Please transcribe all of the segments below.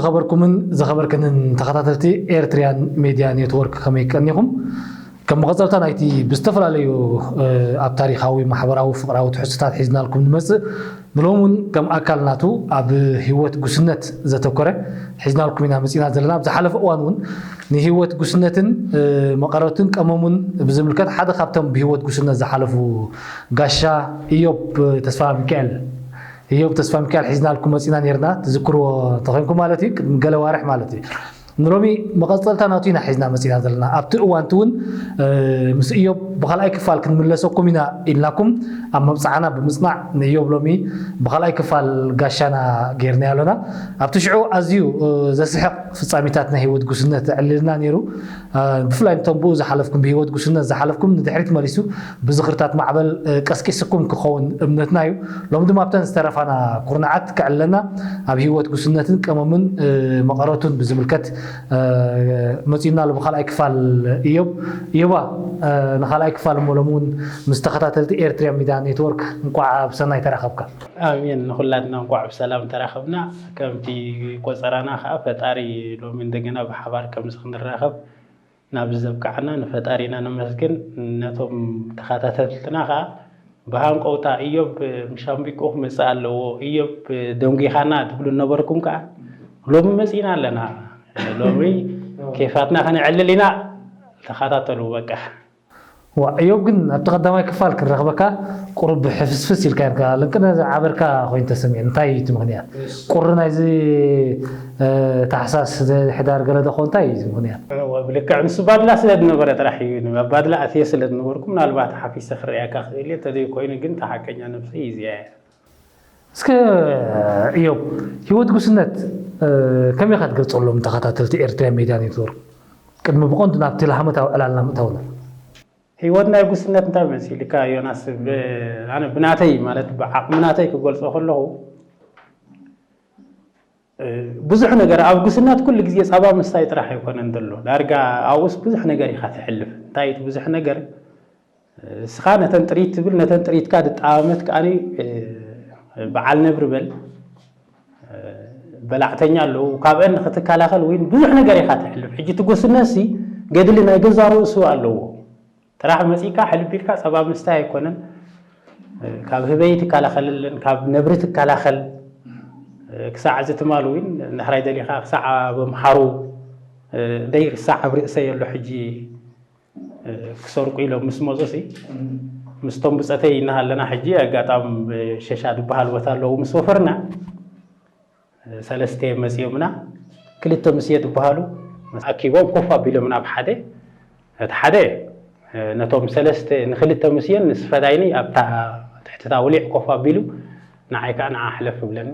ዝኸበርኩምን ዝኸበርክንን ተኸታተልቲ ኤርትርያን ሜድያ ኔትወርክ፣ ከመይ ቀኒኹም? ከም መቐጸልታ ናይቲ ብዝተፈላለዩ፣ እ፣ ኣብ ታሪኻዊ፣ ማሕበራዊ፣ ፍቕራዊ ትሕዝቶታት ሒዝናልኩም ንመጽእ፣ ንሎሚ እውን ከም ኣካል ናቱ ኣብ ህይወት ጉስነት ዘተኮረ ሒዝናልኩም ኢና መጺና ዘለና። ኣብ ዝሓለፈ እዋን እውን ንህይወት ጉስነትን፣ እ፣ መቐረትን ቀመሙን ብዝምልከት ሓደ ካብቶም ብህይወት ጉስነት ዝሓለፉ ጋሻ ኢዮብ ተስፋ ሚካኤል፣ ኢዮብ ተስፋ ሚካኤል ሒዝናልኩም መጺና ኔርና። ትዝክርዎ እንተኾይንኩም ማለት እዩ፣ ቅድሚ ገለ ዋርሕ ማለት እዩ። ንሎሚ መቐጸልታ ናቱ ኢና ሒዝና መጺና ዘለና። ኣብቲ እዋንቲ እውን፣ እ፣ ምስ ኢዮብ ብኻልኣይ ክፋል ክንምለሰኩም ኢና ኢልናኩም ኣብ መብጽዓና ብምጽናዕ፣ ንኢዮብ ሎሚ ብኻልኣይ ክፋል ጋሻና ጌርናዮ ኣለና። ኣብቲ ሽዑ ኣዝዩ፣ እ፣ ዘስሕቕ ፍጻሜታት ናይ ህይወት ጉስነት ኣዕሊልና ነይሩ። እ፣ ብፍላይ ነቶም ብኡ ዝሓለፍኩም፣ ብህይወት ጉስነት ዝሓለፍኩም ንድሕሪት መሊሱ ብዝኽርታት ማዕበል፣ እ፣ ቀስቂስኩም ክኸውን እምነትና እዩ። ሎሚ ድማ ኣብተን ዝተረፋና ኩርናዓት ከዕልለና ኣብ ህይወት ጉስነትን ቀመሙን፣ እ፣ መቐረቱን ብዝምልከት፣ እ፣ መጺኡና ኣሎ ብኻልኣይ ክፋል። ኢዮብ፣ ኢዮባ፣ እ፣ ንኻልኣይ ክፋል እሞ ሎሚ እውን ምስ ተኸታተልቲ ኤርትርያ ሚድያ ኔትወርክ እንቋዕ ብሰናይ ተራኸብካ። ኣሜን። ንኹላትና እንቋዕ ብሰላም ተራኸብና። ከምቲ ቆጸራና ኸኣ ፈጣሪ ሎሚ እንደገና ብሓባር ከምዚ ክንራኸብ ናብዚ ዘብቅዓና ንፈጣሪና ነመስግን። ነቶም ተኸታተልትና ኸኣ ብሃንቀውታ፣ "እዮብ፣ ምሻምቢቆ ክመጽእ ኣለዎ፣ እዮብ፣ ደንጒኻና" ትብሉ ነበርኩም ከኣ፣ ሎሚ መጺእና ኣለና። ሎሚ ኬፋትና ከነዕልል ኢና። ተኸታተሉ በቃ። ዋ፣ እዮብ፣ ግን ኣብቲ ቀዳማይ ክፋል ክንረኽበካ ቁሩብ ሕፍስፍስ ኢልካ ነርካ። ልንቅነ ዓበርካ ኮይኑ ተሰሚዑ። እንታይ እዩ እቲ ምኽንያት? እሺ። ቁሪ ናይዚ፣ እ፣ ታሕሳስ፣ ሕዳር ገለ ዶ ኾን እንታይ እዩ እዚ ምኽንያት? እወ፣ ብልክዕ ንሱ ባድላ ስለ ዝነበረ ጥራሕ እዩ። ኣብ ባድላ ኣትየ ስለ ዝነበርኩ ምናልባት ሓፊሰ ክረኣየካ ክእል እየ። እንተዘይኮይኑ ግን እቲ ሓቀኛ ነብሰይ እዚኣ እያ። እስከ እዮብ፣ ህይወት ጉስነት፣ እ፣ ከመይ ኢኻ ትገልጸሎም ንተኸታተልቲ ኤርትርያ ሜድያ ኔትወርክ? ቅድሚ ብቐንዱ ናብቲ ላህመታዊ ዕላልና ምእታውና። ህይወት ናይ ጉስነት እንታይ መሲልካ ዮናስ? ብ-፣ ኣነ ብናተይ ማለት ብዓቕሚ ናተይ ክገልጾ ከለኹ፣ እ፣ ብዙሕ ነገር ኣብ ጉስነት ኩሉ ግዜ ጸባ ምስታይ ጥራሕ ኣይኮነን ዘሎ። ዳርጋ ኣብኡስ ብዙሕ ነገር ኢኻ ትሕልፍ። እንታይ እቲ ብዙሕ ነገር? እስኻ ነተን ጥሪት ትብል፣ ነተን ጥሪትካ ድጠማመት ከኣኒ፣ እ፣ በዓል ነብሪ በል። እ፣ በላዕተኛ ኣለዉ። ካብአን ንኽትከላኸል ወይ ብዙሕ ነገር ኢኻ ትሕልፍ። ሕጂ እቲ ጉስነትሲ ገድሊ ናይ ገዛ ርእሱ ኣለዎ። ጥራሕ መጺእካ ሕልብ ኢልካ ጸባ ምስታይ ኣይኮነን። እ፣ ካብ ህበይ ትከላኸለለን፣ ካብ ነብሪ ትከላኸል። እ፣ ክሳዕ እዚ ትማል እውን ንሕራይ ደሊኻ ክሳዕ ኣብ ኣምሓሩ፣ እ፣ ደይ ክሳዕ ኣብ ርእሰይ ኣሎ ሕጂ፣ እ፣ ክሰርቁ ኢሎም ምስ መጹሲ፣ ምስቶም ብጸተይ እናሃለና ሕጂ ኣጋጣም ሸሻ ዝበሃል ቦታ ኣለዉ ምስ ወፈርና፣ ሰለስተ እዮም መጺኦምና። ክልተ ምስየ ዝበሃሉ ኣኪቦም ኮፍ ኣቢሎምና ኣብ ሓደ። እቲ ሓደ፣ እ፣ ነቶም ሰለስተ፣ ንክልተ ምስየን ንስ ፈዳይኒ ኣብታ ትሕቲ እታ ውሊዕ ኮፍ ኣቢሉ፣ ንዓይ ከኣ ንዓ ሕለፍ ይብለኒ።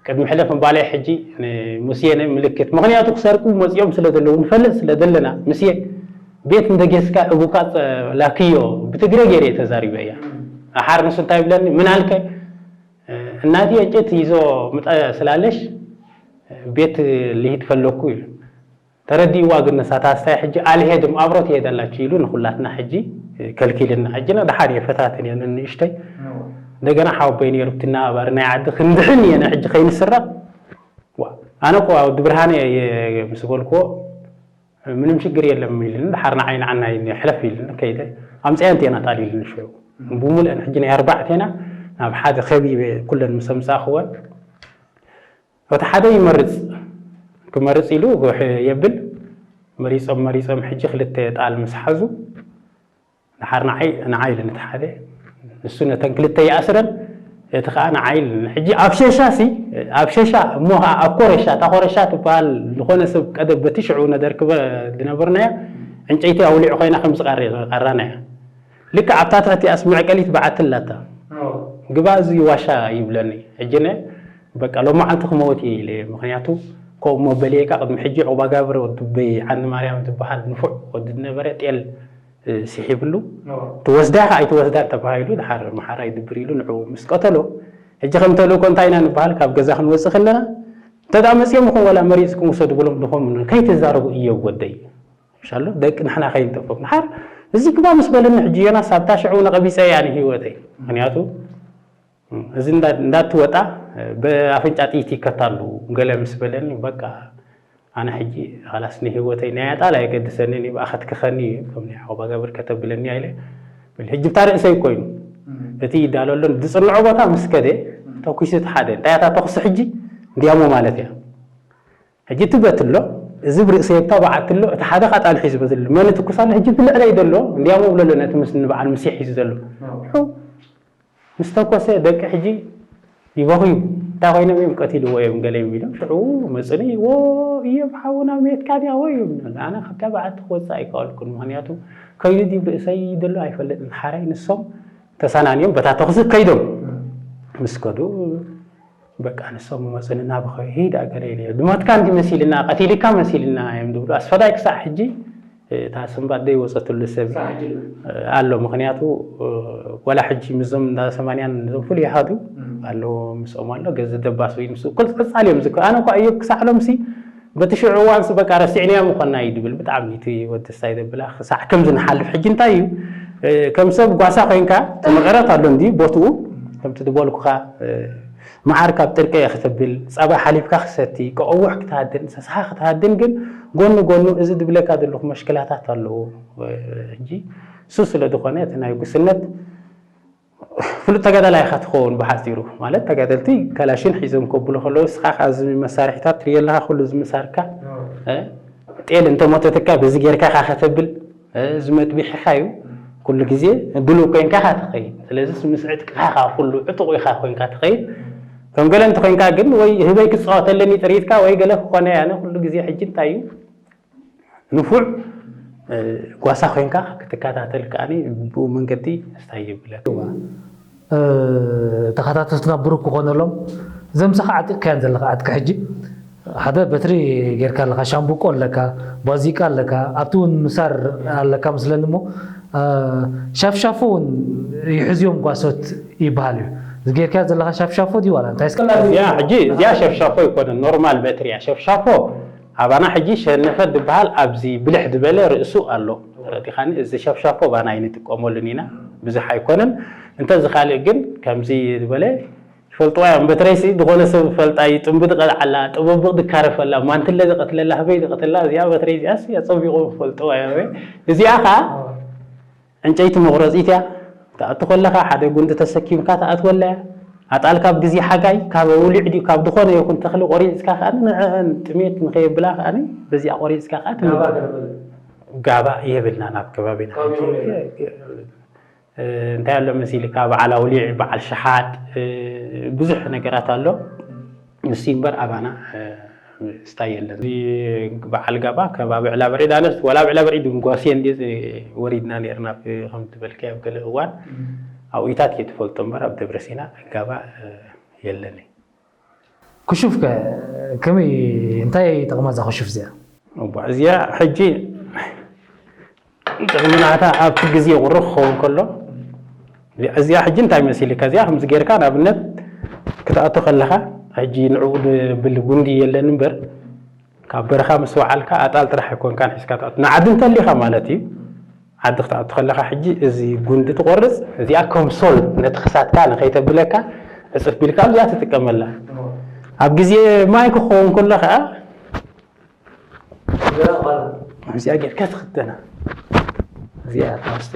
ቅድሚ ሕለፍ ምባለይ ሕጂ ንሙስየ ናይ ምልክት፣ ምኽንያቱ ክሰርቁ መጺኦም ስለ ዘለዉ ንፈልጥ ስለ ዘለና፣ ምስየ ቤት እንደጌስካ እቡካ ጸ-፣ ላክዮ ብትግረ ገይረ እየ ተዛሪበያ። ኣሓር ንሱ እንታይ ይብለኒ፣ ምን አልከ? እናቴ እንጨት ይዞ መጣ ስላለሽ ቤት ልሂድ ፈለግኩ ኢሉ። ተረዲእዋ ግን ንሳ፣ "ታስታይ ሕጂ ኣልሄድም፣ ኣብሮ ትሄዳላችሁ" ኢሉ ንኹላትና ሕጂ ከልኪልና። ሕጂ ና ደሓር እየ ፈታትን እየ ንእሽተይ። እንደገና ሓወቦይ ነይሩ፣ ብትና ባር ናይ ዓዲ ክንድሕን እየ፣ ሕጂ ከይንስረቕ። ዋ፣ ኣነ እኮ ወዲ ብርሃነ እየ ምስ በልክዎ፣ "ምንም ችግር የለም" ኢሉኒ። ደሓር ንዓይ ንዓናይ ሕለፍ ኢሉኒ፣ ከይደ። ኣምፅኣየን እተን ኣጣል ኢሉኒ ሽዑ። ብሙሉአን ሕጂ ናይ ኣርባዕቴና ናብ ሓደ ከቢበ ኩለን ምስ ኣምፃእክወን፣ እቲ ሓደ ይመርፅ፣ ክመርፅ ኢሉ የብል። መሪፆም፣ መሪፆም ሕጂ ክልተ ጣል ምስ ሓዙ፣ ደሓር ንዓይ፣ ንዓይ ኢሉኒ እቲ ሓደ። ንሱ ነተን ክልተ ይኣስረን፣ እቲ ኸኣ ንዓይ ኢሉኒ። ሕጂ ኣብ ሸሻ ሲ፣ ኣብ ሸሻ እሞ ኸኣ ኣብ ኮረሻ፣ እታ ኮረሻ ትበሃል ዝኾነ ሰብ ቀደም በቲ ሽዑ ነደርክበ ዝነበርናዮ ዕንጨይቲ ኣውሊዑ ኮይና ከም ዝቐሪ-፣ ቀራና እያ። ልክዕ ኣብታ ትሕቲኣስ መዕቀሊት በዓቲ ኣላታ። ኣዎ። ግባ እዚ ዋሻ ይብለኒ። ሕጂ ነ በቃ ሎማዓንቲ ክመውት እየ ኢለ፣ ምኽንያቱ ከምኡ እሞ በልየካ ቅድሚ ሕጂ ዑባጋብር ወዲ በይ ዓንዲ ማርያም ትበሃል ንፉዕ ወዲ ዝነበረ ጤል እ፣ ስሒብሉ፣ ኣዎ። ትወስዳ ኢኻ ኣይትወስዳን ተባሂሉ፣ ድሓር መሓራ ይድብር ኢሉ ንዕኡ ምስ ቀተሎ፣ ሕጂ ከም ተልእኮ እንታይ ኢና ንበሃል? ካብ ገዛ ክንወጽእ ከለና፣ እንተ ደኣ መጺኦም ይኹን ዋላ መሪጽኩም ውሰዱ ብሎም ድኾም ከይትዛረቡ እዮብ ወደይ። ምሻሎ? ደቂ ንሕና ከይንጠፍኦም። ድሓር እዚ ግባ ምስ በለኒ፣ ሕጂ ዮናስ ኣብታ ሽዑ ነቐቢጸ እያ ንህይወተይ። ምኽንያቱ፣ እዚ እንዳ-፣ እንዳትወጣ፣ ብኣፍንጫ ጥይት ይከታሉ ገለ ምስ በለኒ፣ በቃ፣ ኣነ ሕጂ ኻላስ ንህይወተይ ናይ ኣጣል ኣየገድሰንን እዩ፣ ብኣኸትክኸኒ እዩ፣ ከም ናይ ዓቑባ ገብር ከተብለኒ ኢለ ብል። ሕጂ ብታ ርእሰይ ኮይኑ እቲ ይዳለሎን ዝጽንዖ ቦታ ምስ ከደ ተኩሱ እቲ ሓደ። እንታይ እያ እታ ተኹሲ ሕጂ? እንዲያሞ ማለት እያ። ሕጂ እቲ በት ኣሎ፣ እዚ ብርእሰይ ብታ በዓቲ ኣሎ፣ እቲ ሓደ ካጣል ሒዙ በትል። መን ትኩስ ኣሎ? ሕጂ እቲ ልዕለይ ዘሎ እንዲያሞ ብሎ ኣሎ፣ ነቲ ምስ ንበዓል ምስ ሒዙ ዘሎ። ሕው ምስ ተኮሰ ደቂ ሕጂ ይበኽዩ። እንታይ ኮይኖም እዮም? ቀቲልዎ እዮም ገለ እዮም ኢሎም። ሽዑ መጽኒ፣ "ዎ፣ እዮም ሓውና፣ ሜትካ ድያ?" "ዎ፣ እዮም." ኣነ ካብታ በዓቲ ክወጽእ ኣይከኣልኩን። ምኽንያቱ ከይዱ ድዩ ርእሰይ ዘሎ ኣይፈልጥን። ሓራይ ንሶም ተሰናንዮም በታ ተኹሲ ከይዶም ምስ ከዱ፣ በቃ ንሶም መጽንና ብኸ-፣ "ሂድ ኣገለ ኢለ፣ ድሞትካ እንዲ መሲልና፣ ቀቲልካ መሲልና" እዮም ዝብሉ። ኣስፈዳይ ክሳዕ ሕጂ እታ ስንባድ ዘይወጸትሉ ሰብ ክሳዕ ሕጂ ኣሎ። ኣሎ። ምኽንያቱ፣ እ፣ ወላ ሕጂ ምስዞም እንዳ ሰማንያን እዞም ፍሉይ ኣሃዱ እም። ኣለዎ፣ ምስኦም ኣሎ። ገዝ ደባስ ወይ ምስ ኩል ቀጻሊ እዮም ዝክ-፣ ኣነ እኳ እዮብ ክሳዕ ሎምሲ በቲ ሽዑ እዋንስ በቃ ረሲዕናዮ ምኾንና እዩ ድብል። ብጣዕሚ እቲ ወዲ ስታይ ዘብላ ክሳዕ ከምዚ ንሓልፍ። ሕጂ እንታይ እዩ፣ እ፣ ከም ሰብ ጓሳ ኮይንካ፣ እቲ መቐረት ኣሎ እንዲ ቦትኡ፣ ከምቲ ዝበልኩኻ፣ እ፣ መዓር ካብ ጥርቀ እየ ክትብል፣ ጸባ ሓሊፍካ ክሰቲ፣ ቀቐውሕ ክትሃድን፣ ሰስሓ ክትሃድን፣ ግን ጎኒ ጎኑ እዚ ድብለካ ዘለኹ መሽክላታት ኣለዎ። እ፣ ሕጂ እሱ ስለ ዝኾነ እቲ ናይ ጉስነት ፍሉጥ ተጋዳላይ ኢኻ ትኸውን ብሓጺሩ። ማለት ተጋደልቲ ካላሽን ሒዞም ከብሉ ከለዉ፣ ንስኻ ከኣ እዚ መሳርሒታት ትርእዮ ኣለኻ፣ ኩሉ እዚ መሳርካ፣ እ፣ ጤል እንተሞተትካ በዚ ጌርካ ኢኻ ከተብል፣ እ፣ እዚ መጥቢሕኻ እዩ። ኩሉ ግዜ ድሉው ኮይንካ ኢኻ ትኸይድ። ስለዚ ምስ ዕጥቅኻ ከኣ ኩሉ ዕጡቕ ኢኻ ኮይንካ ትኸይድ። ከም ገለ እንተኾይንካ ግን ወይ ህበይ ክጻወተለኒ ጥሪትካ ወይ ገለ ክኾነ እየ። ኣነ ኩሉ ግዜ ሕጂ እንታይ እዩ ንፉዕ፣ እ፣ ጓሳ ኮይንካ ክትከታተል ከኣኒ ብኡ መንገዲ ስታይ ይብለካ። እ፣ ተኸታተልትና ብሩክ ክኾነሎም፣ ዘምሰኻ ዓጢቕካያን ዘለኻ ዕጥቂ ሕጂ፣ ሓደ በትሪ ጌርካ ኣለካ፣ ሻምብቆ ኣለካ፣ ባዚቃ ኣለካ፣ ኣብቲ እውን ምሳር ኣለካ ምስለኒ እሞ፣ እ፣ ሻፍሻፎ እውን ይሕዝዮም ጓሶት ይበሃል እዩ። እዚ ጌርካዮ ዘለኻ ሻፍሻፎ ድዩ ዋላ እንታይ? እስከ እዚኣ ሕጂ፣ እዚኣ ሸፍሻፎ ኣይኮነን፣ ኖርማል በትሪ እያ። ሸፍሻፎ ኣባና ሕጂ ሸነፈት ዝበሃል ኣብዚ ብልሕ ዝበለ ርእሱ ኣሎ። ተረዲኻኒ? እዚ ሸፍሻፎ ባና ኣይንጥቀመሉን ኢና፣ ብዙሕ ኣይኮነን። እንተዚ ካልእ ግን ከምዚ ዝበለ ይፈልጥዋ እዮም። በተለይ ሲ ዝኾነ ሰብ ፈልጣ እዩ፣ ጥንቢ ትቐልዓላ፣ ጥበብቕ ድካረፈላ፣ ማንትለ ዝቐትለላ፣ ህበይ ዝቐትለላ፣ እዚኣ በተለይ እዚኣ ሲ ኣጸቢቑ ይፈልጥዋ እዮም። እዚኣ ኸኣ ዕንጨይቲ መቑረጺት እያ። ትኣቱ ከለኻ ሓደ ጉንዲ ተሰኪምካ ትኣትወላ እያ። ኣጣል ካብ ግዜ ሓጋይ፣ ካብ ውሊዕ ድዩ፣ ካብ ዝኾነ ይኹን ተኽሊ ቆሪጽካ ከኣ ንዐአን ጥሜት ንኸየብላ ከኣ በዚኣ ቆሪጽካ ከኣ ትምገብ። ጋባ የብልናን ኣብ ከባቢና። እ፣ እንታይ ኣሎ መሲልካ፣ በዓል ኣውሊዕ፣ በዓል ሸሓጥ፣ እ፣ ብዙሕ ነገራት ኣሎ። ንሱ እምበር ኣባና፣ እ፣ ስታይ የለን። እዚ በዓል ጋባ ከባቢ ዕላበርዒድ፣ ኣነስ ዋላ ኣብ ዕላበርዒድ ጓስየ እንድየ ወሪድና ነርና፣ ብ-፣ ከም ዝበልካዮ ኣብ ገለ እዋን ኣብኢታት እየ ትፈልጦ እምበር ኣብ ደብረ ሲና ጋባ፣ እ፣ የለን። ክሹፍ ከ ከመይ፣ እንታይ ጥቕማ እዛ ክሹፍ እዚኣ? እባ እዚኣ ሕጂ ጥቕሚ ናታ ኣብቲ ግዜ ቁሩብ ክኸውን ከሎ፣ እዚኣ ሕጂ እንታይ መሲልካ? እዚኣ ከምዚ ጌርካ ንኣብነት ክትኣቱ ከለኻ፣ ሕጂ ንዕኡ ድብል ጉንዲ የለን እምበር፣ ካብ በረኻ ምስ ወዓልካ ኣጣል ጥራሕ ኣይኮንካን ሒዝካ ትኣቱ። ንዓዲ እንተሊኻ ማለት እዩ። ዓዲ ክትኣቱ ከለኻ ሕጂ እዚ ጉንዲ ትቆርጽ፣ እዚኣ ከም ሶል ነቲ ክሳድካ ንኸይተብለካ ዕጽፍ ቢልካ ኣብዚኣ ትጥቀመላ። ኣብ ግዜ ማይ ክኸውን ከሎ ኸኣ እዚኣ ጌርካ ትኽደና። እዚኣ ትወስደ።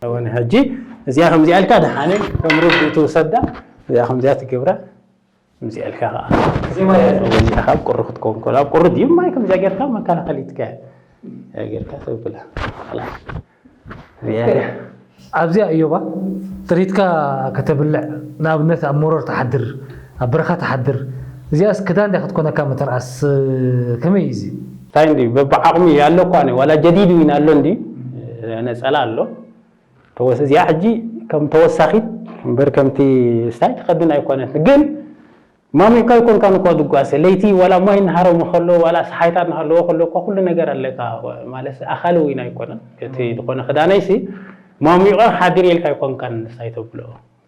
ኣወን ሕጂ እዚኣ ከምዚኣ ኢልካ ደሓነ ከም ርዱእ ትውሰዳ። እዚኣ ከምዚኣ ትገብራ። ከምዚኣ ኢልካ ኸኣ እዚኣ ካብ ቁሪ ክትከውን ከሎ፣ ኣብ ቁሪ ድዩ ማይ ከምዚኣ ጌርካ መከላኸሊትካ እዚኣ ጌርካ ተብላ። ኸላስ። እዚኣ ኣብዚኣ እዮባ ጥሪትካ ከተብልዕ፣ ንኣብነት ኣብ መሮር ትሓድር፣ ኣብ በረኻ ትሓድር። እዚኣስ ክዳን ድያ ክትኮነካ መተርኣስ ከመይ እዩ እዚ? እንታይ እንዲ በብዓቕሚ ኣሎ እኳ ነ-፣ ዋላ ጀዲድ ዊን ኣሎ እንዲ ነጸላ ኣሎ። ተወስ-፣ እዚኣ ሕጂ ከም ተወሳኺት እምበር ከምቲ ስታይ ትኸድን ኣይኮነት። ግን ማሚቕካ ኣይኮንካን እኳ ትጓሰ። ለይቲ ዋላ ማይ እናሃረሙ ከሎ፣ ዋላ ሰሓይታ እናሃለዎ ከሎ እኳ ኩሉ ነገር ኣለካ። ማለት ኣኻሊ ዊን ኣይኮነን። እቲ ዝኾነ ክዳነይሲ ማሚቐ ሓዲር ኢልካ ኣይኮንካን ስታይ ተብሎ።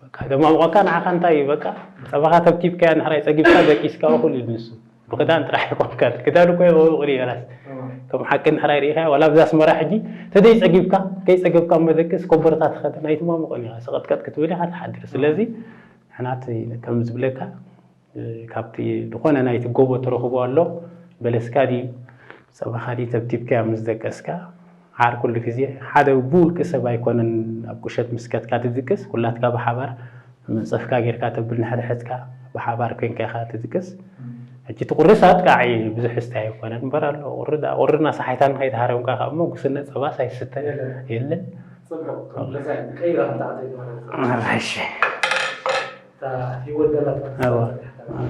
በቃ፣ ደማሙቐካ ንዓኻ እንታይ እዩ፣ በቃ፣ ጸባኻ ተብቲብካያ፣ ንሕራይ ጸጊብካ፣ ደቂስካ፣ ኩሉ እዩ ንሱ። ብክዳን ጥራሕ ኣይኮንካን። ክዳን እኮ የበውቕ ድዩ፣ ራስ? ከም ሓቂ ንሕራይ ርኢኻዮ፣ ዋላ ብዛ ኣስመራ ሕጂ፣ ተደይ ጸጊብካ፣ ከይ ጸገብካ መደቅስ ኮቦርታ ትኸደ፣ ናይ ትማሙቕ ኢኻ፣ ሰቐጥቀጥ ክትብል ኢኻ ትሓድር። ስለዚ፣ ሕናት ከም ዝብለካ፣ እ፣ ካብቲ ዝኾነ ናይቲ ጎቦ ትረኽቦ ኣሎ፣ በለስካ ድዩ ጸባኻ ድዩ ተብቲብካያ ምስ ደቀስካ፣ ዓር ኩሉ ግዜ ሓደ ብውልቂ ሰብ ኣይኮነን። ኣብ ቁሸት ምስ ከድካ ትድቅስ፣ ኩላትካ ብሓባር መጸፍካ ጌርካ ተብል፣ ንሕድሕድካ ብሓባር ኮንካ ኢኻ ትድቅስ። ሕጂ እቲ ቁሪ ሳት ከዓ ብዙሕ ስታይ ኣይኮነን እምበር ኣሎ። ቁሪ ዳ-፣ ቁሪ እናሰሓይታን ከይተሃረምካ ከዓ እሞ ጉስነት ጸባስ ኣይስተ የለን። የለን። ጽቡቕ። መለሳይ ቀይራ እንተ ኣተይ ማለት ነው። እሺ። እታ ህይወት ደላ እዋ። እዋ።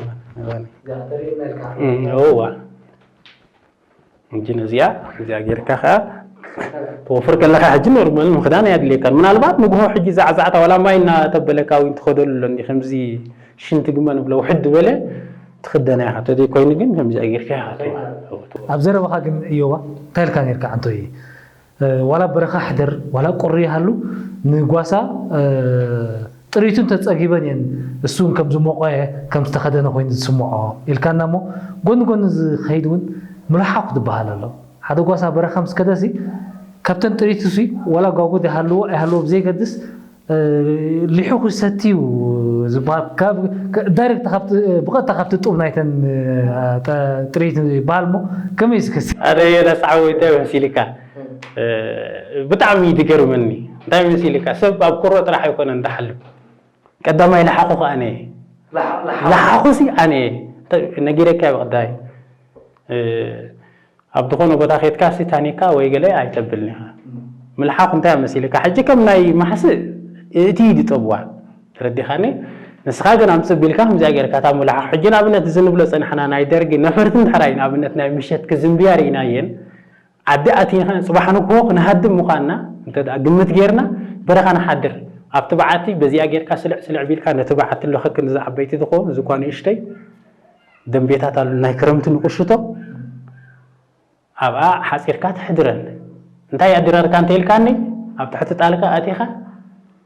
እዋ። እዛ ተርእየና ኢልካ። እም፣ እዋ። ሕጂ ነዚኣ፣ እዚኣ ጌርካ ኸዓ ትወፍር ከለኻ ሕጂ ኖርማል ምኽዳን ኣየድልየካን። ምናልባት ንግሆ ሕጂ ዛዕዛዕታ ዋላ ማይ እናተበለካ እውን ትኸደሉ ኣሎ እንዲ፣ ከምዚ ሽንቲ ግመ ንብሎ ውሕድ ዝበለ ትኽደና ኢኻ። ተዘይኮይኑ ግን ከምዚኣ ጌርካ ኢኻ ትወ-፣ ኣብ ዘረባኻ ግን እዮባ እንታይ ኢልካ ኔርካ ኣንቶይ? እ፣ ዋላ በረኻ ሕደር፣ ዋላ ቁሪ ይሃሉ፣ ንጓሳ፣ እ፣ ጥሪቱ እንተጸጊበን እየን እሱ እውን ከም ዝሞቐ፣ ከም ዝተኸደነ ኮይኑ ዝስምዖ ኢልካና እሞ፣ ጎኒ ጎኒ ዝኸይድ እውን ምልሓኹ ዝበሃል ኣሎ። ሓደ ጓሳ በረኻ ምስ ከደሲ፣ ካብተን ጥሪቱ ሲ፣ ዋላ ጓጉድ ይሃልዎ ኣይሃልዎ ብዘይገድስ፣ እ፣ ሊሑ ክሰቲ እዩ ዝበሃል። ካብ፣ ከ-፣ ዳይሬክት ካብቲ፣ ብቐጥታ ካብቲ ጡብ ናይተን፣ እ፣ ጠ-፣ ጥሪት ይበሃል እሞ፣ ከመይ እዩ ዝከሲ? ኣረ የለ ሰዓቦይ፣ እንታይ መሲልካ? እ፣ ብጣዕሚ እዩ ዝገርመኒ። እንታይ መሲልካ? ሰብ ኣብ ኩሮ ጥራሕ ኣይኮነን ዝሓልፍ። ቀዳማይ ለሓኹ ከኣ ኣነ እየ። ለሓ-፣ ለሓኹ። ለሓኹ ሲ ኣነ እየ። እንታይ ነጊረካ ብቐዳይ። እ፣ ኣብ ዝኾነ ቦታ ኬድካ ሲ ታኒካ ወይ ገለ ኣይተብልን ኢኻ። ምልሓኹ እንታይ መሲልካ? ሕጂ ከም ናይ ማሕስእ እቲ እዩ ዝጠብዋ። ተረዲኻኒ? ንስኻ ግን ኣምጽእ ቢልካ ከምዚኣ ጌርካ እታ ምልሓኹ። ሕጂ ንኣብነት እዚ ንብሎ ጸናሕና ናይ ደርጊ ነፈርቲ እንድሕር እዩ ንኣብነት ናይ ምሸት ክዝንብያ ርኢናየን። ዓዲ ኣቲኻ ጽባሕ ንግሆ ክንሃድም ምዃንና እንተ ደኣ ግምት ጌርና በረኻ ንሓድር። ኣብቲ በዓቲ በዚኣ ጌርካ ስልዕ ስልዕ ቢልካ ነቲ በዓቲ ኣለኸክን እዚ ዓበይቲ ዝኸውን እዚ እኳ ንእሽተይ ደምቤታት ኣሉ ናይ ክረምቲ ንቑሽቶ ኣብኣ ሓጺርካ ትሕድረን። እንታይ ኣድረርካ እንተ ኢልካኒ፣ ኣብ ትሕቲ ጣልካ ኣቲኻ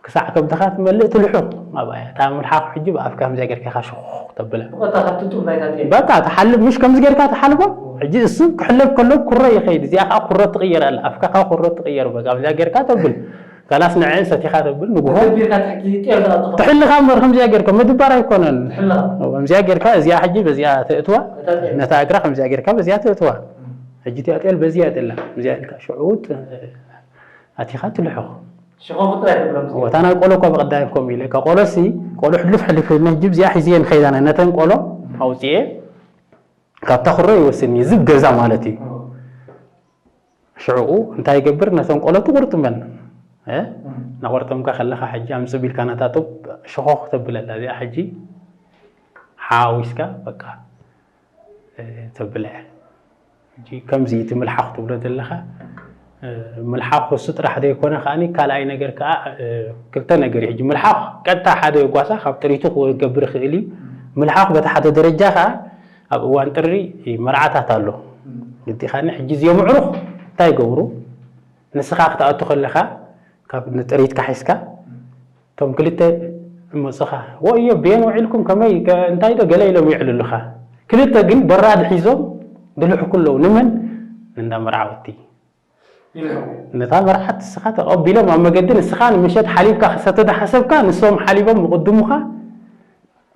ክሳዕ ከብድኻ ትመልእ ትልሑ ኣብኣ እያ። እታ ምልሓኹ ሕጂ ብኣፍካ ከምዚኣ ጌርካ ኢኻ ሽኹኽ ተብላ። ብቐጥታ ካብቲ ጡብ ናይታ ጤል። በቃ ትሓልብ፣ ምሽ ከምዚ ጌርካ ትሓልቦ። ሕጂ እሱ ክሕለብ ከሎ ኩሮ ይኸይድ፣ እዚኣ ኸዓ ኩሮ ትቕየር ኣላ። ኣፍካ ኸዓ ኩሮ ትቕየር፣ በቃ ከምዚኣ ጌርካ ተብል። ካላስ ንዐ ሰቲኻ ተብል፣ ንግሆ ተደቢርካ ትሕቲ ጤል ትኣቱ። ትሕልኻ እምበር ከምዚኣ ጌርካ ምድባር ኣይኮነን። ትሕልኻ። ከምዚኣ ጌርካ እዚኣ ሕጂ በዚኣ ተእትዋ፣ እታ ጤል። ነታ እግራ ከምዚኣ ጌርካ በዚኣ ተእትዋ። ሕጂ እቲኣ ጤል በዚኣ ጤላ፣ እዚኣ ኢልካ ሽዑ ጥ-፣ ኣቲኻ ትልሕኹ። ሽኾኹ ጥራይ ትብሎም። እወ፣ እታ ናይ ቆሎ እኳ ብቐዳይ ከምኡ ኢለ፣ እካ ቆሎሲ፣ ቆሎ ሕሉፍ ሕሉፍ ኢልና፣ ሕጂ ብዚኣ ሒዝየ ንኸይድ ኣነ፣ ነተን ቆሎ ኣውፅኤ፣ ካብታ ኩሮ ይወስን እዩ፣ ዝብ ገዛ ማለት እዩ። እወ። ሽዕኡ እንታይ ይገብር? ነተን ቆሎ ትቑርጥመን። እ? እም። እናቖርጠምካ ከለኻ፣ ሕጂ ኣምፅእ ቢልካ ነታ ጡብ ሽኾኽ ተብለላ፣ እዚኣ ሕጂ ሓዊስካ፣ በቃ፣ እ፣ ተብልዕ። ሕጂ ከምዚ እቲ ምልሓኽ ትብሎ ዘለኻ፣ እ፣ ምልሓኽ እሱ ጥራሕ ዘይኮነ ከኣኒ ካልኣይ ነገር ከኣ፣ እ፣ ክልተ ነገር እዩ። ሕጂ ምልሓኽ ቀጥታ ሓደ ጓሳ ካብ ጥሪቱ ክገብር ይኽእል እዩ። ምልሓኽ በቲ ሓደ ደረጃ ከኣ ኣብ እዋን ጥሪ መርዓታት ኣሎ። ግዲኻኒ ሕጂ እዚኦም ኣዕሩኽ እንታይ ይገብሩ? ንስኻ ክትኣቱ ከለኻ ካብ ንጥሪትካ ሒዝካ እቶም ክልተ እመጹኻ፣ "ወዮ፣ በየን ውዒልኩም? ከመይ ከ-፣ እንታይ ዶ?" ገለ ኢሎም ይዕልሉኻ። ክልተ ግን በራድ ሒዞም ድልሕኩ ኣለዉ። ንመን? ንእንዳ መርዓውቲ። ይልሕኹ። ነታ መርዓት ንስኻ ተቐቢሎም ኣብ መገዲ፣ ንስኻ ንምሸት ሓሊብካ ክሰተ ዝሓሰብካ፣ ንሶም ሓሊቦም ምቕድሙኻ፣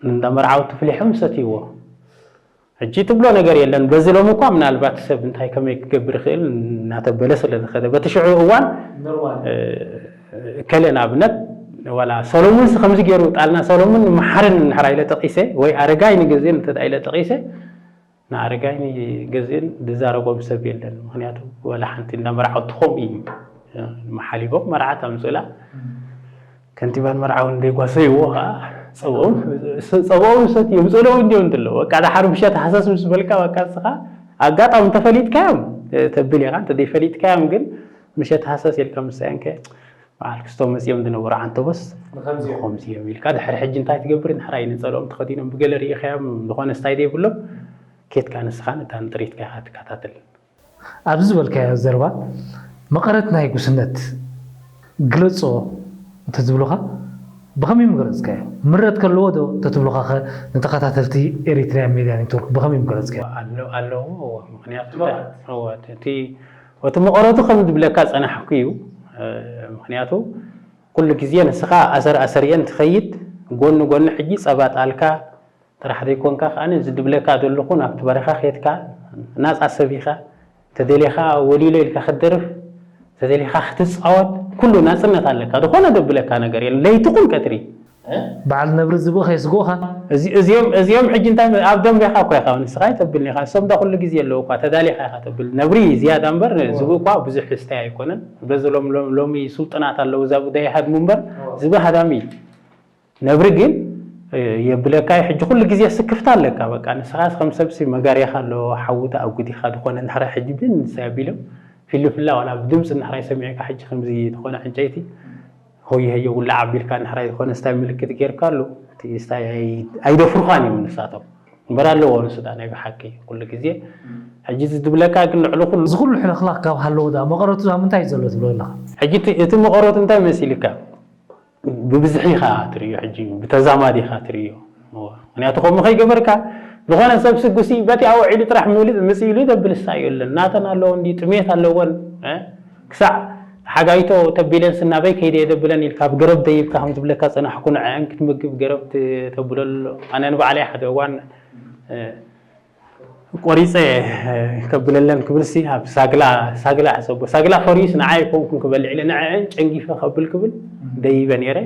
ንእንዳ መርዓውቲ ፍሊሖም ሰትይዎ። ሕጂ ትብሎ ነገር የለን። በዚ ሎሚ እኳ ምናልባት ሰብ እንታይ ከመይ ክገብር ይኽእል እናተበለ ስለ ዝኸደ፣ በቲ ሽዑ እዋን፣ ኖርማል። እ፣ እከለ ንኣብነት ዋላ ሰሎሙንስ ከምዚ ገይሩ ጣልና፣ ሰሎሙን መሓርን እንድሕር ኢለ ጠቒሰ ወይ ኣረጋይ ንግዜን እንተ ኢለ ጠቒሰ፣ ንኣረጋይ ንግዜን ዝዛረቦም ሰብ የለን። ምኽንያቱ ዋላ ሓንቲ እንዳ መርዓውቲ ከምኡ እዩ። መሓሊቦም መርዓት ኣምፅእላ። ከንቲባን መርዓውን ዘይጓሰይዎ ኸዓ ጸብኦም፣ ጸብኦም ሰትዮም፣ ጸልኦም እንዲዮም እንተለዉ። በቃ፣ ደሓር ምሸት ሃሰስ ምስ በልካ፣ በቃ፣ ንስኻ ኣጋጣሚ እንተፈሊጥካዮም፣ እ፣ ተብል ኢኻ፣ እንተዘይፈሊጥካዮም ግን፣ ምሸት ሃሰስ ኢልካ ምሳዮምከ፣ በዓል ክስቶ መጺኦም ዝነበሩ ዓንተቦስ፣ ንኸምዚኦም። ንኸምዚኦም ኢልካ፣ ድሕሪ ሕጂ እንታይ ትገብር? ንሕራይ ንጸልኦም ተኸዲኖም ብገለ ርኢኻዮም፣ ዝኾነ ስታይ ዘይብሎም፣ ኬድካ ንስኻን እታን ጥሪትካ ኢኻ ትከታተል። ኣብዚ ዝበልካዮ ዘረባ፣ መቐረት ናይ ጉስነት ግለጾ እንተዝብሉኻ፣ ብኸመይ ምገለጽካዮ? ምረት ከለዎ ዶ እንተትብሉኻኸ፣ ንተኸታተልቲ ኤሪትርያ ሜድያ ኔትወርክ ብኸመይ ምገለጽካዮ? ኣሎ-፣ ኣለዎ፣ እዎ። ምኽንያቱ፣ እዎ፣ እቲ፣ እቲ መቐረቱ ከም ዝብለካ ጸናሕኩ እዩ። እ፣ ምኽንያቱ፣ ኩሉ ግዜ ንስኻ ኣሰር ኣሰር እየን ትኸይድ፣ ጎኒ ጎኒ ሕጂ ጸባ ጣልካ ጥራሕ ዘይኮንካ፣ ከኣ እዚ ዝብለካ ዘለኹ፣ ናብቲ በረኻ ኬድካ፣ ናፃ ሰብ ኢኻ። ተደሊኻ ወሊሎ ኢልካ ክትደርፍ፣ ተደሊኻ ክትፃወት፣ ኩሉ ናፅነት ኣለካ። ዝኾነ ደብለካ ነገር የለን። ለይቲ ቁን ቀትሪ። በዓል ነብሪ ዝብኢ ከየስግኡኻ። እዚ-፣ እዚኦም፣ እዚኦም ሕጂ እንታይ መ-፣ ኣብ ደንበኻ እኳ ኢኻ፣ ንስኻ ኣይተብልን ኢኻ። እሶም ዳ ኩሉ ግዜ ኣለዉ እኳ፣ ተዳሊኻ ኢኻ ተብል። ነብሪ ዝያዳ እምበር፣ ዝብኢ እኳ ብዙሕ ዝስተይ ኣይኮነን። በዚ ሎም-፣ ሎም-፣ ሎሚ ስልጡናት ኣለዉ፣ እዛ ጉዳይ ይሃድሙ እምበር፣ ዝብኢ ሃዳሚ እዩ። ነብሪ ግን፣ እ፣ የብለካ እዩ። ሕጂ ኩሉ ግዜ ስክፍታ ኣለካ። በቃ ንስኻስ ከም ሰብሲ መጋርያኻ ኣሎ፣ ሓዊ ተኣጉዲኻ ዝኾነ እንድሕር ሕጂ ብን ንሳ ኣቢሎም ፊልፍላ ዋላ ብድምፂ እንድሕር ሰሚዕካ ሕጂ ከምዚ ዝኾነ ዕንጨይቲ ሆይ ሀየ ውላዕ ኣቢልካ እንድሕር ዝኾነ ስታይ ምልክት ጌርካ ኣሎ። እቲ ስታይ ኣይ-፣ ኣይደፍሩኻን እዮም ንሳቶም። እምበር ኣለዎ ንሱ ዳ ናይ ብሓቂ ኩሉ ግዜ። ሕጂ እዚ ዝብለካ ግን ልዕሊ ኩሉ እዚ ኩሉ ሕልኽላኽ ካብ ሃለዎ ዳ መቐረቱ ኣብ ምንታይ እዩ ዘሎ ትብሎ ኣለኻ? ሕጂ እቲ፣ እቲ መቐረቱ እንታይ መሲልካ? ብብዝሒ ኢኻ ትርእዮ፣ ሕጂ ብተዛማዲ ኢኻ ትርእዮ። እወ። ምኽንያቱ ከምኡ ከይገበርካ፣ ዝኾነ ሰብ ስጉሲ በቲ ኣውዒሉ ጥራሕ ምብሊ-፣ ምጽእ ኢሉ ዘብል እሳ የለን። ናተን ኣለዎ እንዲ ጥሜት ኣለወን፣ እ? ክሳዕ ሓጋይቶ ተቢለን ስናበይ ከይደ የደብለን ኢልካ ኣብ ገረብ ደይብካ ከም ዝብለካ ጸናሕኩ፣ ንዐአን ክትምግብ ገረብ ት-፣ ተብሎ ኣሎ። ኣነ ንባዕለይ ሓደ እዋን፣ እ፣ ቆሪጸ ከብለለን ክብልሲ ኣብ ሳግላ፣ ሳግላ ሕሰቦ። ሳግላ ፈርዩስ ንዓይ ኣይኮንኩን ክበልዕ ኢለ ንዐአን ጨንጊፈ ከብል ክብል ደይበ ነይረ።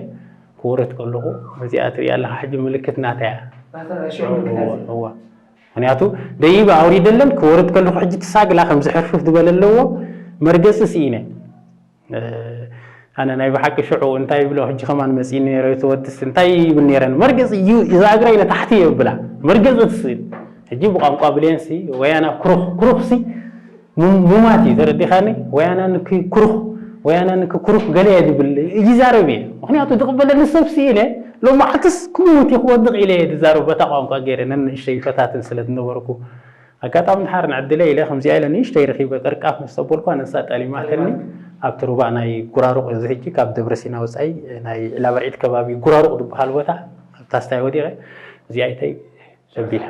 ክወርድ ከለኹ እዚኣ ትሪኣ ኣለኻ ሕጂ ምልክት ናታ እያ። ናታ ናይ ሽዑ ምልክት እያ እዚኣ። እዋ፣ እዋ። ምኽንያቱ ደይበ ኣውሪደለን ክወርድ ከለኹ ሕጂ እቲ ሳግላ ከምዚ ሕርፍፍ ዝበለ ኣለዎ መርገጺ ስኢነ። እ፣ ኣነ ናይ ብሓቂ ሽዑ እንታይ ይብሎ፣ ሕጂ ከማን መጺኡ ነይረ፣ እቲ ወድስ እንታይ ይብል ነይረ፣ መርገጺ እዩ፣ እዛ እግራ ኢለ ታሕቲ የብላ፣ መርገጺ ትስእል። ሕጂ ብቋንቋ ብሌንሲ፣ ወያና ክሩኽ፣ ክሩኽሲ ሙ-፣ ሙማት እዩ፣ ተረዲኻኒ? ወያና ንክ-፣ ክሩኽ፣ ወያና ንክ-፣ ክሩኽ ገለ እየ ዝብል፣ ይዛረብ እየ። ምኽንያቱ ዝቕበለኒ ሰብ ስኢነ፣ ሎም መዓልትስ ክሙት እየ ክወድቕ ኢለ እየ ዝዛረብ፣ በታ ቋንቋ ገይረ፣ ነንእሽተይ ይፈታትን ስለ ዝነበርኩ። ኣጋጣሚ ድሓር ንዕድለይ ኢለ ከምዚኣ ኢለ ንእሽተይ ረኺበ ቅርቃፍ ምስ ተበልኳ ንሳ ጠሊማትኒ። ኣብቲ ሩባ ናይ ጉራሩቕ፣ እዚ ሕጂ ካብ ደብረ ሲና ወጻኢ ናይ ዕላበርዒድ ከባቢ ጉራሩቕ ዝበሃል ቦታ ኣብታ ስታይ ወዲቐ እዚኣ ኢተይ ተቢላ።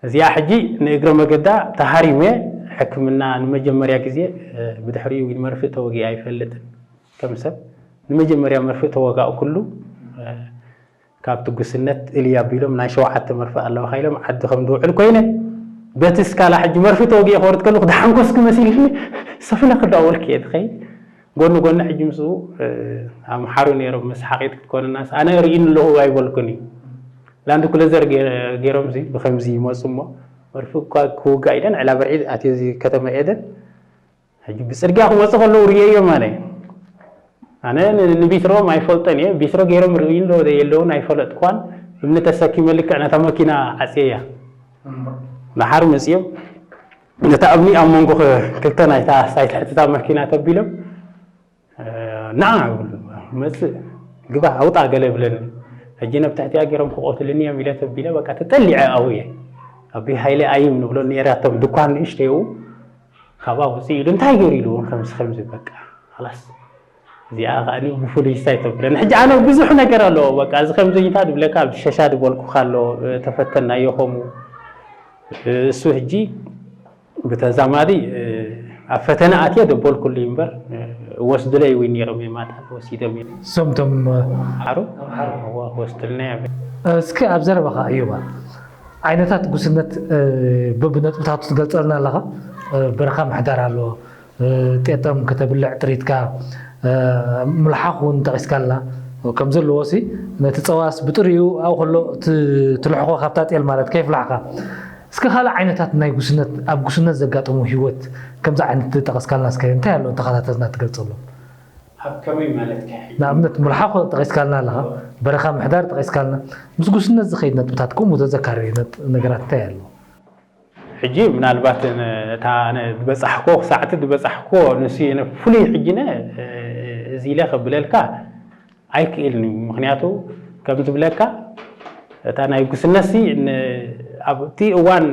እዚኣ ሕጂ ንእግረ መገዳ ተሃሪመ ሕክምና ንመጀመርያ ግዜ፣ እ፣ ብድሕሪኡ እውን መርፍእ ተወጊኣ ኣይፈልጥን። ከም ሰብ ንመጀመርያ መርፍእ ተወጋእኩሉ፣ እ፣ ካብቲ ጉስነት እልይ ኣቢሎም ናይ ሸውዓተ መርፍእ ኣለዋኻ ኢሎም ዓዲ ከም ዝውዕል ኮይነ፣ በቲ ስካላ ሕጂ መርፍእ ተወጊኤ ክወርድ ከለኹ ደሓንኮስኩ መሲልኒ ሰፍነ ክዳወልክ እየ ትኸይድ። ጎኒ ጎኒ ሕጂ ምስኡ፣ እ፣ ኣምሓሩ ነይሮም፣ ምስ ሓቒት ክትኮንናስ ኣነ ርእይኒ ኣለኹ ኣይበልኩን እዩ። ላንድ ክሩዘር ገይረ-፣ ገይሮም እዚ ብኸምዚ ይመፁ እሞ መርፍእ እኳ ክውጋእ ኢለን ዕላ በርዒድ ኣትዮ እዚ ከተማ ኤደን ሕጂ ብጽርግያ ክመጹ ከለዉ ርእየዮም ኣነ። ኣነ ን-፣ ንቢትሮም ኣይፈልጦን እየ። ቢትሮ ገይሮም ርእዩን ዶ የለውን ኣይፈለጥኳን። እምኒ ተሰኪመ ልክዕ ነታ መኪና ዓጽየያ። ደሓር መጺኦም ነታ እምኒ ኣብ መንጎ ክ-፣ ክልተ ናይታ ሳይ ትሕቲ እታ መኪና ተቢሎም፣ እ፣ ንዓ ይብሉ፣ መጽእ፣ ግባ፣ ኣውጣ ገለ ይብለኒ። ሕጂ ናብ ትሕቲኣ ገይሮም ክቐትሉኒ እዮም ኢለ ተቢለ፣ በቃ ተጠሊዐ ኣብየ። ኣቢ ሃይለ ኣይም ንብሎ ነይራቶም ድኳን ንእሽተይኡ። ካብኣ ውፅእ ኢሉ እንታይ ገይሩ ኢሉ እውን ከምዚ ከምዚ በቃ ኸላስ እዚኣ ከኣ ብፍሉይ ስታይ ተብለን። ሕጂ ኣነ ብዙሕ ነገር ኣለዎ በቃ እዚ ከምዚ እንታይ ድብለካ ኣብ ሸሻ ድበልኩካ ኣሎ ተፈተናዮ ከምኡ እሱ ሕጂ ብተዛማዲ ኣብ ፈተና ኣትየ ደበልኩሉ እዩ እምበር ወስድለይ እውን ነይሮም እዮም ኣጣል ወሲዶም እዮም እሶም እቶም ኣምሓሩ ኣምሓሩ። እዎ ወስድልና እዮም እስኪ ኣብ ዘረባኻ እዮባ ዓይነታት ጉስነት በብነጥብታቱ ትገልጸልና ኣለኻ። በረኻ ምሕዳር ኣሎ፣ ጤጠም ከተብልዕ ጥሪትካ፣ ምልሓኽ እውን ጠቒስካልና ከም ዘለዎ ሲ ነቲ ጸባስ ብጥሪኡ ኣብኡ ከሎ ትልሕኾ ካብታ ጤል ማለት ከይፍላሕካ። እስከ ካልእ ዓይነታት ናይ ጉስነት ኣብ ጉስነት ዘጋጠሙ ህይወት ከምዚ ዓይነት ጠቐስካልና እስከ እንታይ ኣሎ ተኸታተልና ትገልጸሎም? ኣብ ከመይ ማለት ከ? ንኣብነት ምልሓኽ ጠቒስካልና ኣለኻ፣ በረኻ ምሕዳር ጠቒስካልና፣ ምስ ጉስነት ዝኸይድ ነጥብታት ከምኡ ተዘካሪ ነገራት እንታይ ኣሎ? ሕጂ ምናልባት እታ ዝበፃሕኮ ክሳዕቲ ዝበፃሕኮ ንሱ ፍሉይ ሕጂ ነ እዚ ኢለ ከብለልካ ኣይክእልን እዩ ምክንያቱ ከም ዝብለካ እታ ናይ ጉስነሲ ኣብቲ እዋን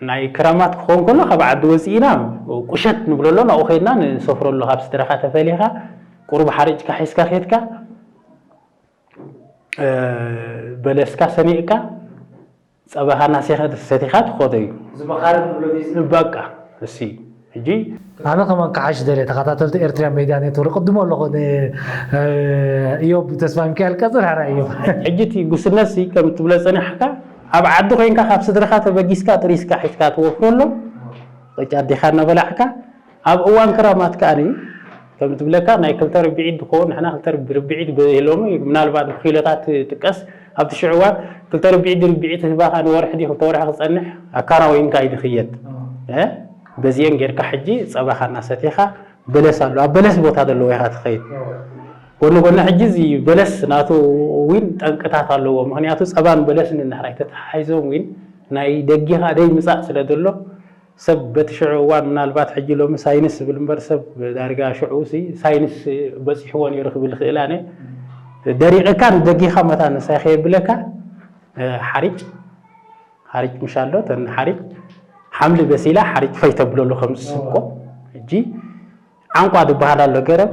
ናይ ክረማት ክኸውን ከሎ ካብ ዓዲ ወፂእና ቁሸት ንብለሎ ናብኡ ከይድና ንሰፍረሉ ካብ ስድራካ ተፈሊካ ቁሩብ ሓሪጭካ ሒዝካ ከድካ በለስካ ሰኒቕካ ጸባኻ እናሰተኻ ትኾዶ እዩ። እዚ መኻርብ ንብሎ ድዩ እዚ? በቃ እሲ ሕጂ ኣነ ከማን ክሓሽ ደልየ ተኸታተልቲ ኤርትራ ሜድያ ኔትወርክ ቅድሞ ኣለኹ እዮብ ተስፋ ሚካኤል ቀጽል ሓራ እዮብ ሕጂ እቲ ጉስነት ሲ ከም ትብሎ ጸኒሕካ ኣብ ዓዲ ኮይንካ ካብ ስድራኻ ተበጊስካ ጥሪስካ ሒዝካ ትወፍሮ ኣሎ። ቅጫ ኣዴኻ እናበላዕካ ኣብ እዋን ክራማት ከኣ ከም ትብለካ ናይ ክልተ ርብዒት ዝኸውን ንሕና ክልተ ርብዒት ሎሚ ምናልባት ብኪሎታት ትጥቀስ ኣብቲ ሽዑ እዋን ክልተ ርብዒት ርብዒት ህባኻ ንወርሒ ድዩ ክልተ ወርሒ ክጸንሕ ኣካና ወይንካ እዩ ዝኽየድ። እ? በዚአን ጌርካ ሕጂ ጸባኻ እናሰቴኻ በለስ ኣሎ። ኣብ በለስ ቦታ ዘለዎ ኢኻ ትኸይድ። ጎኒ ጎኒ ሕጂ እዚ በለስ ናቱ እውን ጠንቅታት ኣለዎ። ምኽንያቱ ጸባን በለስን እንድሕር ኣይተተሓሒዞም እውን ናይ ደጊኻ ደይ ምጻእ ስለ ዘሎ ሰብ በቲ ሽዑ እዋን ምናልባት ሕጂ ሎሚ ሳይንስ ዝብል እምበር ሰብ ዳርጋ ሽዑ ሲ ሳይንስ በጺሕዎ ነይሩ ክብል ይኽእል ኣነ። ደሪቕካ ንደጊኻ መታን ንሳይ ከየብለካ፣ እ፣ ሓሪጭ፣ ሓሪጭ ምሽ ኣሎ፣ ተን ሓሪጭ ሓምሊ በሲላ ሓሪጭ ፈይ ተብለሉ ከም ዝስብቆ። ሕጂ ዓንቋ ዝበሃል ኣሎ ገረብ፣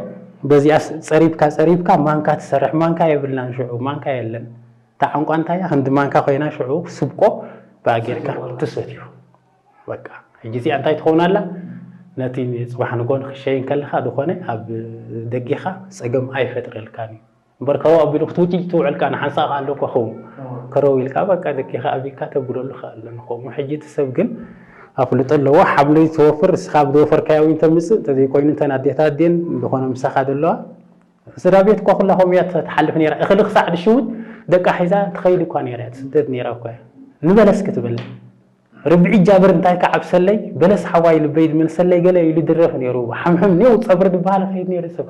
በዚኣ ስ-፣ ጸሪብካ፣ ጸሪብካ ማንካ ትሰርሕ። ማንካ የብልናን ሽዑ፣ ማንካ የለን። እታ ዓንቋ እንታይ እያ? ክንዲ ማንካ ኮይና ሽዑ ስብቆ ብኣ ጌርካ ትሰትዮ። በቃ፣ ሕጂ እዚኣ እንታይ ትኸውን ኣላ? ነቲ ጽባሕ ንግሆ ንኽሸይን ከለኻ ዝኾነ ኣብ ደጊኻ ጸገም ኣይፈጥረልካን እዩ። እምበር ከረው ኣቢሉ ክትውጭጭ ትውዕል ከኣ ንሓንሳእ ከኣ ኣለኮ ኸውን። ከረው ኢልካ በቃ ደጊኻ ኣቢካ ተብለሉ ከኣ ኣሎ ንኸምኡ። ሕጂ እቲ ሰብ ግን ኣፍልጦ ኣለዎ። ሓምሊ ትወፍር፣ ንስኻ ኣብ ዝወፈርካዮ እውን ተምጽእ፣ እንተዘይኮይኑ እተን ኣዴታት ድየን ዝኾነ ምሳኻ ዘለዋ ስድራ ቤት እኳ ኩላ ከምኡ እያ ትሓልፍ ነይራ። እኽሊ ክሳዕ ድሽውት ደቃ ሒዛ ትኸይድ እኳ ነይራ እያ፣ ትስደድ ነይራ እኳ እያ። ንበለስ ክትበልዕ። ርብዒ ጃብር እንታይ ከዓብሰለይ፣ በለስ ሓዋይ ልበይ ዝመልሰለይ ገለ ኢሉ ድረፍ ነይሩ። ሓምሕም ኔው ጸብሪ ዝበሃል ኸይድ ነይሩ ሰብ።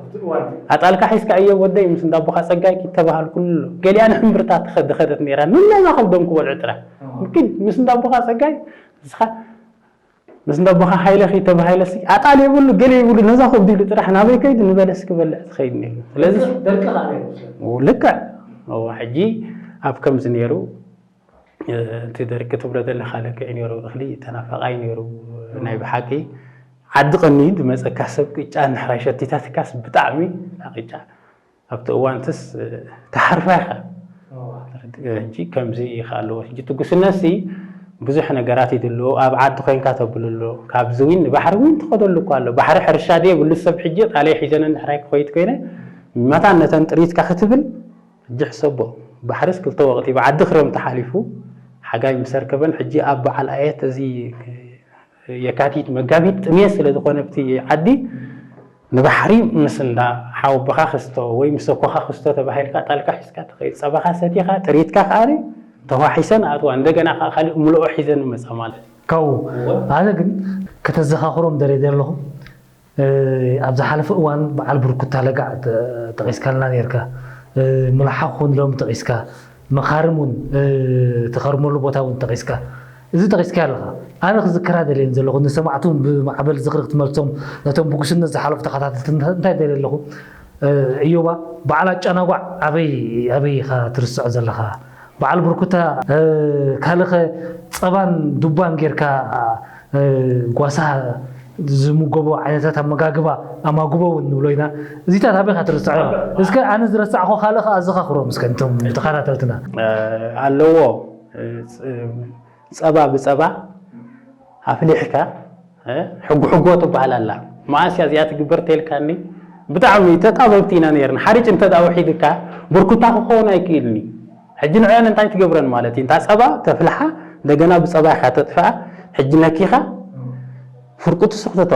ኣጣልካ ሒዝካ እየ ወደይ ምስ እንዳቦኻ ጸጋይ ኪድ ተባሃል ኩሉ። ገሊኣን ሕምብርታ ትኸ-፣ ድኸደት ነይራ። ንነዛ ከብዶም ክበልዑ ጥራሕ። ኪድ ምስ እንዳቦኻ ጸጋይ፣ ንስኻ ምስ እንዳቦኻ ሃይለ ኪድ ተባሂለሲ፣ ኣጣል የብሉ፣ ገለ የብሉ፣ ነዛ ከብዱ ኢሉ ጥራሕ ናበይ ከይዱ ንበለስ ክበልዕ ትኸይድ ነይሩ። ስለዚ ደርቂ ኸኣ ነይሩ። ልክዕ። እዎ፣ ሕጂ ኣብ ከምዚ ነይሩ፣ እ፣ እቲ ደርቂ ትብሎ ዘለኻ ልክዕ ነይሩ። እኽሊ ተናፋቓይ ነይሩ። ናይ ብሓቂ ዓዲ ቀንዩ ዝመጸካ ሰብ ቅጫ እንድሕራይ ሸቲታትካስ ብጣዕሚ እታ ቅጫ ኣብቲ እዋንትስ፣ እ፣ ትሓርፋ ኢኻ። እዋ። ሕጂ ከምዚ ኢኻ ኣለዎ። ሕጂ እቲ ጉስነትሲ ብዙሕ ነገራት ይድልዎ። ኣብ ዓዲ ኮይንካ ተብልሎ፣ ካብዚ ዊን ንባሕሪ ዊን ትኸደሉ እኮ ኣሎ። ባሕሪ ሕርሻ ድየ ብሉ ሰብ ሕጂ ጣልየ ሒዘን እንድሕራይ ክኸይድ ኮይነ፣ መታን ነተን ጥሪትካ ክትብል፣ ሕጂ ሕሰቦ። ባሕርስ ክልተ ወቕቲ፣ ብዓዲ ክረምቲ ሓሊፉ፣ ሓጋይ ምስ ኣርከበን፣ ሕጂ ኣብ በዓል ኣየት እዚ የካቲት፣ መጋቢት፣ ጥሜት ስለ ዝኾነ ኣብቲ ዓዲ ንባሕሪ ምስ እንዳ ሓወቦኻ ክስቶ ወይ ምስ ኣኮኻ ክስቶ ተባሂልካ ጣልካ ሒዝካ ትኸይድ። ጸባኻ ሰቲኻ፣ ጥሪትካ ከኣ ተዋሒሰን ኣትዋ። እንደገና ከኣ ካልእ ምልኦ ሒዘን ይመጻ ማለት እዩ። ካብኡ እወ። ኣነ ግን ከተዘኻኽሮም ደልየ ዘለኹ፣ እ፣ ኣብ ዝሓለፈ እዋን በዓል ብርኩታ ለጋዕ ተ-፣ ጠቒስካልና ነይርካ። እ፣ ምልሓኽ እውን ሎሚ ጠቒስካ። መኻርም እውን፣ እ፣ ትኸርመሉ ቦታ እውን ጠቒስካ። እዚ ጠቒስካዮ ኣለኻ። ኣነ ክዝክራ ደልየን ዘለኹ፣ ንሰማዕቲ እውን ብማዕበል ዝኽሪ ክትመልሶም፣ ነቶም ብጉስነት ዝሓለፉ ተኸታተልቲ እንታ-፣ እንታይ ደልየ ኣለኹ? እ፣ ዕዮባ፣ በዓል ኣጫናጓዕ ኣበይ፣ ኣበይ ኢኻ ትርስዖ ዘለኻ? በዓል ብርኩታ፣ እ፣ ካልኸ ጸባን ዱባን ጌርካ፣ እ፣ ጓሳ ዝምገቦ ዓይነታት ኣመጋግባ፣ ኣማጉቦ እውን ንብሎ ኢና። እዚታት ኣበይ ኢኻ ትርስዖ? እስከ ኣነ ዝረሳዕኮ ካልእ ከኣ ኣዘኻኽሮም እስከ ነቶም ተኸታተልትና። እ፣ ኣለዎ። እ፣ ጸ-፣ ጸባ ብጸባ ኣፍሊሕካ፣ እ፣ ሕጉ ሕጎ ትበሃል ኣላ። መኣስ እያ እዚኣ ትግበር ተልካኒ? ብጣዕሚ ተጣበብቲ ኢና ነይርና። ሓሪጭ እንተ ደኣ ውሒድካ፣ ብርኩታ ክኸውን ኣይክእልኒ። ሕጂ ንዕአን እንታይ ትገብረን ማለት እዩ? እንታ ጸባ ተፍልሓ፣ እንደገና ብጸባ ኢኻ ተጥፍኣ። ሕጂ ነኪኻ፣ ፍርቁ ትስኽትቶ።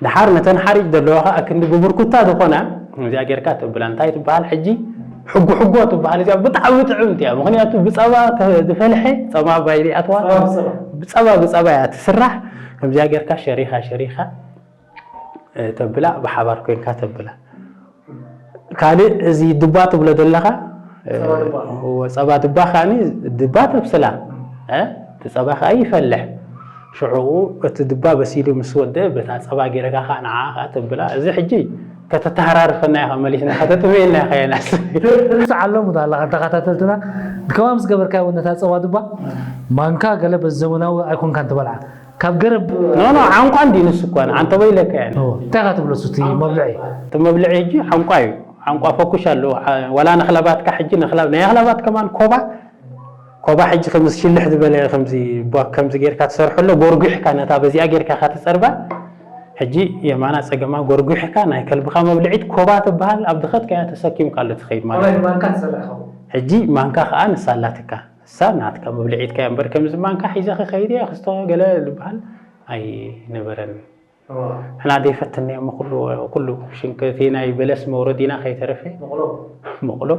ደሓር ነተን ሓሪጭ ዘለዋ ኸኣ ክንዲ ብብርኩታ ዝኾና፣ እዚኣ ጌርካ ተብላ። እንታይ ትበሃል ሕጂ? ሕጉ ሕጎ ትበሃል። እዚኣ ብጣዕሚ ጥዕምቲ እያ። ምኽንያቱ ብጸባ ተ-፣ ዝፈልሐ ጸማ ባይሪ ኣትዋ። ጸባ ብጸባ። ብጸባ ብጸባ እያ ትስራሕ። ከምዚኣ ጌርካ ሸሪኻ ሸሪኻ፣ እ፣ ተብላ፣ ብሓባር ኮይንካ ተብላ። ካልእ እዚ ድባ ትብሎ ዘለኻ፣ እ፣ ጸባ ድባ። እወ፣ ጸባ ድባ ከኣኒ ድባ ተብስላ። እ፣ እቲ ጸባ ከኣ ይፈልሕ። ሽዑኡ እቲ ድባ በሲሉ ምስ ወደአ፣ በታ ጸባ ጌርካ ከኣ ንዓ ከኣ ተብላ። እዚ ሕጂ ከተተሃራርፈና ኢኻ መሊስና፣ ከተጥምየና ኢኻ የናስ። ትርስዓሎም ኣለኻ ተኸታተልትና። ከማ ምስ ገበርካዮ እውን ነታ ጸባ ድባ፣ ማንካ ገለ በዚ ዘመናዊ ኣይኮንካን ትበልዓ። ካብ ገረብ ኖ፣ ኖ፣ ዓንቋ እንዲ ንሱ እኮ፣ ኣንተ በይለካ እያ። ኦ፣ እንታይ ኢኻ ትብሎ እሱ እቲ መብልዒ? እቲ መብልዒ ሕጂ ዓንቋ እዩ። ዓንቋ ፈኩሽ ኣለዎ። ዓ-፣ ዋላ ነኽላባትካ ሕጂ ነኽላብ-፣ ናይ ኣኽላባት ከማን ኮባ፣ ኮባ ሕጂ ከምዚ ሽልሕ ዝበለ ከምዚ ቧ-፣ ከምዚ ጌርካ ትሰርሖ ኣሎ፣ ጎርጒሕካ ነታ በዚኣ ጌርካ ኢኻ ትጸርባ። ሕጂ የማና ጸገማ ጎርጒሕካ ናይ ከልብኻ መብልዒት ኮባ ትበሃል ኣብ ድኸትካ እያ ተሰኪምካ ኣሎ ትኸይድ ማለት እዩ። ኮባ ማንካ ትሰርሕ ኸውን። ሕጂ ማንካ ከኣ ንሳ ኣላትካ። እሳ ናትካ መብልዒትካ እያ እምበር፣ ከምዚ ማንካ ሒዘ ክኸይድ እየ ክስቶ ገለ ዝበሃል ኣይነበረን። እዋ። ንሕና ደይፈተንናዮ እሞ ኩሉ፣ ኩሉ ሽንከቲ ናይ በለስ መውረዲና ከይተረፈ መቕሎ። መቕሎ፣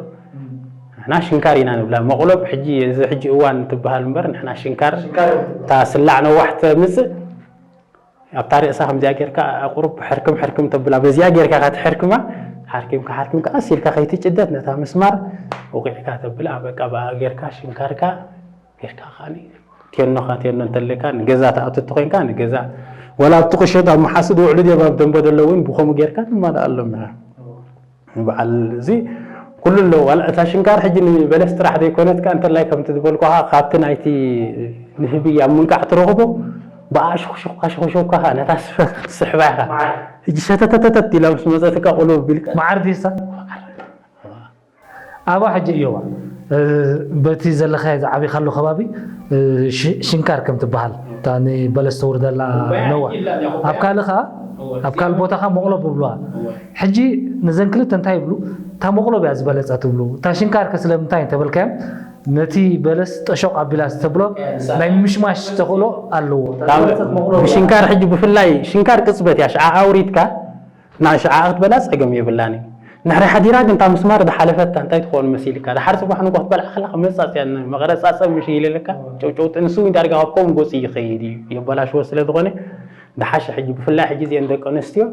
ንሕና ሽንካር ኢና ንብላ። መቕሎ ሕጂ፣ እዚ ሕጂ እዋን ትበሃል እምበር፣ ንሕና ሽንካር፣ ሽንካር እዮም ትብሉ። እታ ስላዕ ነዋሕ ተምጽእ፣ ኣብታ ርእሳ ከምዚኣ ጌርካ ኣቑሩብ ሕርክም ሕርክም ተብላ፣ በዚኣ ጌርካ ኢኻ ትሕርክማ። ሓርኪምካ ሓርኪምካ ቀስ ኢልካ ከይትጭደት ነታ ምስማር ወቂዕካ ተብላ፣ በቃ ብኣ ጌርካ ሽንካርካ ጌርካ ከኣኒ ቴኖኻ ቴኖ እንተለካ ንገዛ ትኣቱ እንተኾይንካ ንገዛ፣ ወላ ኣብቲ ቁሸት ኣብ መሓስድ ውዕሉ ድዮም ኣብ ደንበ ዘለዉ እውን ብኸምኡ ጌርካ ትማልኣሎም ኢኻ። በዓል እዚ ኩሉ ኣለዎ። ዋላ እታ ሽንካር ሕጂ ንበለስ ጥራሕ ዘይኮነት ከኣ እንተላይ ከምቲ ዝበልኩኻ ካብቲ ናይቲ ንህቢ ኣብ ምንቃዕ ትረኽቦ ብኣ ሽኹሽኹ ኣሽኹሽኹካ ከኣ ነታ ስፈ ክትስሕባ ኢኻ። ሕጂ ሸተተተተት ኢላ ምስ መጸትካ ቁልው ኣቢልካ መዓር ዲሳ? ኣባ ሕጂ እዮባ፣ እ፣ በቲ ዘለኻዮ ዝዓቢኻሉ ከባቢ፣ እ፣ ሽ-፣ ሽንካር ከም ትበሃል፣ እታ ንበለስ ተውርደላ ነዋ። ኣብ ካልእ ኸዓ፣ ኣብ ካልእ ቦታ ኸዓ መቕሎ ብብልዋ። ሕጂ ነዘን ክልተ እንታይ ይብሉ? እታ መቕሎ እያ ዝበለጸት ትብሉ። እታ ሽንካር ከ ስለምንታይ እንተበልካዮም፣ ነቲ በለስ ጠሾቕ ኣቢላ ዝተብሎ ናይ ምሽማሽ ተኽእሎ ኣለዎ። ብሽንካር ሕጂ ብፍላይ ሽንካር ቅጽበት እያ፣ ሽዓ ኣውሪድካ፣ ናይ ሽዓ ክትበላ ጸገም የብላን እዩ። ንሕሪ ሓዲራ ግን እታ ምስማር ዝሓለፈታ እንታይ ትኸውን መሲልካ? ድሓር ጽባሕ ንግሆ ክትበልዓ ከለኻ መጻጽያ መቕረጻጸ ምሽ ኢልልካ፣ ጨውጨውጢ ንሱ እውን ዳርጋ ካብ ከምኡ ገጹ ይኸይድ እዩ፣ የበላሽዎ ስለ ዝኾነ፣ ድሓሸ ሕጂ ብፍላይ ሕጂ እዚአን ደቂ ኣንስትዮ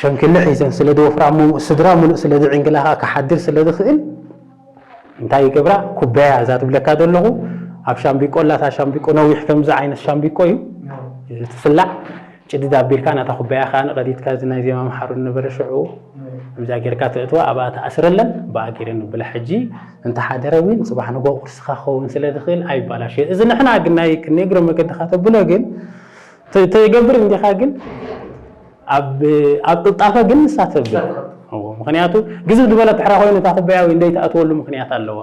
ሸንክሊ ሒዘን ስለ ዝወፍራ፣ ሙ-፣ ስድራ ሙሉእ ስለ ዝዕንግላኻ ክሓድር ስለ ዝኽእል፣ እንታይ ይገብራ? ኩባያ እዛ ትብለካ ዘለኹ፣ ኣብ ሻምቢቆ ኣላ፣ እታ ሻምቢቆ ነዊሕ ከምዚ ዓይነት ሻምቢቆ እዩ። እቲ ስላዕ ጭድድ ኣቢልካ ናታ ኩባያ ከኣ ቀዲድካ፣ እዚ ናይ ዜማ መሓሩ ዝነበረ ሽዑ፣ ከምዚኣ ጌርካ ተእትዋ፣ ኣብኣ ትኣስረለን፣ ብኣ ጌረን ንብላ። ሕጂ እንተሓደረ እውን ጽባሕ ንግሆ ቁርስኻ ክኸውን ስለ ዝኽእል ኣይባላሽዮ። እዚ ንሕና ግን ናይ ክንእግረ መገድኻ ተብሎ ግን ተ-፣ ተገብር እንዲኻ ግን ኣብ፣ ኣብ ቅልጣፈ ግን ንሳ ተብል። እዎ፣ ምኽንያቱ ግዝፍ ዝበለ ትሕራ ኮይኑ እታ ኩባያ ወይ እንደይትኣትወሉ ምኽንያት ኣለዋ።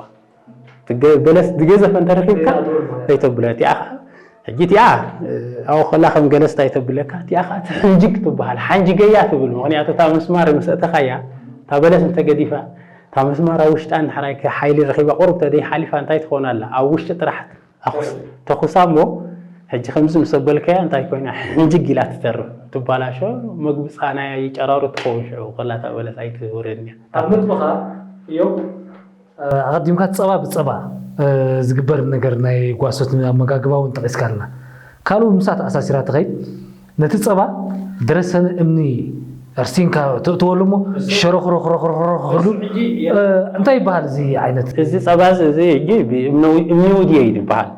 ትገ-፣ በለስ ዝገዘፈ እንተረኺብካ ዘይተብሎ እቲኣ ኸ-፣ ሕጂ እቲኣ፣ እ፣ ኣብኡ ከላ ከም ገለስታ ኣይተብለካ፣ እቲኣ ኸዓ ትሕንጅግ ትበሃል። ሓንጅገያ ትብል፣ ምኽንያቱ እታ መስማር ምስ ኣእተኻያ፣ እታ በለስ እንተገዲፋ፣ እታ መስማር ኣብ ውሽጣ እንድሕር ኣይከ-፣ ሓይሊ ረኺባ፣ ቁሩብ ተደይሓሊፋ እንታይ ትኸውን ኣላ? ኣብ ውሽጢ ጥራሕ ኣኹስ-፣ ተኹሳ እሞ፣ ሕጂ ከምዚ ምስ ኣበልካያ እንታይ ኮይና? ሕንጅግ ኢላ ትተርፍ፣ ትባላሾ፣ መግቢ ጻናያ ይጨራሩ ትኸውን ሽዑ፣ ከላ እታ በለስ ኣይትውረድን እያ። ኣብ ነጥብኻ እዮም ኣቐዲምካ ጸባ ብጸባ፣ እ፣ ዝግበር ነገር ናይ ጓሶት ኣመጋግባ እውን ጠቒስካልና። ካልኡ ምሳ ተኣሳሲራ ትኸይድ፣ ነቲ ጸባ ደረሰን እምኒ ኣርሲንካ ተእትወሉ እሞ ሸሮኽሮኽሮኽሮኽሮኽ ክብሉ፣ እ፣ እንታይ ይበሃል እዚ ዓይነት? እዚ ጸባ እዚ፣ እዚ ሕጂ ብእምነዊ-፣ እምኒ ውድዮ እዩ ዝበሃል።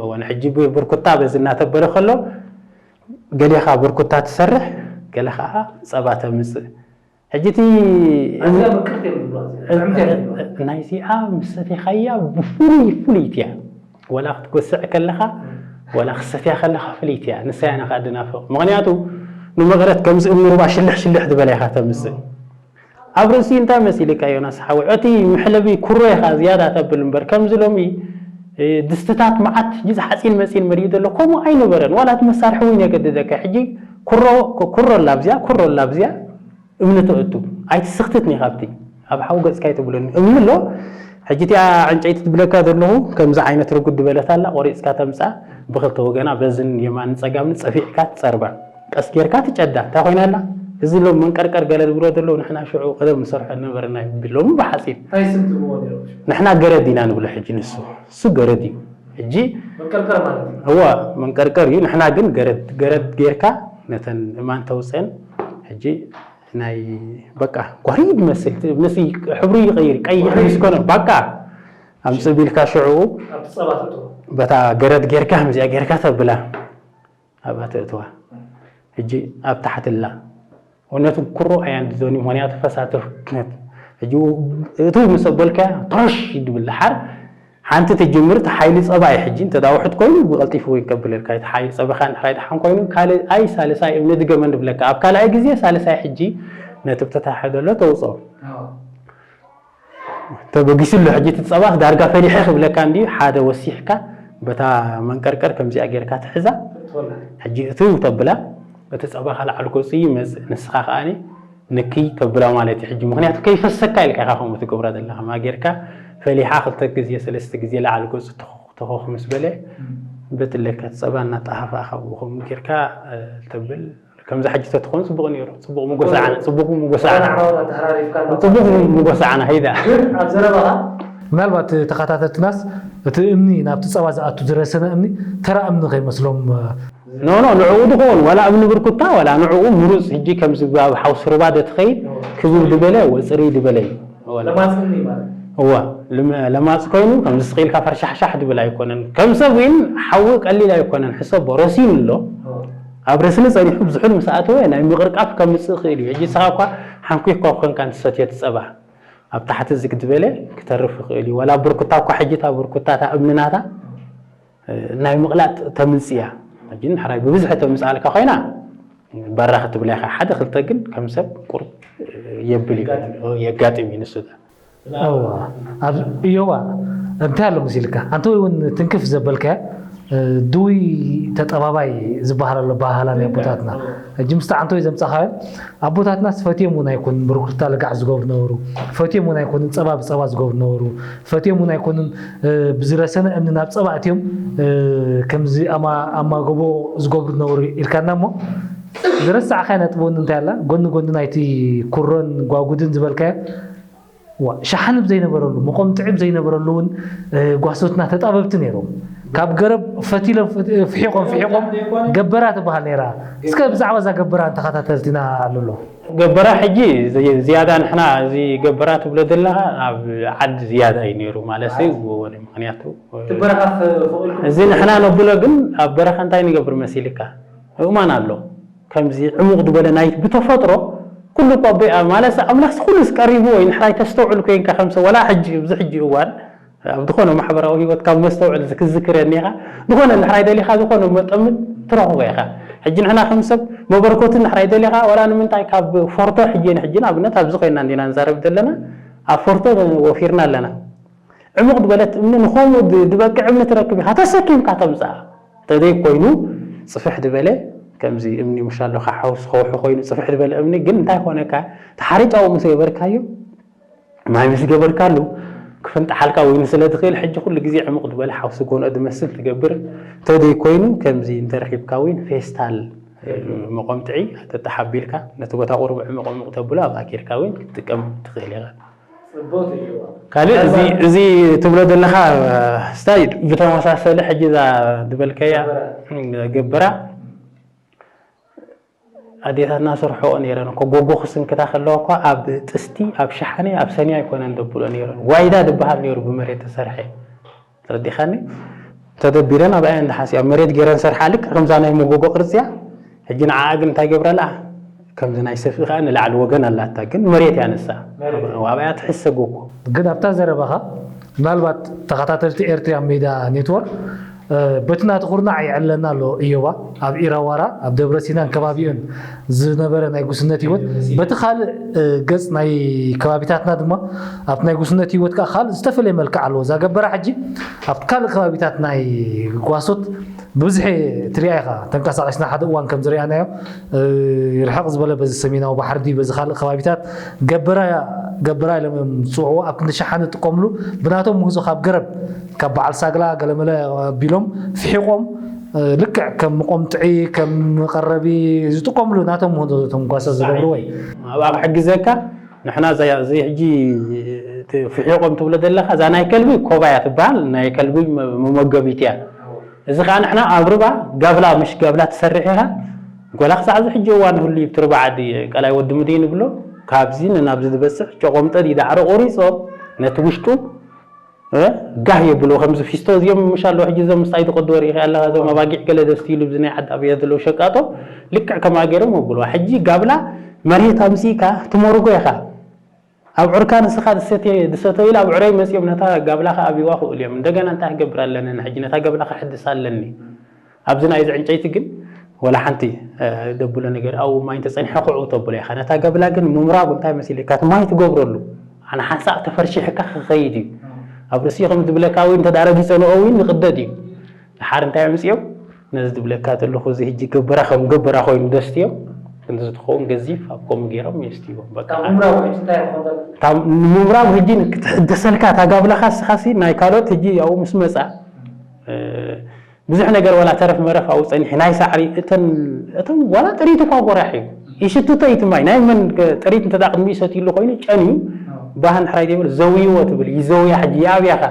እወ፣ ንሕጂ ብ-፣ ብርኩታ በዚ እናተበለ ከሎ፣ ገሌኻ ብርኩታ ትሰርሕ፣ ገለ ኸዓ ጸባ ተምጽእ። ሕጂ እቲ ኣዝያ ምቅርቲ እዮም ዝብሉዋ፣ እዚኣ ጥዕምቲ እዮም ዝብሉዋ። ናይዚኣ ምስ ሰቴኻያ ብፍሉይ ፍልይቲ እያ። ወላ ክትጎስዕ ከለኻ፣ ወላ ክሰትያ ከለኻ ፍልይቲ እያ። ንሳ እያ ንኻ ድናፍቕ። ምኽንያቱ፣ ንመቐረት ከምዚ እምኒ ሩባ ሽልሕ ሽልሕ ዝበለ ኢኻ ተምጽእ። ኣብ ርእሲ እንታይ መሲልካ ዮናስ ሓወይ? እቲ መሕለቢ ኩሮ ኢኻ ዝያዳ ተብል እምበር፣ ከምዚ ሎሚ፣ እ፣ ድስትታት መዓት ሕጂ ሓፂን መፂን መሊኡ ዘሎ፣ ከምኡ ኣይነበረን። ዋላ እቲ መሳርሒ እውን የገድደካ። ሕጂ ኩሮ፣ ኩሮ ኣላ ኣብዚኣ፣ ኩሮ ኣላ ኣብዚኣ፣ እምኒ ተእቱ። ኣይትስኽትትኒ ካብቲ። ኣብ ሓዊ ገጽካ ኣይተብለኒ። እምኒ ኣሎ። ሕጂ እቲኣ ዕንጨይቲ ትብለካ ዘለኹ፣ ከምዚ ዓይነት ርጉድ ዝበለት ኣላ፣ ቆሪጽካ ተምጽኣ፣ ብኽልተ ወገና፣ በዝን የማን ጸጋምን ጸፊዕካ ትጸርባ። ቀስ ጌርካ ትጨዳ። እንታይ ኮይና ኣላ? እዚ ሎም መንቀርቀር ገለ ዝብሎ ዘለዉ፣ ንሕና ሽዑ ቀደም ንሰርሖ ነበርና ይብሎም ብሓጺን። እንታይ ስም ትብልዎ ነይርኩም? ንሕና ገረድ ኢና ንብሎ ሕጂ ንሱ። እሱ ገረድ እዩ። ሕጂ መንቀርቀር ማለት እዩ። እዋ፣ መንቀርቀር እዩ። ንሕና ግን ገረድ፣ ገረድ ጌርካ ነተን እማን ተውፀን። ሕጂ ናይ በቃ ጓሂድ መስል፣ እቲ ምስሊ ሕብሩ ይቐይር፣ ቀይሕ ምስ ኮነ በቃ ኣምጽእ ቢልካ ሽዑ ኣብቲ ጸባ ተእትዎ። በታ ገረድ ጌርካ፣ ከምዚኣ ጌርካ ተብላ። ኣብኣ ተእትዋ። ሕጂ ኣብ ታሕቲ ኣላ። እውነቱ ኩሮ ኣያን ድዞኒ፣ ምኽንያቱ ፈሳቲ ኩነት። ሕጂ እቱ ምስ ኣበልካያ፣ ቶሽ ይድብል ደሓር። ሓንቲ ትጅምር፣ እቲ ሓይሊ ጸባ እዩ ሕጂ። እንተ ደኣ ውሑድ ኮይኑ፣ ብቐልጢፉ እውን ከብለልካ። እቲ ሓይሊ ጸባኻ እንድሕር ኣይደሓን ኮይኑ፣ ካልኣይ፣ ሳልሳይ እምኒ ድገመን ድብለካ። ኣብ ካልኣይ ግዜ፣ ሳልሳይ ሕጂ ነቲ ብተታሕሐ ዘሎ ተውጽኦ። ኣዎ። ተበጊሱ ኣሎ። ሕጂ እቲ ጸባስ ዳርጋ ፈሊሐ ክብለካ እንድዩ፣ ሓደ ወሲሕካ በታ መንቀርቀር ከምዚኣ ጌርካ ትሕዛ። ትወላ። ሕጂ እትው ተብላ፣ እቲ ጸባኻ ላዕሊ ክወጽእ ይመጽእ፣ ንስኻ ከኣኒ ንክይ ተብላ ማለት እዩ። ሕጂ ምኽንያቱ ከይፈሰካ ኢልካ ኢኻ ከምኡ ትገብራ ዘለኻ፣ ማ ጌርካ ፈሊሓ ክልተ ግዜ ሰለስተ ግዜ ላዕሊ ገጹ ተኾኽ ምስ በለ በትለካ ጸባ እናጠሃፋ ካብ ከምኡ ጌርካ ተብል ከምዚ ሕጂ ተትኾን ጽቡቕ ነይሩ። ጽቡቕ ምጎሳዕና፣ ጽቡቕ ምጎሳዕና፣ ጽቡቕ ምጎሳዕና። ሄዳ ኣብ ዘረባኻ ምናልባት ተኸታተልትናስ እቲ እምኒ ናብቲ ጸባ ዝኣቱ ዝረሰነ እምኒ ተራ እምኒ ከይመስሎም። ኖ ኖ ንዕኡ ድኾን ዋላ እምኒ ብርኩታ ዋላ ንዕኡ ምሩጽ ሕጂ ከምዚ ኣብ ሓውሲ ሩባ ደትኸይድ ክብብ ድበለ ወፅሪ ድበለ እዩ። ለማፅኒ ማለት እዋ ለማፅ ኮይኑ ከምዚ ስቕ ኢልካ ፈርሻሕሻሕ ድብል ኣይኮነን። ከም ሰብ ግን ሓዊ ቀሊል ኣይኮነን። ሕሰቦ ረሲኑ ኣሎ። ኣብ ረስኒ ጸኒሑ ብዝሑል ምስ ኣተወ ናይ ምቕርቃፍ ከምጽእ ይኽእል እዩ። ሕጂ ንስኻ እኳ ሓንኩይኳ ኮንካ ንሰትዮ ትጸባ ኣብ ታሕቲ ዝግ ዝበለ ክተርፍ ይኽእል እዩ። ዋላ ብርኩታ እኳ ሕጂ እታ ብርኩታ እታ እምኒ ናታ ናይ ምቕላጥ ተምጽእ እያ። ሕጂ ንሕራይ ብብዝሒ ተምጽኣልካ ኮይና በራ ክትብላ ኢኻ። ሓደ ክልተ ግን ከም ሰብ ቁርብ የብል እዩ የጋጥም እዩ ንሱ። እዋ ኣብ እዮባ እንታይ ኣሎ መሲልካ ኣንተ ወይ እውን ትንክፍ ዘበልካያ ድውይ ተጠባባይ ዝበሃል ኣሎ ባህላ ናይ ኣቦታትና። ሕጂ ምስቲ ኣንተ ወይ ዘምጻኻዮ ኣቦታትናስ ፈትዮም እውን ኣይኮኑን ብርኩርታ ልጋዕ ዝገብሩ ነበሩ። ፈትዮም እውን ኣይኮኑን ጸባ ብጸባ ዝገብሩ ነበሩ። ፈትዮም እውን ኣይኮኑን ብዝረሰነ እምኒ ናብ ጸባ እትዮም ከምዚ ኣማጎቦ ዝገብሩ ነበሩ ኢልካና እሞ ዝረሳዕካያ ነጥቢ እውን እንታይ ኣላ ጎኒ ጎኒ ናይቲ ኩሮን ጓጉድን ዝበልካዮ ዋ ሸሓኒ ብዘይነበረሉ መቆምጥዒ ብዘይነበረሉ እውን ጓሶትና ተጣበብቲ ነይሮም። ካብ ገረብ ፈቲሎም ፍሒቆም ፍሒቆም ገበራ ትበሃል ነይራ። እስከ ብዛዕባ እዛ ገበራ ንተኸታተልትና ኣለሎ። ገበራ ሕጂ ዝያዳ ንሕና እዚ ገበራ ትብሎ ዘለኻ ኣብ ዓዲ ዝያዳ እዩ ነይሩ ማለት እዩ። ምክንያቱ እዚ ንሕና ነብሎ ግን ኣብ በረኻ እንታይ ንገብር መሲልካ እማን ኣሎ ከምዚ ዕሙቕ ዝበለ ናይ ብተፈጥሮ ኩሉ እኮ ኣቦይ ማለት ኣምላኽስ ኩሉስ ቀሪቡ ወይ ንሕራይ ተስተውዕል ኮይንካ ከምሰ ወላ ሕጂ ኣብዚ ሕጂ እዋን ኣብ ዝኾነ ማሕበራዊ ህይወት ካብ መስተውዕል ክዝክረኒ ኢኻ ዝኾነ ንሕራይ ደሊኻ ዝኾነ መጠምት ትረኽቦ ኢኻ። ሕጂ ንሕና ከም ሰብ መበርኮትን ንሕራይ ደሊኻ ወላ ንምንታይ ካብ ፎርቶ ሕጂ ንሕጂ ንኣብነት ኣብዚ ኮይና እንዲና ንዛረብ ዘለና ኣብ ፎርቶ ወፊርና ኣለና። ዕሙቕ ዝበለት እምኒ ንኸምኡ ዝበቅዕ እምኒ ትረክብ ኢኻ ተሰኪምካ ተምፅኣ ተዘይ ኮይኑ ፅፍሕ ዝበለ ከምዚ እምኒ ምሻሎ ሓውስ ከውሒ ኮይኑ ፅፍሕ ዝበለ እምኒ ግን እንታይ ኮነካ ተሓሪጫዊ ምስ ገበርካዮ ማይ ምስ ገበርካሉ ክፍንጥሓልካ ወይኒ ስለ ትኽእል ሕጂ ኩሉ ግዜ ዕሙቕ ዝበለ ሓውሲ ጎንኦ ዝመስል ትገብር ተዘይ ኮይኑ ከምዚ እንተረኺብካ ወይን ፌስታል መቆምጥዒ ተተሓቢልካ ነቲ ቦታ ቁሩብ ዕሙቕ ዕሙቕ ተብሎ ኣብኣ ጌርካ ወይን ክትጥቀም ትኽእል ኢኻ። ካልእ እዚ ትብሎ ዘለኻ ስታይ ብተመሳሰሊ ሕጂ እዛ ዝበልከያ ገብራ ኣዴታትና ሰርሖኦ ነይረን እኮ ጎጎ ክስንክታ ከለዋ እኳ ኣብ ጥስቲ ኣብ ሸሓነ ኣብ ሰኒ ኣይኮነን ደብሎ ነይረን ዋይዳ ዝበሃል ነይሩ ብመሬት ተሰርሐ ተረዲኻኒ ተደቢረን ኣብ ኣየን ድሓሲ ኣብ መሬት ገይረን ሰርሓ ልክ ከምዛ ናይ መጎጎ ቅርፅያ ሕጂ ንዓኣ ግን እንታይ ገብራላ ከምዚ ናይ ሰፍኢ ከዓ ንላዕሊ ወገን ኣላታ ግን መሬት እያ ንሳ ኣብኣ ትሕሰ ጎጎ ግን ኣብታ ዘረባኻ ምናልባት ተኸታተልቲ ኤርትርያ ሜዳ ኔትወርክ በቲ ናቲ ኩርናዕ ይዕለና ኣሎ እዮባ ኣብ ኢራዋራ ኣብ ደብረ ሲናን ከባቢኡን ዝነበረ ናይ ጉስነት ህይወት በቲ ካልእ ገጽ ናይ ከባቢታትና ድማ ኣብቲ ናይ ጉስነት ህይወት ከዓ ካልእ ዝተፈለየ መልክዕ ኣለዎ እዛ ገበራ ሕጂ ኣብቲ ካልእ ከባቢታት ናይ ጓሶት ብብዝሒ ትሪኣ ኢኻ ተንቀሳቒስና ሓደ እዋን ከም ዝሪኣናዮ ርሕቕ ዝበለ በዚ ሰሜናዊ ባሕሪ ድዩ በዚ ካልእ ከባቢታት ገበራ ገበራ ኢሎም እዮም ዝፅውዕዎ ኣብ ክንዲ ሸሓኒ ዝጥቀምሉ ብናቶም ምህዞ ካብ ገረብ ካብ በዓል ሳግላ ገለመለ ኣቢሎም ፍሒቖም ልክዕ ከም መቆምጥዒ ከም መቐረቢ ዝጥቀምሉ ናቶም ምህዞ እቶም ጓሳ ዝገብርዎ እዩ። ኣብኣ ክሕግዘካ ንሕና እዚ ሕጂ ፍሒቖም ትብሎ ዘለካ እዛ ናይ ከልቢ ኮባ እያ ትበሃል ናይ ከልቢ መመገቢት እያ። እዚ ከዓ ንሕና ኣብ ርባ ጋብላ ምሽ ጋብላ ትሰርሕ ኢኻ ጎላ ክሳዕ እዚ ሕጂ እዋን ህሉ ይብቲ ርባ ዓዲ ቀላይ ወዲ ምድይ ንብሎ ካብዚ ንናብዚ ዝበፅሕ ጨቆምጠ ዳዕሮ ቆሪፆ ነቲ ውሽጡ ጋህ የብሎ ከምዚ ፊስቶ እዚኦም ምሽ ኣለዎ ሕጂ እዞም ምስታይ ዝቀድዎ ርኢኻ ኣለኻ እዞም ኣባጊዕ ገለ ደስትይሉ ብዚ ናይ ዓዲ ኣብያ ዘለዉ ሸቃጦ ልክዕ ከምኣ ገይሮም ኣብልዋ ሕጂ ጋብላ መሬት ኣምፅእካ ትመርጎ ኢኻ ኣብዑርካ ንስኻ ዝሰተየ ዝሰተይሉ ኣብዑረይ መፂኦም ነታ ጋብላ ከኣቢዋ ክእሉ እዮም እንደገና እንታይ ክገብር ኣለኒ ንሕጂ ነታ ገብላ ከሕድስ ኣለኒ ኣብዚ ናይዚ ዕንጨይቲ ግን ወላ ሓንቲ ደብሎ ነገር ኣብኡ ማይ እንተፀኒሐ ክዕው ተብሎ ኢኻ ነታ ገብላ ግን ምምራጉ እንታይ መሲልካ እቲ ማይ ትገብረሉ ኣነ ሓንሳእ ተፈርሺሕካ ክኸይድ እዩ ኣብ ርእሲኡ ከም ዝብለካ እውን እንተዳረጊ ፀንኦ እውን ንቅደድ እዩ ድሓር እንታይ ኣምፅኦም ነዚ ዝብለካ ዘለኹ እዚ ሕጂ ገበራ ከም ገበራ ኮይኑ ደስትዮም ክንዲ ዝትኸውን ገዚፍ ኣብ ከምኡ ገይሮም የስትይዎም። በቃ ካብ ምምራው ሕጂ እንታይ ይኾን ዘሎ? ካብ ንምምራው ሕጂ ክትሕደሰልካ እታ ጋብላኻ ንስኻሲ ናይ ካልኦት ሕጂ ኣብኡ ምስ መጻ፣ እ፣ ብዙሕ ነገር ዋላ ተረፍ መረፍ ኣብኡ ጸኒሑ ናይ ሳዕሪ እተን እቶም ዋላ ጥሪት እኳ ጎራሕ እዩ። ይሽትቶ እዩ እቲ ማይ። ናይ መን ጥሪት እንተ ደኣ ቅድሚኡ ሰትይሉ ኮይኑ ጨንዩ ባህ እንድሕር ኣይደብል ዘውይዎ ትብል ይዘውያ ሕጂ ይኣብያኻ።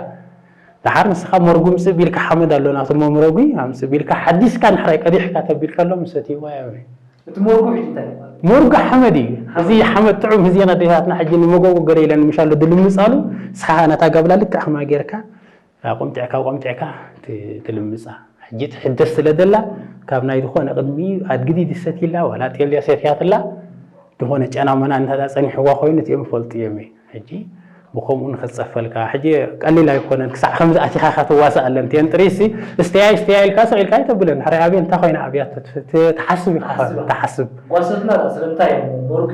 ደሓር ንስኻ መርጉ ምጽእ ቢልካ ሓመድ ኣሎ ናቱ መምረጉ ኣምጽእ ቢልካ ሓዲስካ እንድሕር ኣይቀዲሕካ ተቢልካ ኣሎ ምሰትይዋ ያብሪ። እቲ መርጉ ሕጂ እንታይ ይባሃል? መርጉ ሓመድ እዩ። እዚ ሓመድ ጥዑም ህዝየን ኣዴታትና ሕጂ ንመጎጎ ገለ ኢለን ምሻሎ ድልምጻሉ ንስኻ ነታ ጋብላ ልክዕ ከማ ጌርካ ቆምጢዕካ ቆምጢዕካ ት- ትልምጻ። ሕጂ ትሕደስ ስለ ደላ ካብ ናይ ዝኾነ ቅድሚ ኣድግዲ ድሰት ኢላ ዋላ ጤልያ ሰትያትላ ዝኾነ ጨና መና እንተ ጸኒሕዋ ኮይኑ እቲኦም ይፈልጡ እዮም። ሕጂ ብኸምኡ ንኽትጸፈልካ ሕጂ ቀሊል ኣይኮነን። ክሳዕ ከምዚ ኣቲኻ ኢኻ ትዋሳእ ኣለን እቲአን ጥሪሲ እስተያይ እስተያይ ኢልካ ስቕ ኢልካ ኣይተብለን። ሕራይ ኣብየ እንታይ ኮይና ኣብያ ትሓስብ ኢኻ ትሓስብ። ጓሶትና ዳ ስለምንታይ እዮም መርጉ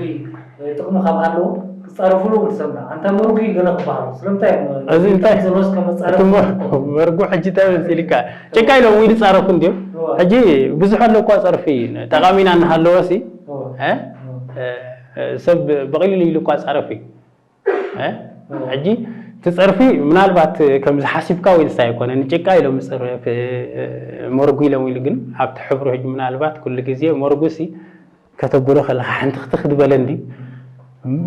ጥቕሚ ካብ ኣለዎ ክጻረፉሉ እውን ትሰምዕ። ኣንታ መርጉ ገለ ክበሃሉ ስለምንታይ እዮም እዚ እንታይ ዘለዎስ ከመጻረፍ እቲ መ- መርጉ ሕጂ እንታይ መሲልካ ጭቃ ኢሎም ወይ ዝጻረፉ እንዲዮም። ሕጂ ብዙሕ ኣሎ እኳ ጸርፊ ጠቓሚና እናሃለወ ሲ እ? እ፣ እ፣ ሰብ በቒሉ ኢሉ እኳ ጻረፊ እ? ሕጂ እቲ ጸርፊ ምናልባት ከምዚ ሓሲብካ ወይ ንሳ ኣይኮነ ንጭቃ ኢሎም ዝጸርፍ እ፣ መርጉ ኢሎም ኢሉ ግን ኣብቲ ሕብሩ ሕጂ ምናልባት ኩሉ ግዜ መርጉ ሲ ከተብሎ ከለኻ ሓንቲ ክትኽ ዝበለ እንዲ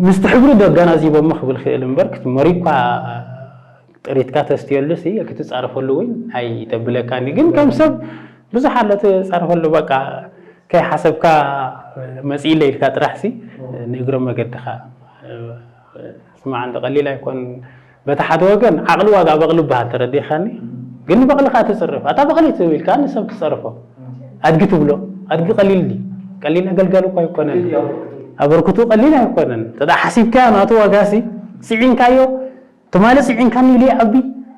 ምስቲ ሕብሪ ዶ ኣገናዚቦሞ ክብል ክእል እምበር ክትመሪኳ ጥሪትካ ተስትየሉ ሲ ክትጻረፈሉ እውን ኣይተብለካን እዩ። ግን ከም ሰብ ብዙሕ ኣሎ ትጻረፈሉ በቃ ከይሓሰብካ መጺኢለ ኢልካ ጥራሕ ሲ ንእግረ መገድኻ ስማዕ እንደ ቀሊል ኣይኮን። በቲ ሓደ ወገን ዓቕሊ ዋጋ በቕሊ ይበሃል ተረዲኻኒ። ግን ንበቕልኻ ትጽርፍ ኣታ በቕሊ ትብል ኢልካ ንሰብ ትጸርፎ ኣድጊ ትብሎ ኣድጊ ቀሊል ድዩ? ቀሊል ኣገልጋሊ እኳ ኣይኮነን። ኣበርክቱ ቀሊል ኣይኮነን። ተዳ ሓሲብካዮ ናቱ ዋጋሲ ስዒንካዮ ትማሊ ስዒንካኒ ኢሉ ይዓቢ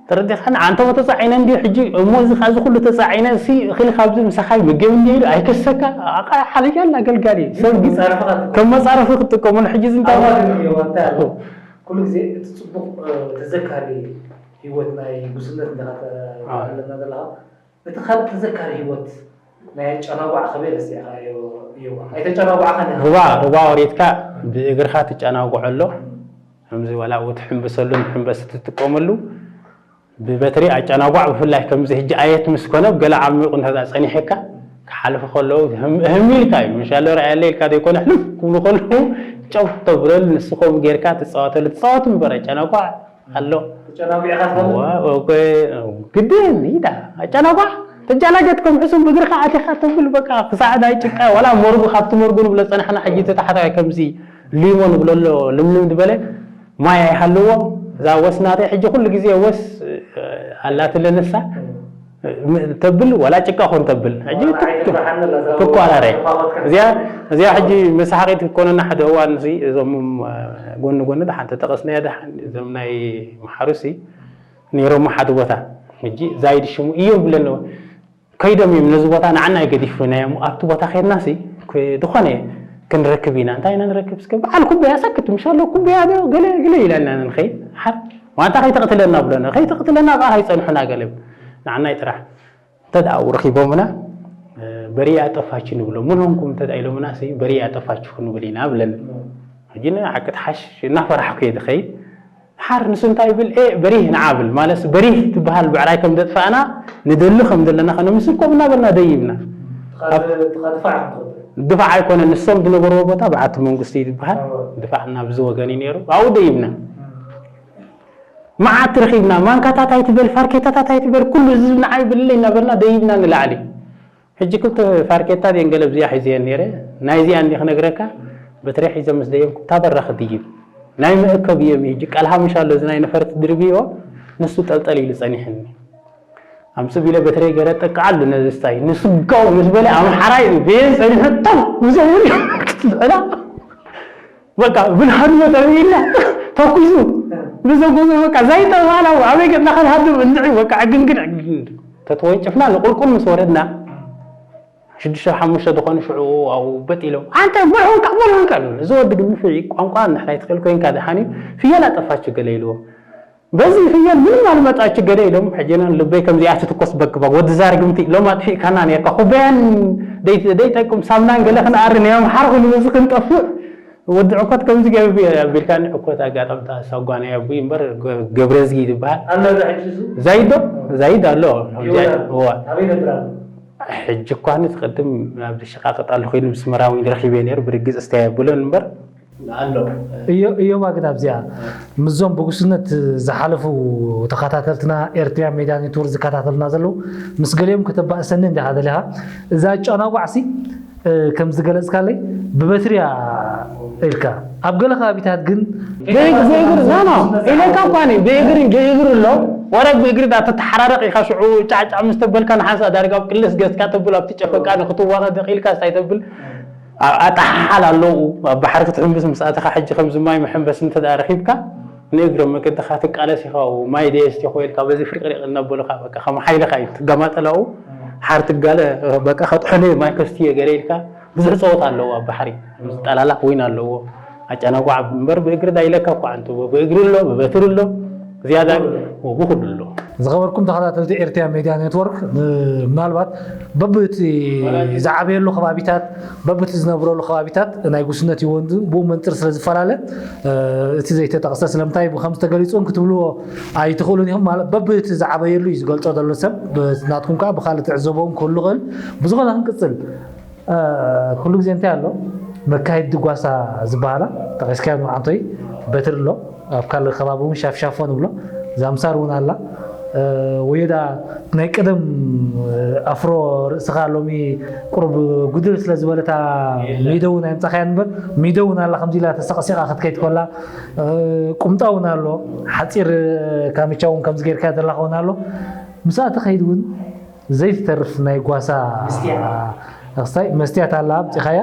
ተረዲኻኒ። ኣንተ ተጻዒነ እንዲ ሕጂ እሞ እዚ ካብዚ ኩሉ ተጻዒነ ሲ እኽሊ ካብዚ ምሳኻ ይምገብ እንዲ ኢሉ ኣይከሰካ ኣቃ ሓለጃል ኣገልጋሊ ሰብ ግን ከም መጻረፊ ክትጥቀመሉ ሕጂ እዚ እንታይ ኣዋድን እዮም እንታይ ኣሎ ኩሉ ግዜ እቲ ጽቡቕ ተዘካሪ ህይወት ናይ ጉስነት እንዳኻ ኣለና ዘለኻ እቲ ካልእ ተዘካሪ ህይወት ናይ ጨናጓዕ ከበይ ረሲዕኻዮ እየዋ ኣይተጨናጓዕኻን ኢኻ ሩባ ሩባ ወሪድካ ብእግርኻ ትጨናጉዐ ኣሎ ከምዚ ዋላ ትሕምብሰሉ ንሕምበስ ትጥቀመሉ ብበትሪ ኣጨናጓዕ ብፍላይ ከምዚ ሕጂ ኣየት ምስ ኮነ ገለ ዓሚቑ እንተ ጸኒሐካ ክሓልፉ ከለዉ ህም ኢልካ እዩ ምሻሎ ርኣየለ ኢልካ ዘይኮነ ሕልፍ ክብሉ ከለዉ ጨው ተብለሉ ንስኹም ጌርካ ትጻወተሉ ትጻወቱ እምበር ኣጨናጓዕ ኣሎ ተጨናጒዕኻ ግድን ኢዳ ኣጨናጓዕ ተጃላገት ከም ሕሱም ብእግርኻ ኣቲኻ ተብል በቃ ክሳዕ ናይ ጭቃ ዋላ መርጉ ካብቲ መርጉ ንብሎ ዝጸናሕና ሕጂ ተታሕታይ ከምዚ ሊሞ ንብሎ ኣሎ ልምልም ዝበለ ማይ ኣይሃልዎ እዛ ወስ ናተይ ሕጂ ኩሉ ግዜ ወስ ኣላትለ ንሳ ተብል ዋላ ጭቃ ኮን ተብል ሕጂ ትኳራረ እዚኣ እዚኣ ሕጂ መሳሓቂት ኮነና ሓደ እዋን እዚ እዞም ጎኒ ጎኒ ደሓን ተጠቐስናያ ደሓን እዞም ናይ መሓሩሲ ነይሮም ሓደ ቦታ ሕጂ ዛይድ ሽሙ እዮም ብለነዎ ከይዶም እዮም ነዚ ቦታ ንዓና ይገዲፉና እዮም ኣብቲ ቦታ ከድና ሲ ዝኾነ ክንረክብ ኢና እንታይ ኢና ንረክብ እስከ በዓል ኩበያ ሰክት ምሻሎ ኩበያ ዶ ገለ ገለ ኢላልና ንኸይድ ሓር ዋንታ ከይተቕትለና ብሎና ከይተቕትለና ብኣ ከይፀንሑና ገለ ንዓናይ ጥራሕ እንተ ደኣ ረኺቦምና በሪያ ጠፋች ንብሎ ምን ሆንኩም እንተ ኢሎምና ሲ በሪያ ጠፋች ክንብል ኢና ብለን ሕጂ ንሓቂ ትሓሽ እናፈራሕኩ እየ ዝኸይድ ሓር ንሱ እንታይ ይብል ኤ በሪህ ንዓብል ማለት በሪህ ትበሃል ብዕራይ ከም ዘጥፋእና ንደሊ ከም ዘለና ከነምስል ከምኡ እናበልና ደይብና ድፋዕ ኣይኮነን ንሶም ዝነበርዎ ቦታ በዓቲ መንግስቲ እዩ ዝበሃል ድፋዕ እና ብዚ ወገን እዩ ነይሩ ኣብኡ ደይብና መዓት ረኺብና ማንካታት ኣይትበል ፋርኬታታት ኣይትበል ኩሉ እዚ ንዓይ ብልለይ እናበልና ደይብና ንላዕሊ ሕጂ ክልተ ፋርኬታ ድየን ገለ ብዚኣ ሒዘየን ነይረ ናይዚኣ እንዲ ክነግረካ በትሪ ሒዘ ምስ ደየብኩ እታ በራ ክድይብ ናይ መእከብ እዮም እዩ ሕጂ ቀልሃ ምሻ ኣሎ እዚ ናይ ነፈርቲ ድርብዮ ንሱ ጠልጠል ኢሉ ጸኒሕኒ ኣምጽእ ቢለ በትሪ ገረ ጠቅዓሉ ነዚ ስታይ ንስጋው ምስ በለ ኣምሓራይ እዩ ቤን ጸኒሑ ጠው ዝብል ዕላ በቃ ብልሃዱ መጠን ኢልና ተኩሱ ብዘጎዘ በቃ ዘይተባህላው ኣበይ ገጥና ከንሃድም እንድዒ በቃ ዕግንግድ ዕግንግድ ተተወንጭፍና ንቁልቁል ምስ ወረድና ሽዱሽተ ሓሙሽተ ዝኾኑ ሽዑ ኣብኡ በጥ ኢሎም ኣንተ መን ሆንካ መን ሆንካ ኣለና እዚ ወዲ ግን ንፍዒ ቋንቋ ንሕና ይትኽእል ኮይንካ ድሓን እዩ ፍየል ኣጠፋችሁ ገለ ኢልዎም በዚ ፍየል ምንም አልመጣች ገደ ኢሎም ሕጀናን ልበይ ከምዚኣ ትትኮስ በክባ ወዲ ዛርግምቲ ኢሎም ኣጥፊእካና ነርካ። ኩበያን ደይ- ደይጠቅም ሳምናን ገለ ክንኣሪ ናይ ኣምሓርኹ ንብዚ ክንጠፍእ ወዲ ዕኮት ከምዚ ገቢ ኣቢልካኒ። ዕኮት ኣጋጣምታ ሳጓና ያቡይ እምበር ገ- ገብረዝጊ ዝበሃል። ኣሎ ዶ ሕጂ እሱ? ዛይዶ ዛይድ ኣሎ። ዮና፣ እዋ። ኣበይ ነብራ ኣሎ? ሕጂ እኳ ንትቐድም ኣብ ሽቃቐጥ ኣለኹ ኢሉ ምስ መራዊ ረኺበ ነይሩ። ብርግጽ እስታይ የብሎን እምበር ኣሎ። እዮ- እዮባ ግን ኣብዚኣ ምስዞም ብጉስነት ዝሓለፉ ተኸታተልትና ኤርትራ ሜድያ ኔትወርክ ዝከታተሉና ዘለዉ ምስ ገሊኦም ከተባእሰኒ እንዲኻ ደሊኻ? እዛ ጨናጓዕሲ ከም ዝገለጽካለይ ብበትሪያ ኢልካ ኣብ ገለ ከባቢታት ግን ብእግ- ብእግሪ ኖ ኖ ኢለካ እኳ እኔ ብእግሪ ብእግሪ ኣሎ። ወረግ ብእግሪ ዳ ተተሓራረቕ ኢኻ ሽዑ ጫዕጫዕ ምስ ተበልካ ንሓንሳ ዳርጋ ኣብ ቅልስ ገጽካ ተብል ኣብቲ ጨፈቃ ንክትዋቐ ደቂልካ ስታይ ተብል ኣጣሓሓል ኣለዉ። ኣብ ባሕሪ ክትሕምብስ ምስ ኣተኻ ሕጂ ከምዚ ማይ መሐንበሲ እንተ ደኣ ረኺብካ ንእግረ መገድኻ ትቃለስ ኢኻ። ማይ ደየስቲ ኮይልካ በዚ ፍሪቅሪቅ እናበሉኻ በቃ ከም ሓይልኻ እዩ ትጋማጠላኡ ሓር ትጋለ በቃ ከጥሕነ ማይ ከስትየ ገለ ኢልካ ብዙሕ ጸወታ ኣለዎ ኣብ ባሕሪ። ጠላላኽ ወይን ኣለዎ። ኣጨናጓዕ እምበር ብእግሪ ዳይለካ እኳ ኣንተ ብእግሪ ኣሎ ብበትሪ ኣሎ ዝያዳ ብኩሉ ኣሎ። ዝኸበርኩም ተኸታተልቲ ኤርትያ ሜድያ ኔትወርክ፣ ምናልባት በብቲ ዝዓበየሉ ከባቢታት በብቲ ዝነብረሉ ከባቢታት ናይ ጉስነት ይወንዱ ብኡ መንፅር ስለ ዝፈላለ እቲ ዘይተጠቕሰ ስለምንታይ ከም ዝተገሊፁን ክትብልዎ ኣይትኽእሉን ኢኹም። ማለት በብቲ ዝዓበየሉ እዩ ዝገልፆ ዘሎ ሰብ። ናትኩም ከዓ ብካልእ ትዕዘቦም ክህሉ ይኽእል። ብዝኾነ ክንቅፅል። ኩሉ ግዜ እንታይ ኣሎ መካይዲ ጓሳ ዝበሃላ ጠቂስካዮ ንዓንቶይ በትሪ ኣሎ። ኣብ ካልእ ከባቢ እውን ሻፍሻፎ ንብሎ ዛምሳር እውን ኣላ። ወየዳ ናይ ቀደም ኣፍሮ ርእስኻ ሎሚ ቁሩብ ጉድል ስለ ዝበለታ ሚዶ እውን ኣይምጻኻያን እምበር ሚዶ እውን ኣላ ከምዚ ኢላ ተሰቕሲቓ ክትከይድ ኮላ። ቁምጣ እውን ኣሎ ሓፂር ካምቻ እውን ከምዚ ጌርካ ዘለኻ እውን ኣሎ። ምስኣ ተኸይድ እውን ዘይትተርፍ ናይ ጓሳ ክስታይ መስትያት ኣላ ኣብፂኻያ።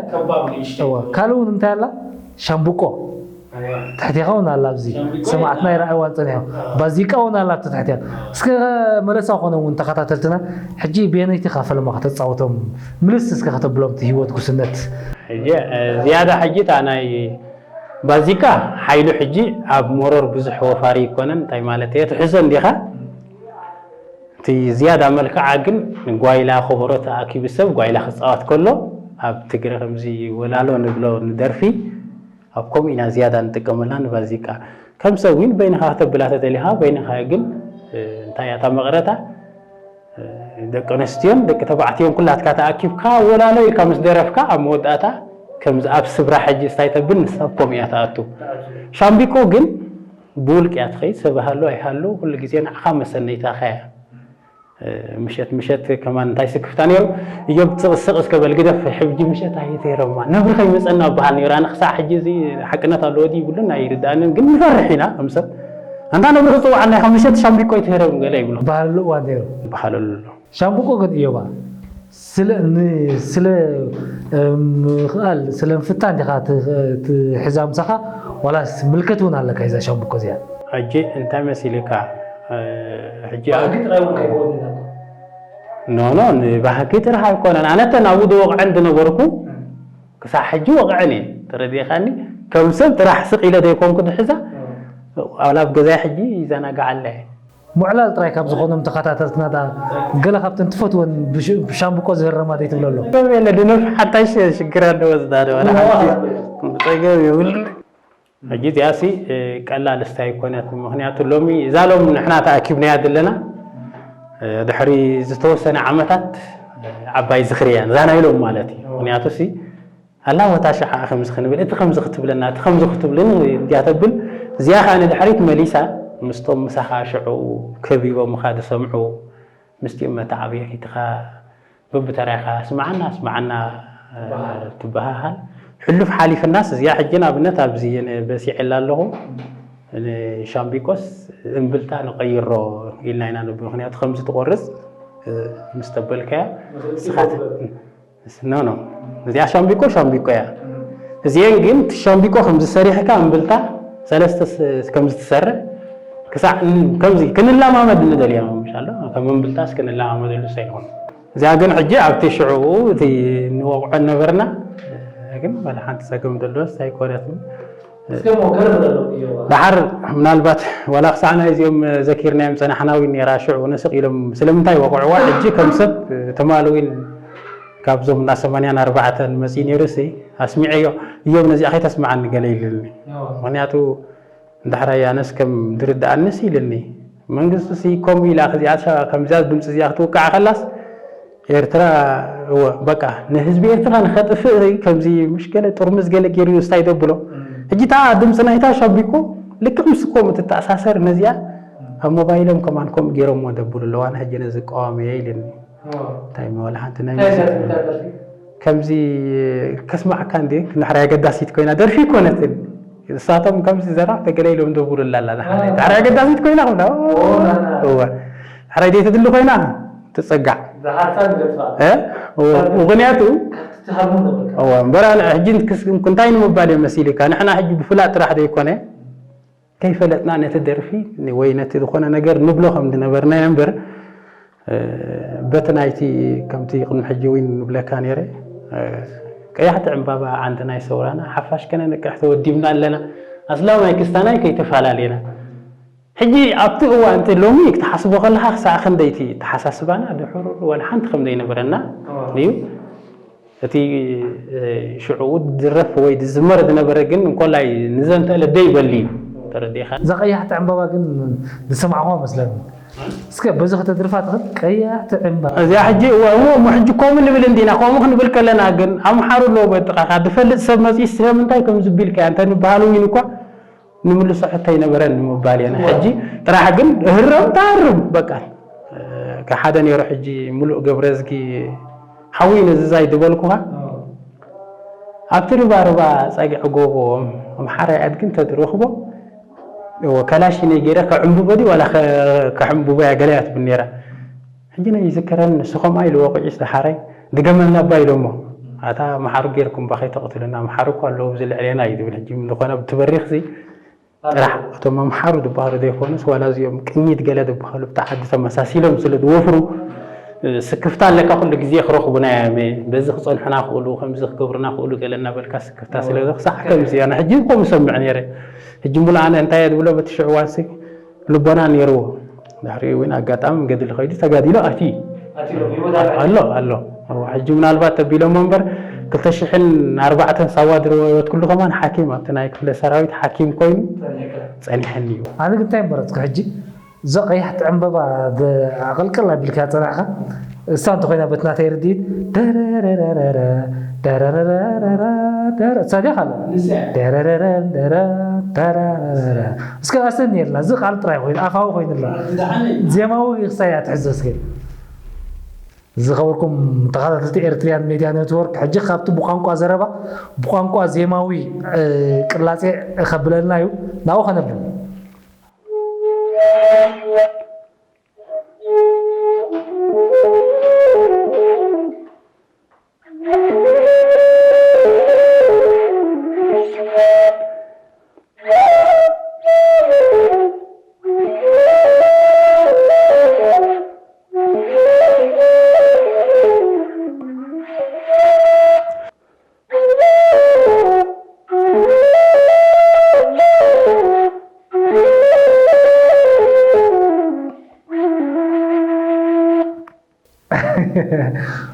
ካልእ እውን እንታይ ኣላ ሻምብቆ ትሕቴኻ እውን ኣላ ኣብዚ ሰማዕትና ይረኣይዋ ዝፀኒሖ ባዚቃ እውን ኣላ ኣብቲ ትሕቴኻ። እስከ መለሳ ኮነ እውን ተኸታተልትና ሕጂ ብየነይቲ ካ ፈለማ ከተፃወቶም ምልስ እስከ ከተብሎም እቲ ህይወት ጉስነት። ሕጂ ዝያዳ ሕጂ እታ ናይ ባዚቃ ሓይሉ ሕጂ ኣብ መሮር ብዙሕ ወፋሪ ይኮነን እንታይ ማለት እየ ትሕዞ እንዲኻ። እቲ ዝያዳ መልክዓ ግን ንጓይላ ከበሮ ተኣኪቡ ሰብ ጓይላ ክፃወት ከሎ ኣብ ትግረ ከምዚ ወላሎ ንብሎ ንደርፊ ኣብ ከምኡ ኢና ዝያዳ ንጥቀመላ ንባዚቃ። ከም ሰብ እውን በይንኻ ክተብላ ተደሊኻ በይንኻ ግን እንታይ እያ እታ መቕረታ ደቂ ኣንስትዮን ደቂ ተባዕትዮን ኩላትካ ተኣኪብካ ወላሎ ኢልካ ምስ ደረፍካ ኣብ መወዳእታ ከምዚ ኣብ ስብራ ሕጂ ስታይ ተብል ንሳ ኣብ ከምኡ እያ ትኣቱ። ሻምቢቆ ግን ብውልቂ እያ ትኸይድ ሰብ ሃሎ ኣይሃሎ ኩሉ ግዜ ንዓኻ መሰነይታኻ እያ። ምሸት ምሸት ከማን እንታይ ስክፍታ ነይሩ እዮብ ስቕስቕ እስከ በል ግደፍ ሕጂ ምሸት ኣይትሄረማ ነብሪ ከይመፀና በሃል ነይሩ ኣነ ክሳዕ ሕጂ እዚ ሓቅነት ኣለዎ ድዩ ይብሉን ኣይርድኣንን ግን ንፈርሕ ኢና ከም ሰብ ኣንታ ነብሪ ክፅውዓና ኢኻ ምሸት ሻምቢቆ ኣይትሄረም ገለ ይብሉ በሃለሉ እዋን ነይሩ። በሃለሉ ኣሎ። ሻምብቆ ግን እዮባ ስለ ን- ስለ ምኽኣል ስለ ምፍታን ዲኻ ት- ትሕዛ ምሳኻ ዋላስ ምልከት እውን ኣለካ እዛ ሻምብቆ እዚኣ? ሕጂ እንታይ መሲልካ ሕጂ ባህጊ ጥራይ እውን ከይኮን ኢና እኮ። ኖ ኖ ንባህጊ ጥራሕ ኣይኮነን ኣነተ ናብኡ ዝወቕዐን ዝነበርኩ ክሳብ ሕጂ ወቕዐን እየን ተረዲእኻኒ ከም ሰብ ጥራሕ ስቕ ኢለ ዘይኮንኩ ዝሕዛ ዋላ ኣብ ገዛይ ሕጂ ይዘናጋዓ ኣለ እየ። ምዕላል ጥራይ ካብ ዝኾኖም ተኸታተልትና ደኣ ገለ ካብተን ትፈትወን ብሽ- ብሻምብቆ ዝህረማ ደይ ትብለሎ? ጸገም የለ ድነፍ ሓታሽ ሽግር ኣለዎ ዝዳደ ወላ ሓንቲ ጸገም የብሉ። ሕጂ እዚኣሲ ቀላል እስታ ኣይኮነት ምክንያቱ ሎሚ እዛ ሎም ንሕና ተኣኪብናያ ዘለና ድሕሪ ዝተወሰነ ዓመታት ዓባይ ዝኽሪ እያ እዛ ናይ ሎም ማለት እዩ ምክንያቱ ሲ ኣላ ወታ ሸሓ ከምዚ ክንብል እቲ ከምዚ ክትብለና እቲ ከምዚ ክትብልን እያ ተብል እዚኣ ከዓ ንድሕሪት መሊሳ ምስቶም ምሳኻ ሽዑ ከቢቦምኻ ዝሰምዑ ምስቲኦም መተዓብይቲኻ በብተራኻ ስምዓና ስምዓና ትበሃሃል ሕሉፍ ሓሊፍናስ እዚኣ ሕጂ ንኣብነት ኣብዚ በሲዐላ ኣለኹ ንሻምቢቆስ እምብልታ ንቐይሮ ኢልና ኢና ምክንያቱ ከምዚ ትቆርፅ ምስ ተበልካያ ስኻት ኖ ኖ እዚኣ ሻምቢቆ ሻምቢቆ እያ። እዚኤን ግን እቲ ሻምቢቆ ከምዚ ሰሪሕካ እምብልታ ሰለስተ ከምዚ ትሰርሕ ክሳዕ ከምዚ ክንለማመድ ንደልያ ምሻሎ ከም እምብልታስ ክንለማመደሉ ሳይኮን እዚኣ ግን ሕጂ ኣብቲ ሽዑ እቲ ንወቕዖ ነበርና ግን ወላ ሓንቲ ፀገም ደሎስ ኣይኮነትን። እስከ ሞከር በለው እዮባ። ደሓር ምናልባት ዋላ ክሳዕ ናይ እዚኦም ዘኪርናዮም ጸናሕና እውን ነይራ። ሽዑ ንስቕ ኢሎም ስለምንታይ ወቕዕዋ? ሕጂ ከም ሰብ ትማሊ እውን ካብዞም እና ሰማንያን ኣርባዕተን መጺኡ ነይሩ ሲ ኣስሚዐዮ እዮም ነዚኣ ከይተስምዓኒ ገለ ኢልኒ። እዎ። ምኽንያቱ እንድሕራይ ኣነስ ከም ዝርድኣንስ ኢልኒ መንግስቲ ሲ ከምኡ ኢላ ከዚኣ ሻ- ከምዚኣ ድምፂ እዚኣ ክትውቃዕ ከላስ ኤርትራ እወ በቃ ንህዝቢ ኤርትራ ንኸጥፍእ ከምዚ ምሽ ገለ ጥርሙዝ ገለ ገይሩ ስታይ ደብሎ። ሕጂ እታ ድምፂ ናይታ ሻቢኮ ልክዕ ምስ ከምኡ ትተኣሳሰር ነዚኣ ኣብ ሞባይሎም ከማን ከምኡ ገይሮምዎ ደብሉ ኣለዋ። ኣነ ሕጂ ነዚ እቃወም እየ ኢልኒ። እንታይ መወላ ሓንቲ ናይ እንታይ ሙዚቃ ደርፊ እንታይ ደርፊ? ከምዚ ከስማዕካ እንዴ ክንሕራይ ኣገዳሲት ኮይና ደርፊ ይኮነትን። እሳቶም ከምዚ ዘራብ ተገለ ኢሎም ደብሩላ ኣላ። ዳሕራይ ኣገዳሲት ኮይና ክብላ እወ። ሕራይ ደይ ትድሊ ኮይና ትጸጋዕ። ዝሓሳብ ገጽፋ። እ? እወ፣ ምኽንያቱ ትሃሙ ነበር። እወ፣ እምበር ኣነ ሕጂ ክስ- እንታይ ንምባል እየ መሲልካ? ንሕና ሕጂ ብፍላጥ ጥራሕ ዘይኮነ ከይፈለጥና ነቲ ደርፊ ወይ ነቲ ዝኾነ ነገር ንብሎ ከም ዝነበርና እምበር እ፣ በቲ ናይቲ ከምቲ ቅድሚ ሕጂ እውን ንብለካ ነይረ እ፣ ቀያሕቲ ዕምባባ ዓንዲ ናይ ሰውራና ሓፋሽ ከነንቅሕ ተወዲብና ኣለና ኣስላማይ ክስታናይ ከይተፈላለየና ሕጂ ኣብቲ እዋን እቲ ሎሚ ክትሓስቦ ከለካ ክሳዕ ክንደይቲ ተሓሳስባና ድሕሩ ዋላ ሓንቲ ከም ዘይነበረና እዩ። እቲ ሽዑ ዝድረፍ ወይ ዝዝመር ዝነበረ ግን እንኮላይ ንዘንተ ለደይ በሊ እዩ። ተረዲእካ? እዛ ቀያሕቲ ዕምባባ ግን ዝሰማዕኹዋ መስለኒ። እስከ በዚ ከተድርፋ ትኽእል? ቀያሕቲ ዕምባባ። እዚኣ ሕጂ እሞ ሕጂ ከምኡ ንብል እንዲና። ከምኡ ክንብል ከለና ግን ኣምሓሩ ኣለዎ በጥቓኻ ዝፈልጥ ሰብ መፂኡ ስለምንታይ ከም ዝቢልካ እንተ ንበሃል እውን እኳ ንምልሶ ሕቶ ኣይነበረን ንምባል እየ። ሕጂ ጥራሕ ግን እህረም ታርም በቃ ሓደ ነይሩ። ሕጂ ሙሉእ ገብረዝጊ ሓዊ ነዚ ዛይ ዝበልኩኻ ኣብቲ ርባ ርባ ጸግዒ ጎቦ ኣምሓራይ ኣድጊ እንተትረኽቦ እወ ከላሽነይ ገይረ ከዕምብቦ ድዩ ዋላ ከ- ከዕምብቦ እያ ገለ እያ ትብል ነይራ። ሕጂ ናይ ይዝከረኒ ንሱ ከምኣ ኢሉ ወቂዑስ ደሓራይ ድገመልና እባ ኢሎሞ ኣታ ኣምሓሩ ጌርኩም እባ ከይተቕትሉና ኣምሓሩ እኮ ኣለዉ ኣብዚ ልዕሌና እዩ ዝብል ሕጂ ዝኾነ ብትበሪኽሲ ጥራሕ እቶም ኣምሓሩ ዝበሃሉ ዘይኮኑስ ዋላ እዚኦም ቅኝት ገለ ዝበሃሉ ብታ ዓዲ ተመሳሲሎም ስለ ዝወፍሩ ስክፍታ ኣለካ ኩሉ ግዜ ክረኽቡና እዮም በዚ ክፀንሑና ክእሉ ከምዚ ክገብሩና ክእሉ ገለ እናበልካ ስክፍታ ስለ ክሳዕ ከምዚ እያ ሕጂ ከምኡ ሰምዕ ነይረ ሕጂ ሙሉ ኣነ እንታይ እየ ዝብሎ በቲ ሽዑ እዋንሲ ልቦና ነይርዎ ድሕሪኡ እውን ኣጋጣሚ ገድሊ ከይዱ ተጋዲሉ ኣትዩ ኣሎ ኣሎ ሕጂ ምናልባት ተቢሎሞ እምበር ክልተ ሽሕን ኣርባዕተን ሳዋ ዝረወትኩሉ ከማን ሓኪም ኣብቲ ናይ ክፍለ ሰራዊት ሓኪም ኮይኑ ፀኒሐኒ እዩ። ኣነ ግን እንታይ መረፅኩ ሕጂ እዛ ቀያሕቲ ዕምበባ ኣቐልቀል ኣቢልካ ፀናሕካ እሳ እንተኮይና በቲ ናተይ ርድኢት ደረረረረረ ደረረረረረ ደረ እሳ ድያ ካልእ ደረረረን ደረ ደረረረ እስከ ኣሰኒ የላ እዚ ቃል ጥራይ ኮይኑ ኣፋዊ ኮይኑ ኣሎ ዜማዊ ክሳይ እያ ትሕዞ እስከ ዝኸበርኩም ተኸታተልቲ ኤርትሪያን ሜድያ ኔትወርክ ሕጂ ካብቲ ብቋንቋ ዘረባ ብቋንቋ ዜማዊ ቅላጼ ከብለልና እዩ ናብኡ ከነብል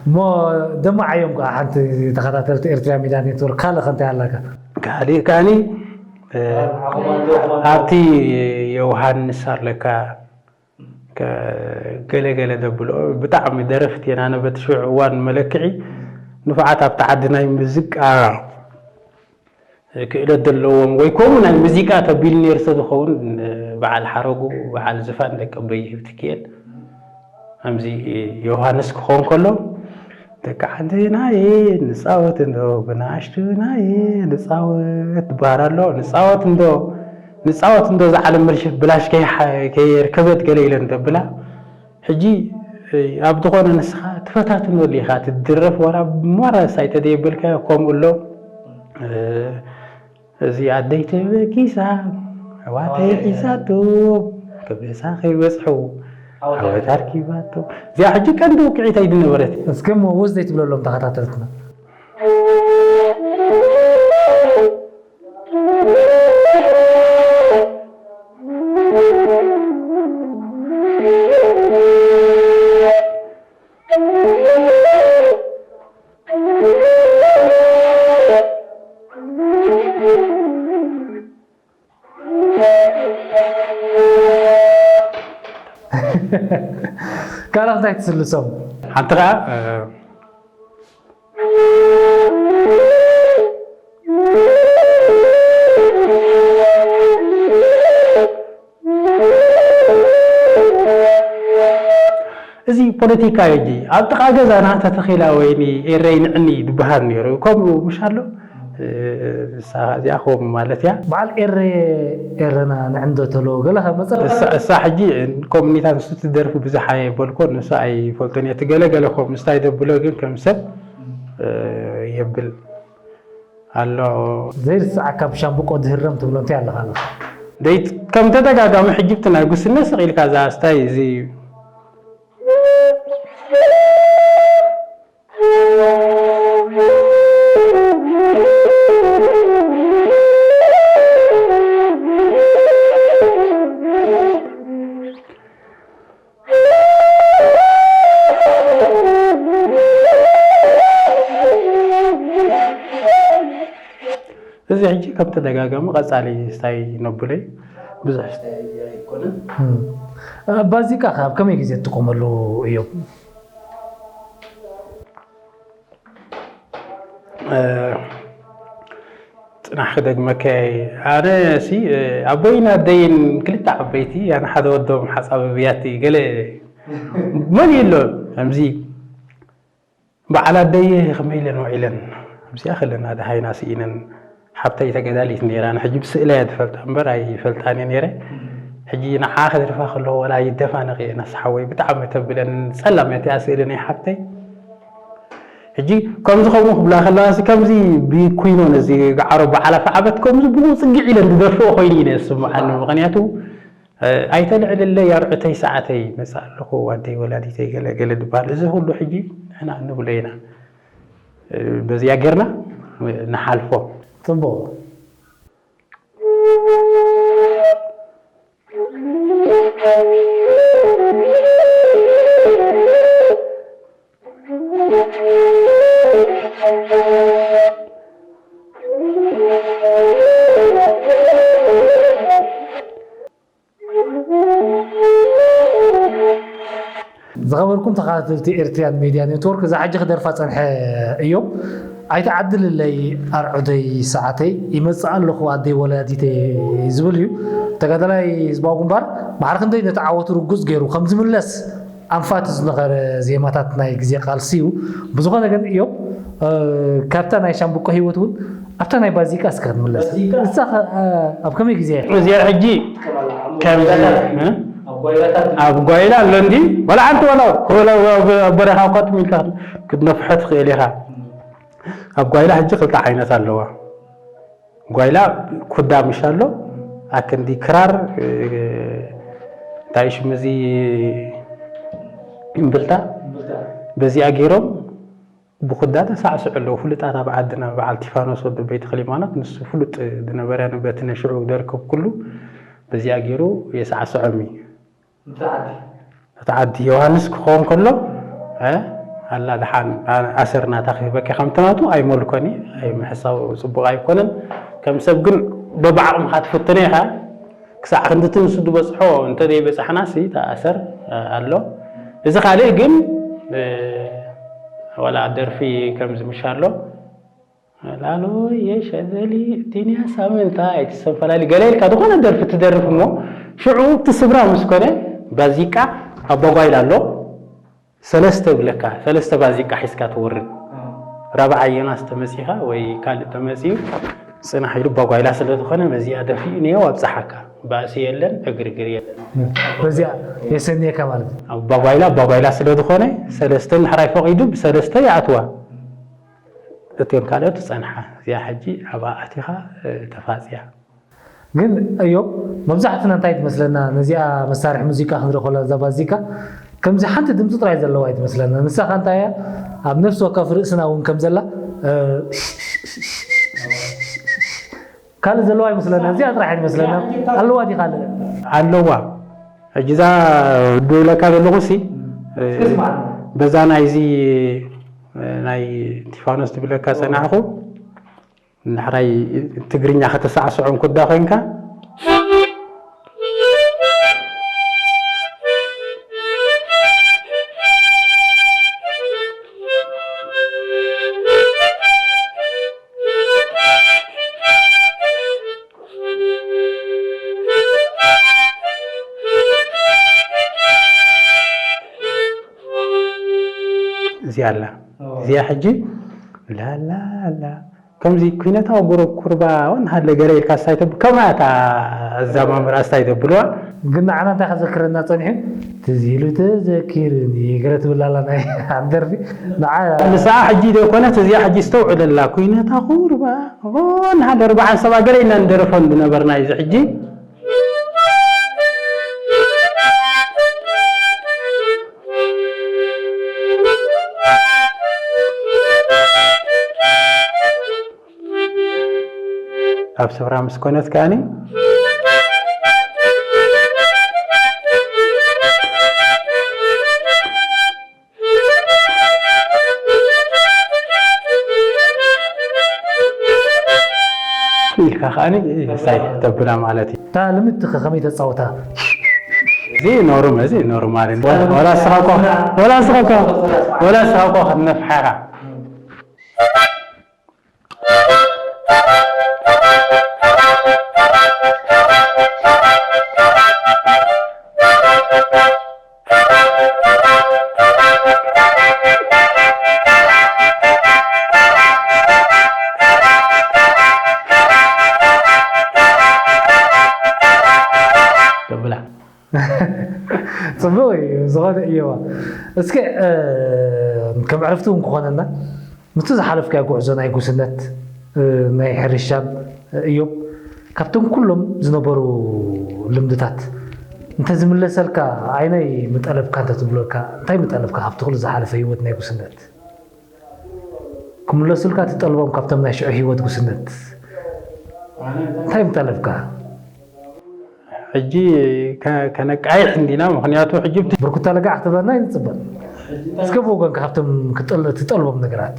እሞ ደማዓዮም ከዓ ሓንቲ ተኸታተልቲ ኤርትራ ሚድያ ኔትወርክ ካልእ ከንታይ ኣለካ? ካልእ ከዓኒ ኣብቲ ዮሃንስ ኣለካ ገለገለ ደብሎ ብጣዕሚ ደረፍቲ የና ነበቲ ሽዑ እዋን መለክዒ ንፉዓት ኣብቲ ዓዲ ናይ ሙዚቃ ክእለት ዘለዎም ወይ ከምኡ ናይ ሙዚቃ ተቢሉ ነይሩ ተዝኸውን በዓል ሓረጉ በዓል ዝፋን ደቂ ኣቦይ ይህብቲ ክኤል ከምዚ ዮሃንስ ክኾን ከሎ ደቂ ዓድናየ ንፃወት እንዶ ብናእሽቱናየ ንፃወት ትበሃል ኣሎ ንፃወት እንዶ ንፃወት እንዶ ዝዓለም ብላሽ ከይርከበት ገለ ኢለን ደብላ ሕጂ ኣብ ዝኾነ ንስኻ ትፈታትነሉ ኢኻ ትድረፍ ዋላ ሞራስ ኣይተደየበልካዮ ከምኡ ኣሎ እዚ ኣደይ ተበጊሳ ኣሕዋተይ ሒዛቶ ክብሳ ከይበፅሑ ዓወት ኣርኪባቶ እዚኣ ሕጂ ቀንዲ ውቅዒት ኣይድነበረት እስከ እሞ ወዝ ዘይትብለሎም ተኸታተልትና ካልኦት እንታይ ትስልሶም? ሓንቲ ከዓ እዚ ፖለቲካ እዩ። ኣብ ጥቓ ገዛና ተተኺላ ወይኒ ኤረይ ንዕኒ ዝበሃል ነይሩ። ከምኡ ምሽ ኣሎ? ንሳ እዚኣ ከምኡ ማለት እያ። በዓል ኤረ ኤረና ንዕንዶ ተሎ ገለ ካብ መፀ እሳ ሕጂ ኮሚኒታት ንሱ ትደርፊ ብዙሕ ኣየበልኮ ንሱ ኣይፈልጦን እየ ትገለ ገለ ኮም ንስታይ ደብሎ ግን ከም ሰብ የብል ኣሎ። ዘይርስዓካ ብሻምብቆ ድህረም ትብሎ እንታይ ኣለካ ኣለካ? ደይት ከም ተደጋጋሚ ሕጅብቲ ናይ ጉስነ ስቕ ኢልካ እዛ ስታይ እዚ እዚ ሕጂ ከም ተደጋጋሚ ቀጻሊ ስታይ ነብለይ ብዙሕ ስታይ ኣይኮነን። ባዚቃ ከ ኣብ ከመይ ግዜ ትጥቀመሉ እዮም? ፅናሕ ክደግመከ ኣነ ሲ ኣቦይን ኣደይን ክልተ ዓበይቲ ኣነ ሓደ ወዶም ሓፃቢ ብያቲ ገለ መን ይሎ ከምዚ በዓል ኣደይ ከመይ ኢለን ውዒለን ኣብዚኣ ከለና ደሃይና ስኢነን ሓብተይ ተገዳሊት ነይራ ንሕጂ ብስእለ እያ ዝፈልጣ እምበር ኣይፈልጣን እየ ነይረ ሕጂ ንዓ ክድርፋ ከለኹ ወላ ይደፋነቕ እየ ነስሓወይ ብጣዕሚ ተብለን ፀላም እያ እቲኣ ስእሊ ናይ ሓብተይ ሕጂ ከምዚ ከምኡ ክብላ ከለዋ ሲ ከምዚ ብኩይኖ ነዚ ገዓሮ በዓል ኣፈዓበት ከምዚ ብኡ ፅግዕ ኢለን ዝደርፍኦ ኮይኑ እዩ ዝስምዓኒ ምክንያቱ ኣይተልዕልለይ ኣርዑተይ ሰዓተይ መፅእ ኣለኹ ኣደይ ወላዲተይ ገለ ገለ ዝበሃል እዚ ኩሉ ሕጂ ንሕና ንብሎ ኢና በዚኣ ጌርና ንሓልፎ ፅቡቕ ዝኸበርኩም ተኸታተልቲ ኤርትርያን ሜድያ ኔትወርክ እዛ ሕጂ ክደርፋ ጸንሐ እዮም ኣይትዓድልለይ ኣርዑደይ ሰዓተይ ይመጽእ ኣለኹ ኣደይ ወላዲተይ ዝብል እዩ ተጋዳላይ ህዝባዊ ግንባር ማዕረ ክንደይ ነቲ ዓወቱ ርጉጽ ገይሩ ከም ዝምለስ ኣንፋት ዝነበረ ዜማታት ናይ ግዜ ቃልሲ እዩ ብዝኾነ ግን እዮም ካብታ ናይ ሻምብቆ ህይወት እውን ኣብታ ናይ ባዚቃ እስከ ክንምለስ ንሳ ኣብ ከመይ ግዜ እዚኣ ሕጂ ከምዚ ኣብ ጓይላ ኣሎ እንዲ ወላ ሓንቲ ወላ ወላ በረኻ እኳ ትም ኢልካ ክትነፍሖ ትኽእል ኢኻ ኣብ ጓይላ ሕጂ ክልተ ዓይነት ኣለዋ ጓይላ ኩዳ ምሽ ኣሎ ኣክንዲ ክራር እንታይ ሽም እዚ እምብልታ በዚኣ ገይሮም ብኹዳ ተሳዕስዑ ኣለዉ። ፍሉጣት ኣብ ዓድና በዓል ቲፋኖስ ወዲ ቤተ ክሊማኖት ንሱ ፍሉጥ ዝነበረ በቲ ነሽዑ ደርክብ ኩሉ በዚኣ ገይሩ የሳዕስዖም እዩ። እቲ ዓዲ ዮሃንስ ክኸውን ከሎ ኣላ ደሓን ኣሰር ናታ ክህበኪ ከምቲ ናቱ ኣይመልኮን እዩ ኣይምሕሳው ፅቡቕ ኣይኮነን ከም ሰብ ግን በብዓቕምኻ ትፍትነ ኢኻ ክሳዕ ክንድቲ ንሱ ዝበፅሖ እንተዘይበፃሕናሲ ተኣሰር ኣሎ እዚ ካልእ ግን ዋላ ደርፊ ከምዚ ምሽ ኣሎ ላሎ የሸዘሊ ቲንያ ሳምንታ ኣይትሰንፈላሊ ገለ ኢልካ ዝኾነ ደርፊ ትደርፍ እሞ ሽዑ እቲ ስብራ ምስ ኮነ ባዚቃ ኣባጓይላ ኣሎ ሰለስተ ይብለካ ሰለስተ ባዚቃ ሒዝካ ትወርድ ራብዓ የናስ ተመፂኻ ወይ ካልእ ተመፂኡ ፅናሕ ኢሉ ባጓይላ ስለ ዝኾነ መዚኣ ደፊኡ ንየው ኣብፀሓካ ባእሲ የለን ዕግርግር የለን በዚኣ የሰንየካ ማለት እዩ ባጓይላ ባጓይላ ስለ ዝኾነ ሰለስተ ንሕራይ ፈቒዱ ብሰለስተ ይኣትዋ እተን ካልኦት ዝፀንሓ እዚኣ ሕጂ ኣብኣ ኣቲኻ ተፋፅያ ግን እዮም መብዛሕትና እንታይ ትመስለና ነዚኣ መሳርሒ ሙዚቃ ክንርኢ ከሎ እዛ ባዚካ ከምዚ ሓንቲ ድምፂ ጥራይ ዘለዋ ኣይትመስለና ንሳኻ እንታይ እያ ኣብ ነፍሲ ወከፍ ርእስና እውን ከም ዘላ ካልእ ዘለዋ ኣይመስለና እዚኣ ጥራይ ኣይትመስለና ኣለዋ ዲ ካልእ ኣለዋ ሕጂ እዛ ድብለካ ዘለኹ ሲ በዛ ናይዚ ናይ ቲፋኖስ ትብለካ ጸናሕኹ ንሕራይ ትግርኛ ከተሳዕስዖም ኩዳ ኮይንካ ያላ እዚኣ ሕጂ ላላላ ከምዚ ኩነታዊ ጉሩብ ኩርባ ወን ሃለ ገለ ኢልካ ስታይ ተብ-፣ ከምኣ እታ ኣዛማምራ ስታይ ተብልዋ። ግን ንዓና እንታይ ከዘክረና ጸኒሑ? ትዝ ኢሉ ተዘኪሩኒ ገለ ትብል ኣላ ናይ ደርፊ። ንዓ ንስኣ ሕጂ ዶ ኮነት እዚኣ ሕጂ ስተውዕለላ ኩነታ ኩርባ ወን ሃለ ኣርባዓን ሰባ ገለ ኢና ንደርፎን ዝነበርና እዚ ሕጂ። ኣብ ሰብራ ምስ ኮነት ከኣኒ ኢልካ ከኣኒ ሳይ ተብላ ማለት እዩ። እታ ልምድቲ ከ ከመይ ተጻውታ? እዚ ኖርም-፣ እዚ ኖርማል እዩ። ወላ ስኻ እኮ፣ ወላ ስኻ እኮ፣ ወላ ስኻ እኮ ክትነፍሓ ኢኻ። ተብላ። ጽቡቕ እዩ፣ ዝኾነ እየዋ። እስከ፣ እ፣ ከም ዕረፍቲ እውን ክኾነና፣ ምስቲ ዝሓለፍካዮ ጉዕዞ ናይ ጉስነት፣ እ፣ ናይ ሕርሻን፣ እ፣ እዮብ፣ ካብቶም ኩሎም ዝነበሩ ልምድታት እንተ ዝምለሰልካ፣ ኣይናይ ምጠለብካ እንተ ትብለካ፣ እንታይ ምጠለብካ ካብቲ ኩሉ ዝሓለፈ ህይወት ናይ ጉስነት? ክምለሱልካ ትጠልቦም ካብቶም ናይ ሽዑ ህይወት ጉስነት እንታይ ምጠለብካ? ሕጂ ከ-፣ ከነቃይሕ እንዲና፣ ምኽንያቱ ሕጂ ብቲ- ብርኩታ ለጋዕ ክትብለና ኣይንጽበን። እስከ ብወገንካ ካብቶም ክጠል-፣ ትጠልቦም ነገራት?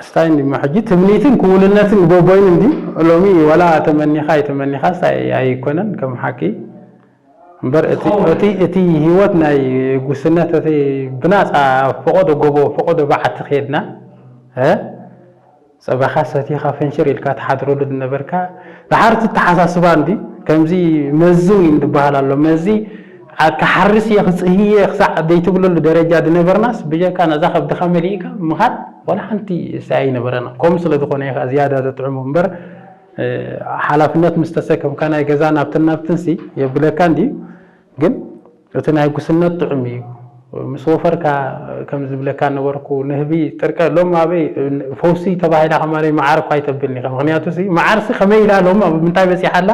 እስታይ እንዲማ ሕጂ ትምኒትን ክውንነትን በቦይን እንዲ ሎሚ ወላ ተመኒኻ ኣይተመኒኻስ ኣይ-፣ ኣይኮነን ከም ሓቂ። እምበር እቲ፣ እቲ፣ እቲ ህይወት ናይ ጉስነት፣ እቲ ብናጻ ፈቐዶ ጎቦ፣ ፈቐዶ በዓቲ ከይድና፣ እ፣ ጸባኻ ሰቲኻ ፍንሽር ኢልካ ትሓድረሉ ዝነበርካ፣ ድሓር እቲ ኣተሓሳስባ እንዲ፣ ከምዚ መዚ ዊን ዝበሃል ኣሎ። መዚ፣ ኣ-፣ ክሓርስ እየ፣ ክጽህይ እየ፣ ክሳዕ ዘይትብለሉ ደረጃ ዝነበርናስ፣ ብጀካ ነዛ ከብድኻ መሊእካ ምኻድ፣ ዋላ ሓንቲ ሳይ ኣይነበረና። ከምኡ ስለ ዝኾነ እዩ ከኣ ዝያዳ ዘጥዕሞ እምበር፣ እ፣ ሓላፍነት ምስ ተሰከምካ ናይ ገዛ ናብትን ናብትንሲ የብለካ እንድዩ። ግን እቲ ናይ ጉስነት ጥዑም እዩ። ምስ ወፈርካ፣ ከም ዝብለካ ነበርኩ፣ ንህቢ ጥርቀ፣ ሎም ኣበይ፣ ፈውሲ ተባሂላ ከማለይ መዓር እኳ ኣይተብልኒ ኢኻ። ምኽንያቱ ሲ፣ መዓር ሲ ከመይ ኢላ ሎም ኣብ ምንታይ በጺሓ ኣላ?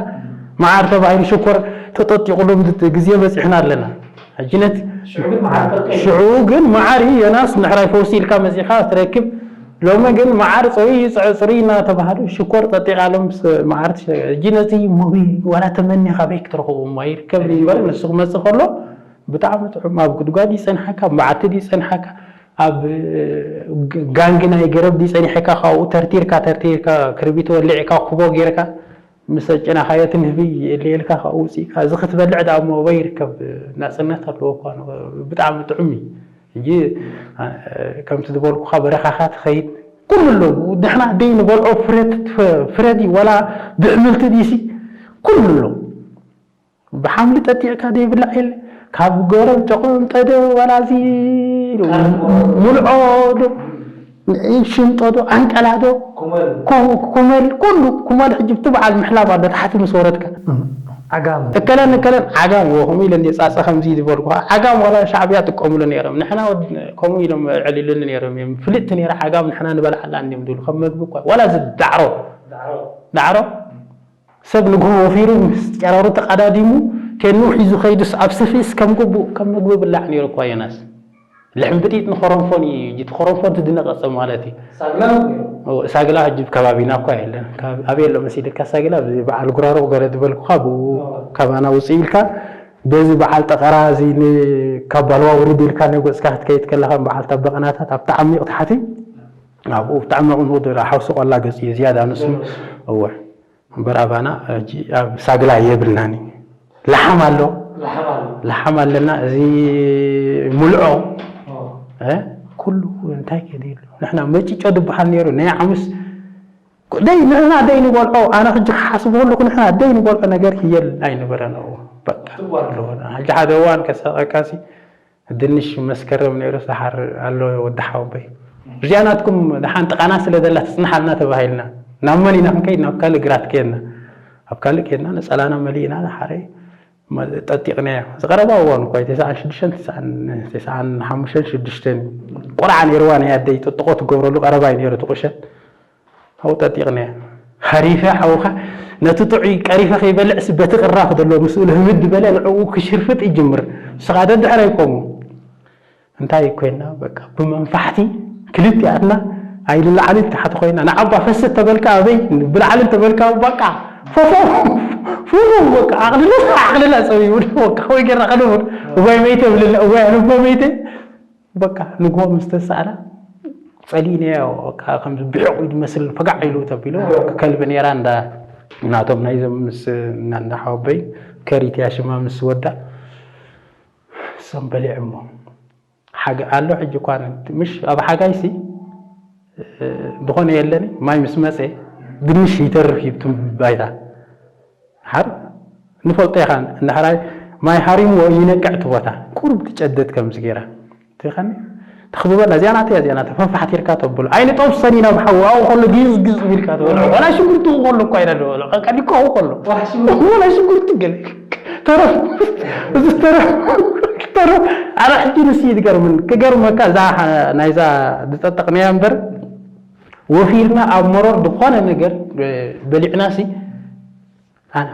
መዓር ተባሂሉ ሽኮር ተጠጢቑሉ ግዜ በጺሕና ኣለና። ሕጂ ነቲ ሽዑ ግን መዓር ጥርቀ እዩ። ሽዑ ግን መዓር እዩ፣ ዮናስ፣ ንሕራይ ፈውሲ ኢልካ መጺኻ ትረክብ። ሎሚ ግን መዓር ጽሩይ እዩ፣ ጽ-፣ ጽሩይ እናተባህሉ ሽኮር ጠጢቓ ሎም ስ-፣ መዓር ትሸ-፣ ሕጂ ነቲ ሞቢ ዋላ ተመኒኻ በይ ክትረኽቦ እሞ ኣይርከብ እዩ እምበር፣ ንሱ ክመጽእ ከሎ ብጣዕሚ ጥዑም፣ ኣብ ጉድጓድ ይጸንሓካ፣ ኣብ መዓቲ ድዩ ይጸንሓካ፣ ኣብ ግ-፣ ጋንጊ ናይ ገረብ ድዩ ጸኒሕካ፣ ካብኡ ተርቲርካ፣ ተርቲርካ፣ ክርቢት ወሊዕካ፣ ኩቦ ጌርካ፣ ምስ ኣጨናኻዮ እቲ ንህቢ የልየልካ፣ ካብኡ ውጺእካ፣ እዚ ክትበልዕ ደኣ እሞ ኣበይ ይርከብ? ናጽነት ኣለዎ እኳ፣ ብጣዕሚ ጥዑም እዩ። ሕጂ፣ እ፣ ከምቲ ዝበልኩኻ በረኻኻ ትኸይድ፣ ኩሉ ኣሎ። ንሕና ደይ ንበልዖ ፍረ፣ ፍረ ድዩ፣ ዋላ ብሕምልቲ ድዩሲ፣ ኩሉ ኣሎ። ብሓምሊ ጠጢዕካ ዘይብላዕ የለ። ካብ ገረብ ጨቆምጠ ዶ፣ ዋላ እዚ ሙልዖ ዶ፣ ሽንጦ ዶ፣ ኣንቀላ ዶ፣ ኩመል። ኩ-፣ ኩመል፣ ኩሉ ኩመል። ሕጂ ብቲ በዓል ምሕላብ ኣሎ፣ ታሕቲ ምስ ወረድካ። ዓጋም። እከለን እከለን ዓጋም፣ እዎ፣ ከምኡ ኢለ እንድየ ጻጸ ከምዚ ዝበልኩኻ። ዓጋም ዋላ ሻዕብያ ጥቀምሉ ነይሮም። ንሕና ወድ-፣ ከምኡ ኢሎም የዕልሉኒ ነይሮም እዮም። ፍልጥቲ ነይራ ዓጋም፣ ንሕና ንበልዓላ እንድዮም ዝብሉ፣ ከም መግቢ እኳ። ዋላ እዚ ዳዕሮ። ዳዕሮ። ዳዕሮ። ሰብ ንግሆ ወፊሩ ምስ ጨራሩ ተቐዳዲሙ፣ ቴኑ ሒዙ ከይዱስ ኣብ ስፍእስ ከም ግቡእ ከም መግቢ ብላዕ ነይሩ እኳ ዮናስ። ልሕምብጢጥ ንኸረንፎን እዩ፣ እቲ ኸረንፎን ትድነቐጸ ማለት እዩ። ሳግላ እውን ነይሩ። እዎ፣ ሳግላ ሕጂ ከባቢና እኳ የለን። ካብ-፣ ኣበይ ኣሎ መሲልካ ሳግላ? ኣብዚ በዓል ጉራሮ ገለ ዝበልኩኻ ብኡ እዎ። ካባና ውፅእ ኢልካ፣ በዚ በዓል ጠቐራ እዚ ን-፣ ካብ ባልዋ ውርድ ኢልካ ንገፅካ ክትከይድ ከለኻ በዓል ታበቐናታት ኣብቲ ዓሚቕ ታሕቲ፣ ኣብኡ ብጣዕሚ ቅንኡ ሓውሲ ቆላ ገፅ እዩ ዝያዳ ንሱ። እዎ። እምበር ኣባና ሕጂ ኣብ ሳግላ የብልናን እዩ። ለሓም ኣሎ። ለሓም ኣሎ። ለሓም ኣለና። እዚ ሙልዖ፣ ኦ። እ? ኩሉ እንታይ ከድህሉ? ንሕና መጭጮ ዝበሃል ነይሩ። ናይ ሓሙስ ደይ፣ ንሕና ደይ ንበልዖ። ኣነ ሕጂ ክሓስብ ከለኹ ንሕና ደይ ንበልዖ ነገር የል ኣይነበረን። በቃ። ትጓል። ኣለዎ። ሕጂ ሓደ እዋን ከሳቐካሲ ድንሽ መስከረም ነይሩ፣ ሰሓር ኣሎ ወዲ ሓወበይ። እዚኣ ናትኩም ደሓን ጥቓና ስለ ዘላ ትጽንሓልና ተባሂልና። ናብ መን ኢና ክንከይድ? ናብ ካልእ ግራት ከየና። ኣብ ካልእ ከየና ነጸላና መሊእና፣ ደሓረ ጠጢቕናዮ። ዝቐረባ እዋን እኳ እዩ፣ ተስዓን ሽዱሽተን፣ ተስዓን፣ ተስዓን ሓሙሽተን ሽዱሽተን። ቆልዓ ነይርዋ ናይ ኣደይ ጥጥቖ ትገብረሉ ቀረባ እዩ ነይሩ እቲ ቁሸት። ኣብኡ ጠጢቕናዮ። ሃሪፈ ሓውኻ ነቲ ጥዑይ ቀሪፈ ከይበልዕሲ በቲ ቅራፍ ዘሎ ምስኡ ልህምድ በለ ንዕኡ ክሽርፍጥ ይጅምር። ንስኻ ደድሕረይ ኮሙ። እንታይ ኮይና በቃ ብመንፋሕቲ ክልቲኣትና ኣይዲ ላዕሊ ታሕቲ ኮይና ንዓባ ፈስት ተበልካ ኣበይ ብላዕሊ ተበልካ በቃ ፎፎ ፉፉ በቃ ኣቕልላ ኣቕልላ ጸው ይብል በቃ ወይ ገራ ቀደሙ ወይ መይተ ብልላ ወይ ኣልቦ መይተ በቃ ንግሆ ምስ ተሳእና ጸሊእናዮ በቃ ከም ብሕቑ ዝመስል ፈጋዕ ኢሉ ተቢሉ ከልቢ ነይራ እንዳ ናቶም ናይዞም ምስ እንዳ ሓወበይ ከሪት እያ ሽማ ምስ ወዳ እሶም በሊዖሞ ሓገ ኣሎ ሕጂ እኳ ምሽ ኣብ ሓጋይሲ ዝኾነ የለኒ ማይ ምስ መፀ ድንሽ ይተርፍ ይብትም ባይታ ሓር ንፈልጦ ኢኻ እንድሕራይ ማይ ሃሪምዎ ይነቅዕ እቲ ቦታ ቁሩብ ትጨደት ከምዚ ገይራ ትኸኒ ተኽብበላ እዚኣ ናተይ እዚኣ ናተ ፈንፋሕቲርካ ተብሎ ኣይነ ጠብሰን ኢና ብሓዊ ኣብኡ ከሎ ግዝ ግዝ ቢልካ ትበልዖ ዋላ ሽጉርቲ ከሎ እኳ ኢና ንበልዖ ቀቀሊኮ ኣብኡ ከሎ ዋላ ሽጉርቲ ገለ ተረፍ እዚ ተረፍ ተረፍ ኣረ ሕጂ ንስ ትገርምን ክገርመካ እዛ ናይዛ ዝጠጠቕናያ እምበር ወፊርና ኣብ መሮር ዝኾነ ነገር በሊዕናሲ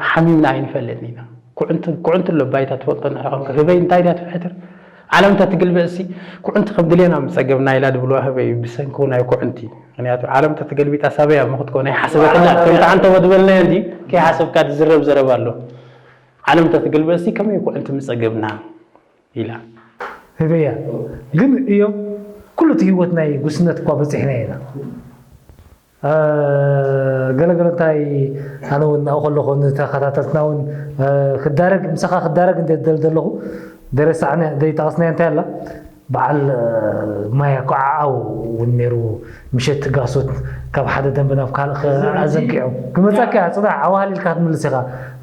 ሓሚምና ኣይንፈልጥን ኢና። ኩዕንቲ ኩዕንቲ ኣሎ ባይታ ትፈልጦ እንድሕር ኮንካ ህበይ እንታይ ድያ ትፍሕትር? ዓለም እንተ ትግልበጥ ሲ ኩዕንቲ ከም ድሌና ምጸገብና ኢላ ድብልዋ ህበይ እዩ ብሰንኪ ናይ ኩዕንቲ። ምክንያቱ ዓለም እንተ ተገልቢጣ ሳበይ እያ እሞ ክትኮን ኣይሓሰበትላ። ከምቲ ዓንተቦ ዝበልናዮ እንዲ ከይሓሰብካ ዝዝረብ ዘረባ ኣሎ። ዓለም እንተ ትግልበጥ ሲ ከመይ ኩዕንቲ ምጸገብና? ኢላ። ህበያ ግን እዮም ኩሉ እቲ ህይወት ናይ ጉስነት እኳ በፂሕና ኢና ገለገለ እንታይ ኣነ እውን ናብኡ ከለኹ ንተኸታተልትና እውን ክዳረግ ምሳኻ ክዳረግ እንደ ደል ዘለኹ ደረሳዕነ ዘይጠቐስናዮ እንታይ ኣላ በዓል ማያ ኮዓዓው እውን ነይሩ ምሸት ጋሶት ካብ ሓደ ደንበ ናብ ካልእ ኣዘንኪዖም ክመፀካ እያ ፅናሕ ኣዋህሊልካ ትምልስ ኢኻ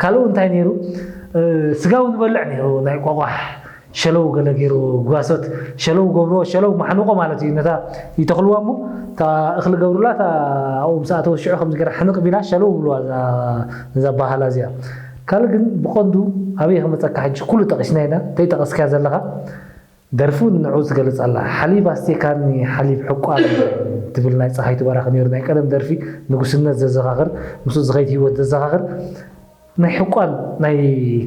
ካልኡ እንታይ ነይሩ ስጋው ንበልዕ ነይሩ ናይ ቆቋሕ ሸለው ገለ ገይሩ ጓሶት ሸለው ገብርዎ ሸለው ማሕንቆ ማለት እዩ ነታ ይተኽልዋ እሞ እታ እኽሊ ገብሩላ እታ ኣብኡ ምስ ኣተወ ሽዑ ከምዚ ገይራ ሕንቕ ቢላ ሸለው ብልዋ እዛ ባህላ እዚኣ ካልእ ግን ብቐንዱ ኣበይ ከመፀካ ሕጂ ኩሉ ጠቒስና ኢና እንታይ ጠቐስካያ ዘለኻ ደርፉ ንዑ ዝገልፅ ኣላ ሓሊብ ኣስቴካኒ ሓሊብ ሕቋን ትብል ናይ ፀሃይቱ ባራኺ ነይሩ ናይ ቀደም ደርፊ ንጉስነት ዘዘኻኽር ምስኡ ዝኸይድ ህይወት ዘዘኻኽር ናይ ሕቋን ናይ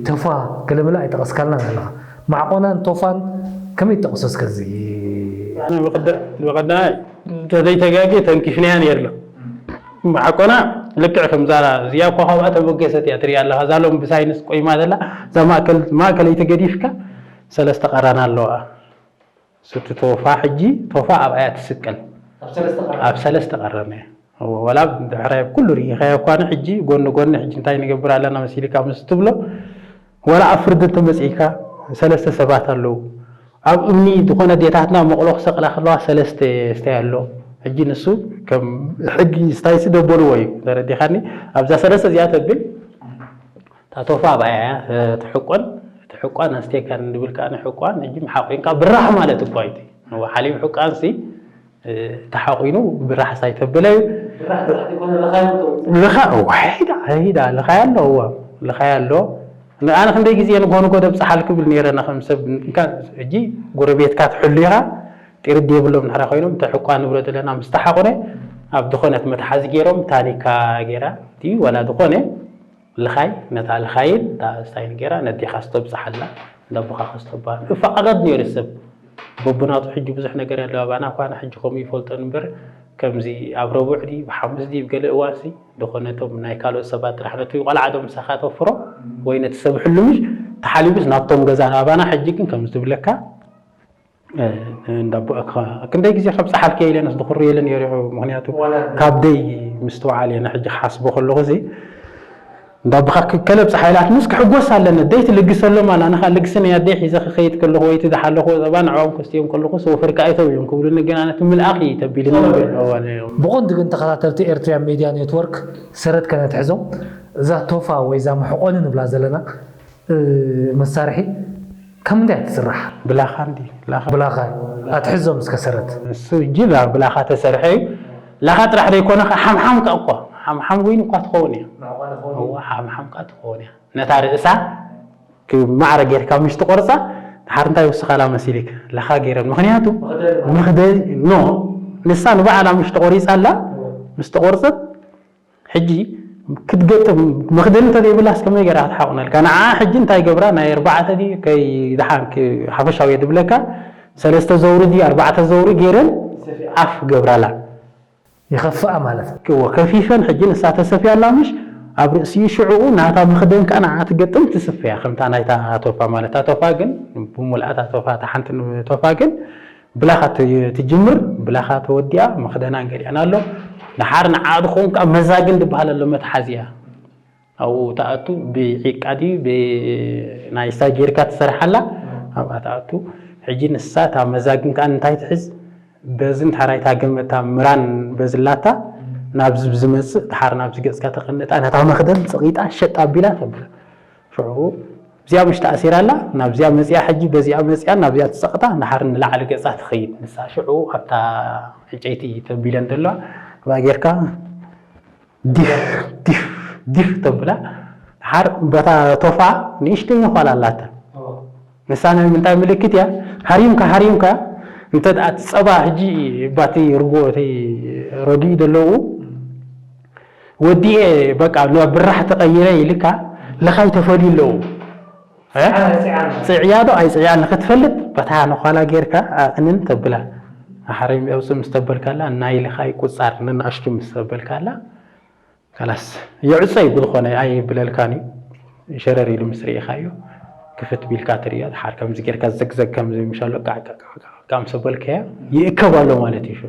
ተፋ ገለመለ ኣይጠቐስካልናን ኣለኻ ማዕቆናን ቶፋን ከመይ ትጠቕሶ እስከ እዚ ብቐዳማይ እንተዘይተጋጌ ተንኪፍናያ ነይርና ማዕቆና ልክዕ ከምዛ እዚኣ እኳ ካብኣ ተበገሰት እያ ትሪኣ ኣለኻ እዛ ሎም ብሳይንስ ቆይማ ዘላ እዛ ማእከል ማእከለይቲ ገዲፍካ ሰለስተ ቀራና ኣለዋ ስቲ ቶፋ ሕጂ ቶፋ ኣብኣ እያ ትስቀል ኣብ ሰለስተ ቀረና እያ ወላ ድሕራይ ኩሉ ርኢኻዮ እኳ ንሕጂ ጎኒ ጎኒ ሕጂ እንታይ ንገብር ኣለና መሲልካ ምስ ትብሎ ወላ ኣብ ፍርዲ እንተመፂእካ ሰለስተ ሰባት ኣለዉ ኣብ እምኒ ዝኾነ ዴታትና መቕሎ ክሰቕላ ከለዋ ሰለስተ ስታይ ኣሎ ሕጂ ንሱ ከም ሕጊ ስታይሲ ደበልዎ እዩ ተረዲኻኒ ኣብዛ ሰለስተ እዚኣ ተብል እታ ቶፋ ኣብኣ እያ ትሕቆን ትሕቋን ኣስቴካን ንብል ከዓ ንሕቋን ሕጂ ሓቂንካ ብራሕ ማለት እኳ እዩ ሓሊብ ሕቃንሲ ተሓቂኑ ብራሕ ሳይተበለ እዩ ልኻ ዋሒዳ ሂዳ ልኻይ ኣሎ እዋ ልኻይ ኣሎ ኣነ ክንደይ ግዜ ንጎ ንጎ ደብፅሓል ክብል ነይረ ንከም ሰብ ሕጂ ጎረቤትካ ትሕሉ ኢኻ ጢርድ የብሎም ንሕራ ኮይኖም ተሕቋ ንብሎ ዘለና ምስ ተሓቑነ ኣብ ዝኾነት መትሓዚ ገይሮም ታኒካ ገይራ እቲ ወላ ዝኾነ ልኻይ ነታ ልኻይን እታ ስታይን ገይራ ነዴኻ ስተብፅሓላ እንዳቦኻ ከስተባ እፋቐቐት ነይሩ ሰብ በቡናቱ ሕጂ ብዙሕ ነገር ያለው ኣባና እኳ ሕጂ ከምኡ ይፈልጦን እምበር ከምዚ ኣብ ረቡዕ ዲ ብሓሙስ ዲ ገለ እዋንሲ ዝኾነቶም ናይ ካልኦት ሰባት ጥራሕ ነቲ ቆልዓ ዶ ምሳኻ ተፍሮ ወይ ነቲ ሰብ ሕሉምሽ ተሓሊቡስ ናብቶም ገዛ ኣባና ሕጂ ግን ከምዚ ትብለካ እንዳቦ ክንደይ ግዜ ከብፅሓልከ ኢለ ነስ ድኽሩ የለ ነይሩ ምክንያቱ ካብ ደይ ምስትውዓል እየ ሕጂ ክሓስቦ ከለኹ ሲ እንዳቦኻ ከለብፅሓ ኢላትንስ ክሕጎስ ኣለኒ ደይ ትልግሰሎም ኣላ ንኻ ልግሲ ናይ ኣደይ ሒዘ ክኸይድ ከለኹ ወይ ትዝሓለኹ ዘባ ንዕኦም ከስትዮም ከለኹ ሰውፈርካ ኣይተው እዮም ክብሉኒ ግን ኣነ ትምልኣኽ እዩ ተቢልኒ ብቐንዱ ግን ተኸታተልቲ ኤርትርያ ሜድያ ኔትወርክ ሰረት ከነትሕዞም እዛ ቶፋ ወይ እዛ መሕቆኒ ንብላ ዘለና መሳርሒ ካብ ምንታይ እያ ትስራሕ? ብላኻ እንዲ ብላኻ ብላኻ ኣትሕዞም እስከ ሰረት። እሱ እጂ ላ- ብላኻ ተሰርሐ እዩ። ላኻ ጥራሕ ዘይኮነ ኸ ሓምሓም ከ እኳ ሓምሓም ወይን እኳ ትኸውን እያ። እዋ ሓምሓም ከ ትኸውን እያ። ነታ ርእሳ ክ- ማዕረ ጌርካ ምሽ ትቆርፃ ድሓር እንታይ ይውስኻላ መሲሊክ ላኻ ገይረን ምክንያቱ ምክደን ኖ ንሳ ንባዕላ ምሽ ተቆሪፃ ኣላ ምስ ተቆርፀት ሕጂ ክትገጥም መክደን እንተዘይብላስ ከመይ ገይራ ክትሓቑነልካ ንዓ ሕጂ እንታይ ገብራ ናይ ኣርባዕተ ድዩ ከይ ድሓን ሓፈሻዊ እየ ዝብለካ ሰለስተ ዘውሪ ድዩ ኣርባዕተ ዘውሪ ገይረን ኣፍ ገብራላ ይኸፍኣ ማለት እዎ ከፊፈን ሕጂ ንሳ ተሰፍያ ኣላ ምሽ ኣብ ርእሲኡ ሽዕኡ ናታ መክደን ከዓ ንዓ ትገጥም ትስፈያ ከምታ ናይታ ቶፋ ማለት እታ ቶፋ ግን ብሙልኣታ ቶፋ እታ ሓንቲ ቶፋ ግን ብላኻ ት- ትጅምር ብላኻ ተወዲኣ መክደናን ገሊኣን ኣሎ ድሓር ንዓ ድኸውን ከዓ መዛግን ዝበሃል ኣሎ መትሓዚያ ኣብኡ ተኣቱ ብዒቃ ድዩ ብናይ ሳይ ጌርካ ትሰርሓላ ኣብኣ ተኣቱ ሕጂ ንሳ እታ መዛግን ከዓ እንታይ ትሕዝ በዚ እንታራይታ ገመታ ምራን በዝላታ ናብዚ ብዝመፅእ ድሓር ናብዚ ገፅካ ተቐንጣ ነታ መኽደን ፀቒጣ ሸጥ ኣቢላ ተብላ ሽዑ እዚኣ ምሽ ተኣሲራ ኣላ ናብዚኣ መፅያ ሕጂ በዚኣ መፅያ ናብዚኣ ትፀቕጣ ንሓር ንላዕሊ ገፃ ትኸይድ ንሳ ሽዑ ኣብታ ዕንጨይቲ ተቢለን ዘለዋ ብኣ ጌርካ ዲፍ ዲፍ ዲፍ ተብላ ሓር በታ ቶፋ ንእሽተይ ነኳል ኣላታ ንሳ ናይ ምንታይ ምልክት እያ ሃሪምካ ሃሪምካ እንተ ደኣ እቲ ጸባ ሕጂ ባቲ ርጎ እቲ ረዲኡ ዘለዉ ወዲኤ በቃ ናብ ብራሕ ተቐይረ ኢልካ ለኻይ ተፈልዩ ኣለዉ እ? ጽዕያ ዶ ኣይጽዕያ ንክትፈልጥ በታ ነኳላ ጌርካ ኣቕንን ተብላ ሓረም የውፅእ ምስ ተበልካላ ናይ ልኻይ ቁፃር ንንኣሽቱ ምስ ተበልካላ ካላስ የዕፀይ ብዝኾነ ኣይብለልካን እዩ ሸረር ኢሉ ምስ ርኢኻዮ ክፍት ቢልካ ትርእዮ ድሓር ከምዚ ጌርካ ዘግዘግ ከምዚ ምሻሎ ቃዕ ምስ በልካያ ይእከብ ኣሎ ማለት እዩ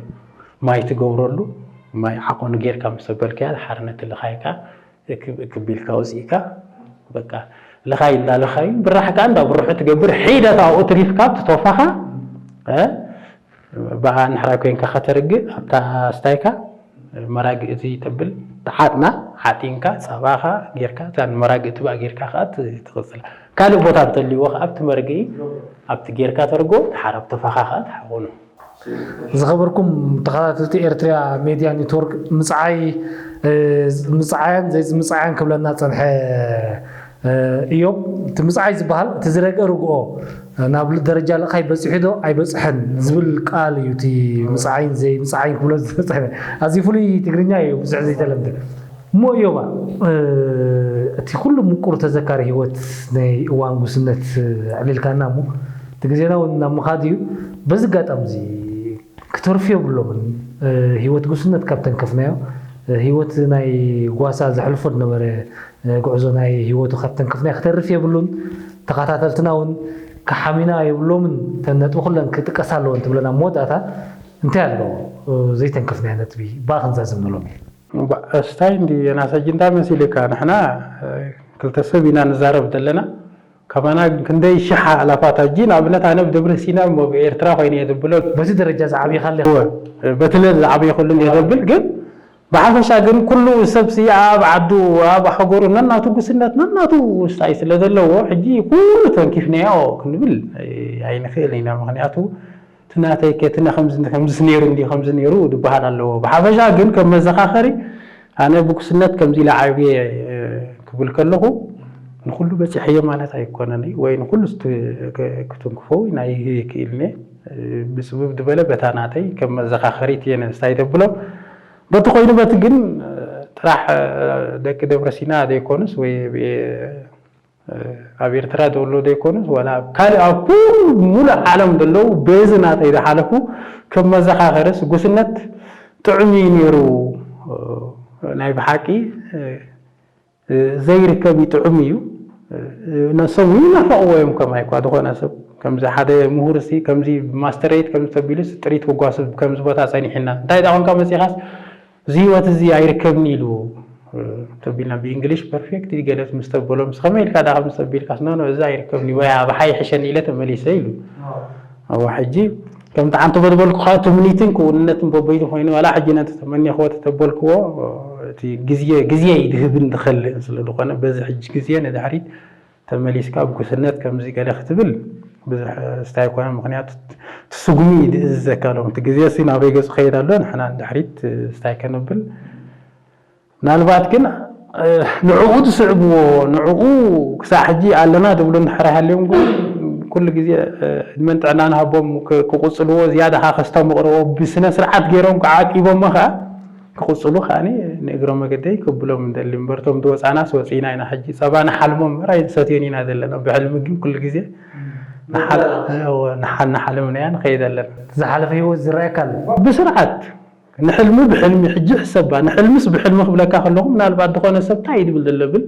ማይ ትገብረሉ ማይ ዓቐኑ ጌርካ ምስ በልካያ ድሓር ነቲ ልኻይካ እክብ እክብ ኢልካ ወፂእካ በቃ ልኻይ እንዳልኻዩ ብራሕ ከዓ እንዳ ብርሑ ትገብር ሒደት ኣብኡ ትሪፍካ ትቶፋኻ ብኣ ንሕራይ ኮይንካ ከተርግእ ኣብታ ስታይካ መራግእቲ ተብል ተሓጥና ሓጢንካ ጸባኻ ጌርካ እታ ንመራግእቲ ብኣ ጌርካ ከዓ ትቕጽል ካልእ ቦታ እንተልይዎ ከዓ ኣብቲ መርግኢ ኣብቲ ጌርካ ተርጎ ተሓር ኣብ ተፋኻ ከዓ ትሓቆኖ ዝኸበርኩም ተኸታተልቲ ኤርትርያ ሜድያ ኔትወርክ ምፅዓይ ምፅዓያን ዘይምፅዓያን ክብለና ፀንሐ እዮም እቲ ምፅዓይ ዝበሃል እቲ ዝረገ ርግኦ ናብ ደረጃ ልእኻይ በፂሑ ዶ ኣይበፅሐን ዝብል ቃል እዩ እቲ ምፅዓይን ዘይምፅዓይን ክብሎ ዝፀነ ኣዚ ፍሉይ ትግርኛ እዩ ብዙሕ ዘይተለምደ እሞ እዮባ እቲ ኩሉ ምቁር ተዘካሪ ህይወት ናይ እዋን ጉስነት ኣዕሊልካና እሞ እቲ ግዜና እውን ናብ ምኻድ እዩ በዚ ኣጋጣሚ እዚ ክተርፉ የብሎምን ህይወት ጉስነት ካብ ተንከፍናዮ ህይወት ናይ ጓሳ ዘሕልፎ ዝነበረ ጉዕዞ ናይ ህይወቱ ካብ ተንከፍናዮ ክተርፍ የብሉን ተኸታተልትና እውን ክሓሚና የብሎምን ተነጥቢ ኩለን ክጥቀሳ ኣለወን ትብለና መወዳእታ እንታይ ኣለዎ ዘይተንከፍናዮ ነጥቢ ብኣ ክንዛዝም ንሎም እዩ ስታይ እንዲ የናሰጅ እንታይ መሲልካ ንሕና ክልተ ሰብ ኢና ንዛረብ ዘለና ካባና ክንደይ ሽሓ ኣላፋት ኣጂ ንኣብነት ኣነ ብደብረ ሲና እሞ ብኤርትራ ኮይነ እየ ዘብሎ በቲ ደረጃ ዝዓብይካ ኣለካ በቲ ለ ዝዓብየ ኩሉ እየ ዘብል ግን ብሓፈሻ ግን ኩሉ ሰብ ሲ ኣብ ዓዱ ኣብ ሃገሩ ነናቱ ጉስነት ነናቱ ውሳይ ስለ ዘለዎ ሕጂ ኩሉ ተንኪፍናዮ ክንብል ኣይንኽእል ኢና ምክንያቱ እቲ ናተይ ከ እቲ ከምዚ ከምዚስ ነይሩ እንዲ ከምዚ ነይሩ ዝበሃል ኣለዎ። ብሓፈሻ ግን ከም መዘኻኸሪ ኣነ ብጉስነት ከምዚ ኢለ ዓብየ ክብል ከለኹ ንኩሉ በፂሐዮ ማለት ኣይኮነን ወይ ንኩሉ ክትንክፎ ናይ ክኢልኒ ብፅብብ ዝበለ በታ ናተይ ከም መዘኻኸሪት እየ ንስታይ ተብሎ በቲ ኮይኑ በቲ ግን ጥራሕ ደቂ ደብረ ሲና ዘይኮኑስ ወይ ኣብ ኤርትራ ዘሎ ዘይኮኑስ ዋላ ኣብ ካልእ ኣብ ኩሉ ሙሉእ ዓለም ዘለዉ በዚ ናተይ ዝሓለፉ ከም መዘኻኸርስ ጉስነት ጥዑም እዩ ነይሩ ናይ ብሓቂ ዘይርከብ እዩ ጥዑም እዩ ነሶም ይናፈቕዎ እዮም ከማይ እኳ ዝኾነ ሰብ ከምዚ ሓደ ምሁር ሲ ከምዚ ማስተሬት ከምዚ ተቢሉስ ጥሪት ክጓስብ ከምዚ ቦታ ጸኒሕና እንታይ ዳኾንካ መጺኻስ እዚ ህይወት እዚ ኣይርከብን ኢሉ ተቢልና ብእንግሊሽ ፐርፌክት ገለት ምስ ተበሎ ምስ ከመይ ኢልካ ዳ ምስ ተቢልካስ ኖ ኖ እዚ ኣይርከብን ወይ ኣባሓይ ይሕሸኒ ኢለ ተመሊሰ ኢሉ ኣዋ ሕጂ ከምቲ ሓንቲ በዝበልኩ ከዓ ትምኒትን ክውንነትን በበይኑ ኮይኑ ዋላ ሕጂ ነቲ ተመኒኽዎ ተተበልክዎ እቲ ግዜ ግዜ ይድህብን ዝኸልእን ስለ ዝኾነ በዚ ሕጂ ግዜ ንድሕሪት ተመሊስካ ኣብ ጉስነት ከምዚ ገለ ክትብል ብዙሕ ስታይ ኣይኮነን። ምኽንያቱ እቲ ስጉሚ እዩ ዝእዝዘካ። ሎም እቲ ግዜ ሲ ናበይ ገጹ ከይድ ኣሎ፣ ንሕና ንድሕሪት ስታይ ከነብል። ምናልባት ግን ንዕኡ ትስዕብዎ፣ ንዕኡ ክሳዕ ሕጂ ኣለና ትብሉ እንድሕር ሃልዮም ግን ኩሉ ግዜ ዕድመን ጥዕናን ሃቦም ክቕጽልዎ፣ ዝያዳ ከስተምቕርዎ፣ ብስነ ስርዓት ገይሮም ክዓቂቦሞ ከዓ ክቕጽሉ ከዓ ንእግረ መገደይ ክብሎም እንደሊ እምበር፣ እቶም ዝወፃናስ ወፂና ኢና። ሕጂ ፀባ ንሓልሞ እምበር ኣይንሰትዮን ኢና ዘለና። ብሕልሚ ግን ኩሉ ግዜ ንሓልም ኢና ንኸይድ ኣለና። ዝሓለፈ ህይወት ዝረኣየካ ኣሎ። ብስርዓት ንሕልሚ ብሕልሚ ሕጂ ሕሰባ፣ ንሕልምስ ብሕልሚ ክብለካ ከለኹ ምናልባት ዝኾነ ሰብ እንታይ እዩ ዝብል ዘሎ ብል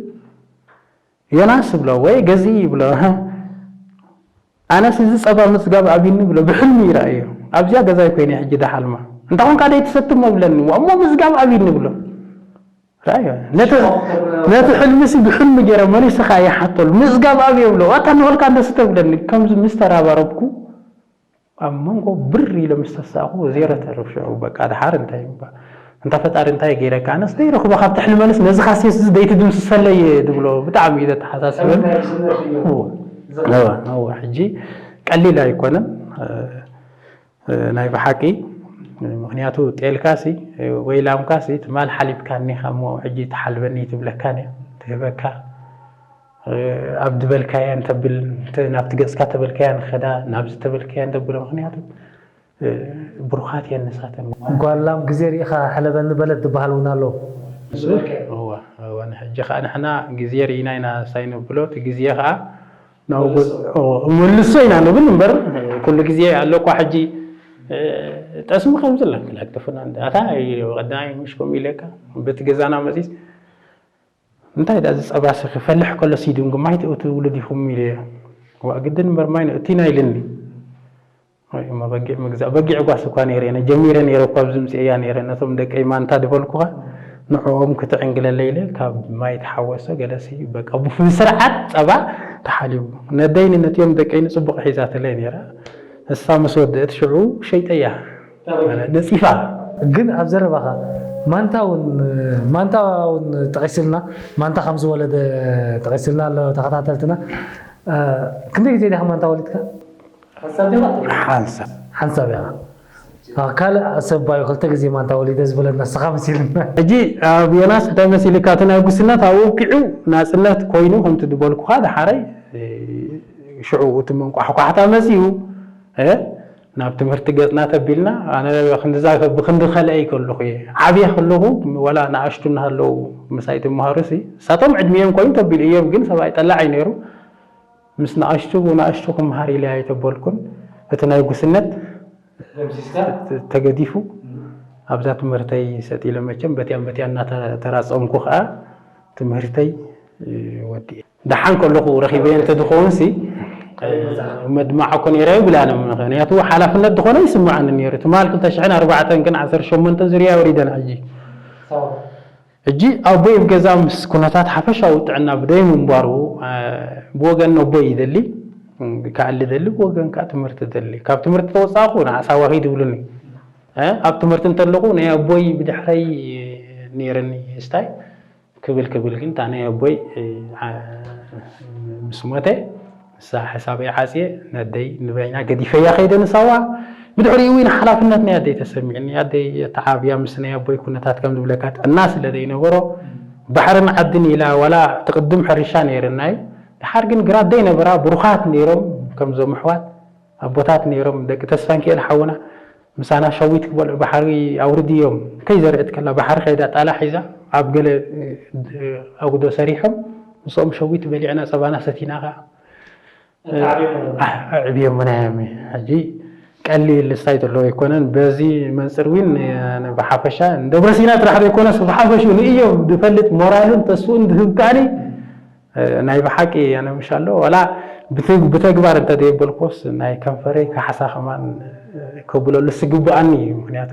ዮናስ ይብሎ ወይ ገዚ ይብሎ። ኣነስ እዚ ጸባ ምጽጋብ ኣብይኒ ብሎ ብሕልሚ ይረኣዮ። ኣብዚኣ ገዛይ ኮይነ ሕጂ ደሓልማ እንተ ኾንካ ደይ ትሰትሞ ብለኒ እሞ ምጽጋብ ኣብይኒ ብሎ። ረኣዮ። ነቲ ነቲ ሕልምሲ ብሕልሚ ገይረ መሊስኻ ይሓተሉ። ምጽጋብ ኣብየ ብሎ። ዋታ ንበልካ እንተ ስተ ብለኒ። ከምዚ ምስ ተራባረብኩ ኣብ መንጎ ብር ኢለ ምስ ተሳእኹ ዜሮ ተርፍ ሽዑ በቃ ደሓር እንታይ እባ እንታ ፈጣሪ እንታይ ገይረካ ኣነስ ደይረኽቦ ካብቲ ሕልመንስ ነዚ ካሴስ እዚ ደይትድምስሰለይ ድብሎ ብጣዕሚ እዩ ዘተሓሳስበን። እወ፣ እወ፣ ሕጂ ቀሊል ኣይኮነን። ናይ ብሓቂ ምኽንያቱ ጤልካሲ ወይ ላምካሲ ትማል ሓሊብካኒ እሞ ሕጂ ትሓልበኒ ትብለካን እያ ትህበካ። ኣብ ዝበልካያ እንተብል ናብቲ ገጽካ ተበልካያ ንኸዳ ናብዚ ተበልካያ እንተብሎ ምኽንያቱ ብሩኻት እየን ንሳተን። ጓል ላም ግዜ ርኢኻ ሕለበኒ በለት ዝበሃል እውን ኣሎ። እወ፣ እወ፣ ንሕጂ ኸዓ ንሕና ግዜ ርኢና ኢና ሳይ ነብሎ፣ እቲ ግዜ ኸዓ መልሶ ኢና ንብል እምበር ኩሉ ግዜ ኣሎ እኳ ሕጂ ጠስሚ ከምዚ ኣላ ክላግደፉና ኣታ ቀዳማይ ምሽ ከምኡ ኢለካ በቲ ገዛና መፂስ እንታይ ዳ እዚ ጸባሲ ክፈልሕ ከሎ ሲድንጉ ማይ ትእቱ ውሉድ ኢኹም ኢለ ዋ ግድን እምበር ማይ ንእቲና ኢልኒ። ወይ እሞ በጊዕ ምግዛእ በጊዕ ጓስ እኳ ነይረ እየ ጀሚረ ነይረ እኳ ኣብዚ ምፅእ እያ ነይረ ነቶም ደቀይ ማንታ ዝበልኩኻ ንዕኦም ክትዕንግለለ ኢለ ካብ ማይ ተሓወሶ ገለሲ በቃ ብፍሉይ ስርዓት ጸባ ተሓሊቡ ነደይኒ ነትዮም ደቀይኒ ጽቡቕ ሒዛትለይ ነይራ። እሳ ምስ ወደአት ሽዑ ሸይጠያ ነፂፋ። ግን ኣብ ዘረባኻ ማንታ እውን ማንታ እውን ጠቒስልና ማንታ ከም ዝወለደ ጠቒስልና ኣሎ ተኸታተልትና። ክንደይ ግዜ ዲኻ ማንታ ወሊድካ? ሓንሳብ ሓንሳብ ኢኻ። ካልእ ሰብ ባዩ ክልተ ግዜ ማንታ ወሊደ ዝበለና ንስኻ መሲልና። ሕጂ ኣብ ዮናስ እንታይ መሲልካ እቲ ናይ ጉስነት ኣብኡ ኣብቂዑ ናፅነት ኮይኑ ከምቲ ዝበልኩኻ ደሓረይ ሽዑ እቲ መንቋሕቋሕታ መፂኡ ናብ ትምህርቲ ገፅና ተቢልና ኣነ ብክንዲ ከልአ ከለኹ እየ ዓብየ ከለኹ ዋላ ንኣሽቱ እናሃለዉ ምሳይ ትምሃሩ ሲ እሳቶም ዕድሚኦም ኮይኑ ተቢሉ እዮብ ግን ሰብኣይ ጠላዕ እዩ ነይሩ ምስ ንኣሽቱ ንኣሽቱ ክምሃር ኢለ ኣይተበልኩን እቲ ናይ ጉስነት ተገዲፉ ኣብዛ ትምህርተይ ሰጥ ኢለ መቸም በቲያን በቲያን እናተራፀምኩ ከዓ ትምህርተይ ወዲኤ ደሓን ከለኹ ረኺበዮ እንተዝኸውን ሲ መድማዕ እኮ ነይረ ይብል ኣነ ምኽንያቱ ሓላፍነት ዝኾነ ይስምዓኒ ነይሩ ትማል ክልተ ሽሕን ኣርባዕተን ግን ዓሰርተ ሸሞንተ ዙርያ ወሪደን ሕጂ ሕጂ ኣቦይ ኣብ ገዛ ምስ ኩነታት ሓፈሻዊ ጥዕና ብደይ ምንባሩ ብወገን ኣቦይ ይደሊ ክኣሊ ደሊ ብወገን ከዓ ትምህርቲ ደሊ ካብ ትምህርቲ ተወፃእኩ ንዓሳ ዋኺድ ይብሉኒ ኣብ ትምህርቲ እንተለኹ ናይ ኣቦይ ብድሕረይ ነይረኒ ስታይ ክብል ክብል ግን እታ ናይ ኣቦይ ምስ ሞተ ንሳ ሕሳበይ ዓፅየ ነደይ ንበይና ገዲፈያ ከይደ ንሳዋ ብድሕሪኡ እውን ሓላፍነት ናይ ኣደይ ተሰሚዕኒ ኣደይ ተዓብያ ምስ ናይ ኣቦይ ኩነታት ከም ዝብለካ ጥዕና ስለ ዘይነበሮ ባሕርን ዓድን ኢላ ዋላ ትቅድም ሕርሻ ነይርና እዩ ድሓር ግን ግራት ደይ ነበራ ብሩኻት ነይሮም ከምዞም ኣሕዋት ኣቦታት ነይሮም ደቂ ተስፋንኪኤል ሓውና ምሳና ሸዊት ክበልዑ ባሕሪ ኣውርድዮም ከይዘርአት ከላ ባሕሪ ከይዳ ጣላ ሒዛ ኣብ ገለ ኣጉዶ ሰሪሖም ምስኦም ሸዊት በሊዕና ፀባና ሰቲና ከዓ ኣዕብዮምና እዮም ሕጂ ቀሊል ስታይ ዘለዎ ኣይኮነን በዚ መንፅር ዊን ብሓፈሻ ደብረሲና ጥራሕ ዘይኮነስ ብሓፈሹ ንእዮም ዝፈልጥ ሞራልን ተስፉን ዝህብ ከዓኒ ናይ ብሓቂ ኣነ ምሽ ኣሎ ዋላ ብተግባር እንተዘየበልኩስ ናይ ከንፈረይ ካሕሳ ከማን ከብለሉ ዝግብኣኒ እዩ ምክንያቱ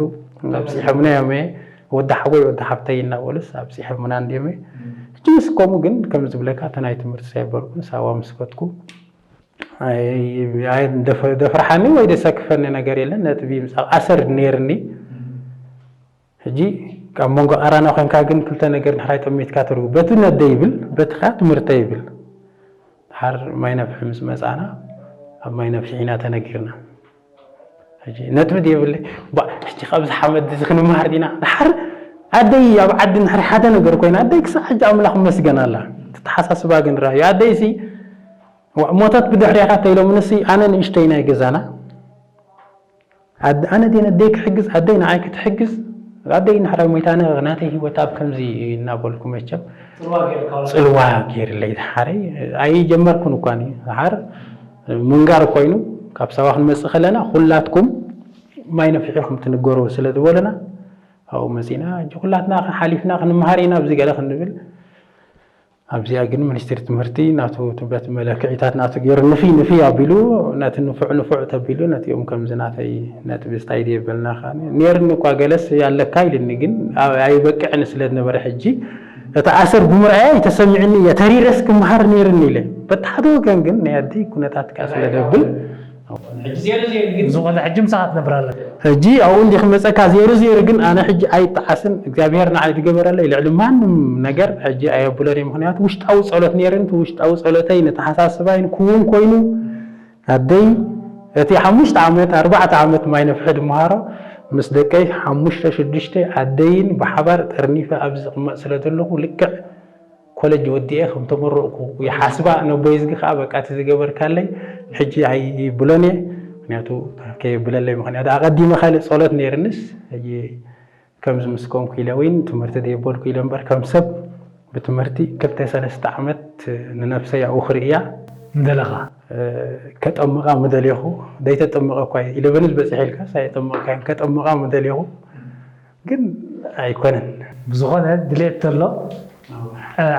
ኣብፂሖምና እዮም ወዲ ሓወይ ወዲ ሓብተይ እናበሉስ ኣብፂሖምና እንድዮም ሕጂ ምስ ከምኡ ግን ከም ዝብለካ እቲ ናይ ትምህርቲ ሳይበልኩን ሳዋ ምስ ከድኩ ደፍርሓኒ ወይ ደሰክፈኒ ነገር የለን ነጥቢ ምፃእ ኣሰር ነይርኒ ሕጂ ካብ መንጎ ኣራና ኮንካ ግን ክልተ ነገር ንሕራይ ጠሚትካ ትርጉ በቲ ነደ ይብል በቲ ከ ትምህርተ ይብል ድሓር ማይ ነፍሒ ምስ መጻና ኣብ ማይ ነፍሒ ኢና ተነጊርና። ሕጂ ነጥቢ የብለይ። ባ፣ ሕጂ ካብዚ ሓመድ እዚ ክንመሃር ዲና? ድሓር ኣደይ ኣብ ዓዲ እንድሕር ሓደ ነገር ኮይና፣ ኣደይ ክሳዕ ሕጂ ኣምላኽ ይመስገን ኣላ። ተተሓሳስባ ግን ረኣዩ። ኣደይሲ፣ ዋ፣ ሞተት ብድሕሪኻ ተኢሎምንሲ፣ ኣነ ንእሽተይ ናይ ገዛና። ኣደ-፣ ኣነ ደይ ነደይ ክሕግዝ፣ ኣደይ ንዓይ ክትሕግዝ፣ ኣደይ እንድሕር ሞይታ፣ ኣነ ናተይ ህይወት ኣብ ከምዚ እናበልኩ መቸም ጽልዋ ጌርካ። ጽልዋ ጌርለይ። ድሓረይ ኣይጀመርኩን እኳ፣ ድሓር ምንጋር ኮይኑ፣ ካብ ሳዋ ክንመጽእ ከለና፣ ኩላትኩም ማይ ነፍሒ ኢኹም ትንገሩ ስለ ዝበሉና፣ ኣብኡ መጺና፣ ሕጂ ኩላትና ሓሊፍና ክንመሃር ኢና፣ ኣብዚ ገለ ክንብል። ኣብዚኣ ግን ሚኒስትሪ ትምህርቲ ናቱ፣ በቲ መለክዒታት ናቱ ገይሩ፣ ንፍይ ንፍይ ኣቢሉ፣ ነቲ ንፉዕ ንፉዕ ተቢሉ፣ ነቲኦም ከምዚ ናተይ ነጥቢ ስታይ ድየ በልና ከኣ፣ ነይርኒ እኳ ገለስ ኣለካ ኢልኒ፣ ግን ኣብ-፣ ኣይበቅዕን ስለ ዝነበረ፣ ሕጂ እቲ ኣሰር ብምርኣያ ተሰሚዕኒ እየ፣ ተሪረስ ክመሃር ነይርኒ ኢለ። በቲ ሓደ ወገን ግን ናይ ኣደይ ኩነታት ከኣ ስለ ደብል፣ ዝኾነ ሕጂ ምሳኻ ትነብር ኣለካ። ሕጂ ኣብኡ እንዲ ክመፀካ ዜሩ ዜሩ፣ ግን ኣነ ሕጂ ኣይጠዓስን። እግዚኣብሔር ንዓይ ዝገበረለይ ልዕሊ ማንም ነገር ሕጂ ኣየብሎን እየ። ምኽንያቱ ውሽጣዊ ጸሎት ነይሩን፣ እቲ ውሽጣዊ ጸሎተይ ነተሓሳስባይን ክውን ኮይኑ፣ ኣደይ እቲ ሓሙሽተ ዓመት፣ ኣርባዕተ ዓመት ማይ ነፍሒ ድመሃሮ ምስ ደቀይ ሓሙሽተ ሽዱሽተ ኣደይን ብሓባር ጠርኒፈ ኣብዚ ዝቕመጥ ስለ ዘለኹ፣ ልክዕ ኮለጅ ወዲኤ ከም ተመረቕኩ ይሓስባ። ነቦይ ዝጊ ከዓ በቃ እቲ ዝገበርካለይ ሕጂ ኣይብሎን እየ። ምክንያቱ ከየብለለይ ምክንያቱ ኣቐዲመ ካልእ ጸሎት ነይርንስ ሕጂ ከምዚ ምስ ኮንኩ ኢለ ወይን ትምህርቲ ደየበልኩ ኢለ እምበር ከም ሰብ ብትምህርቲ ክልተ ሰለስተ ዓመት ንነብሰይ ኣብኡ ክርእያ ምደለኻ? ከጠምቓ ምደሌኹ። ደይተጠምቐ እኳ ኢለቨንስ በፂሐ ኢልካ ሳየጠምቕካ ከጠምቓ ምደሌኹ። ግን ኣይኮነን። ብዝኾነ ድሌት ተሎ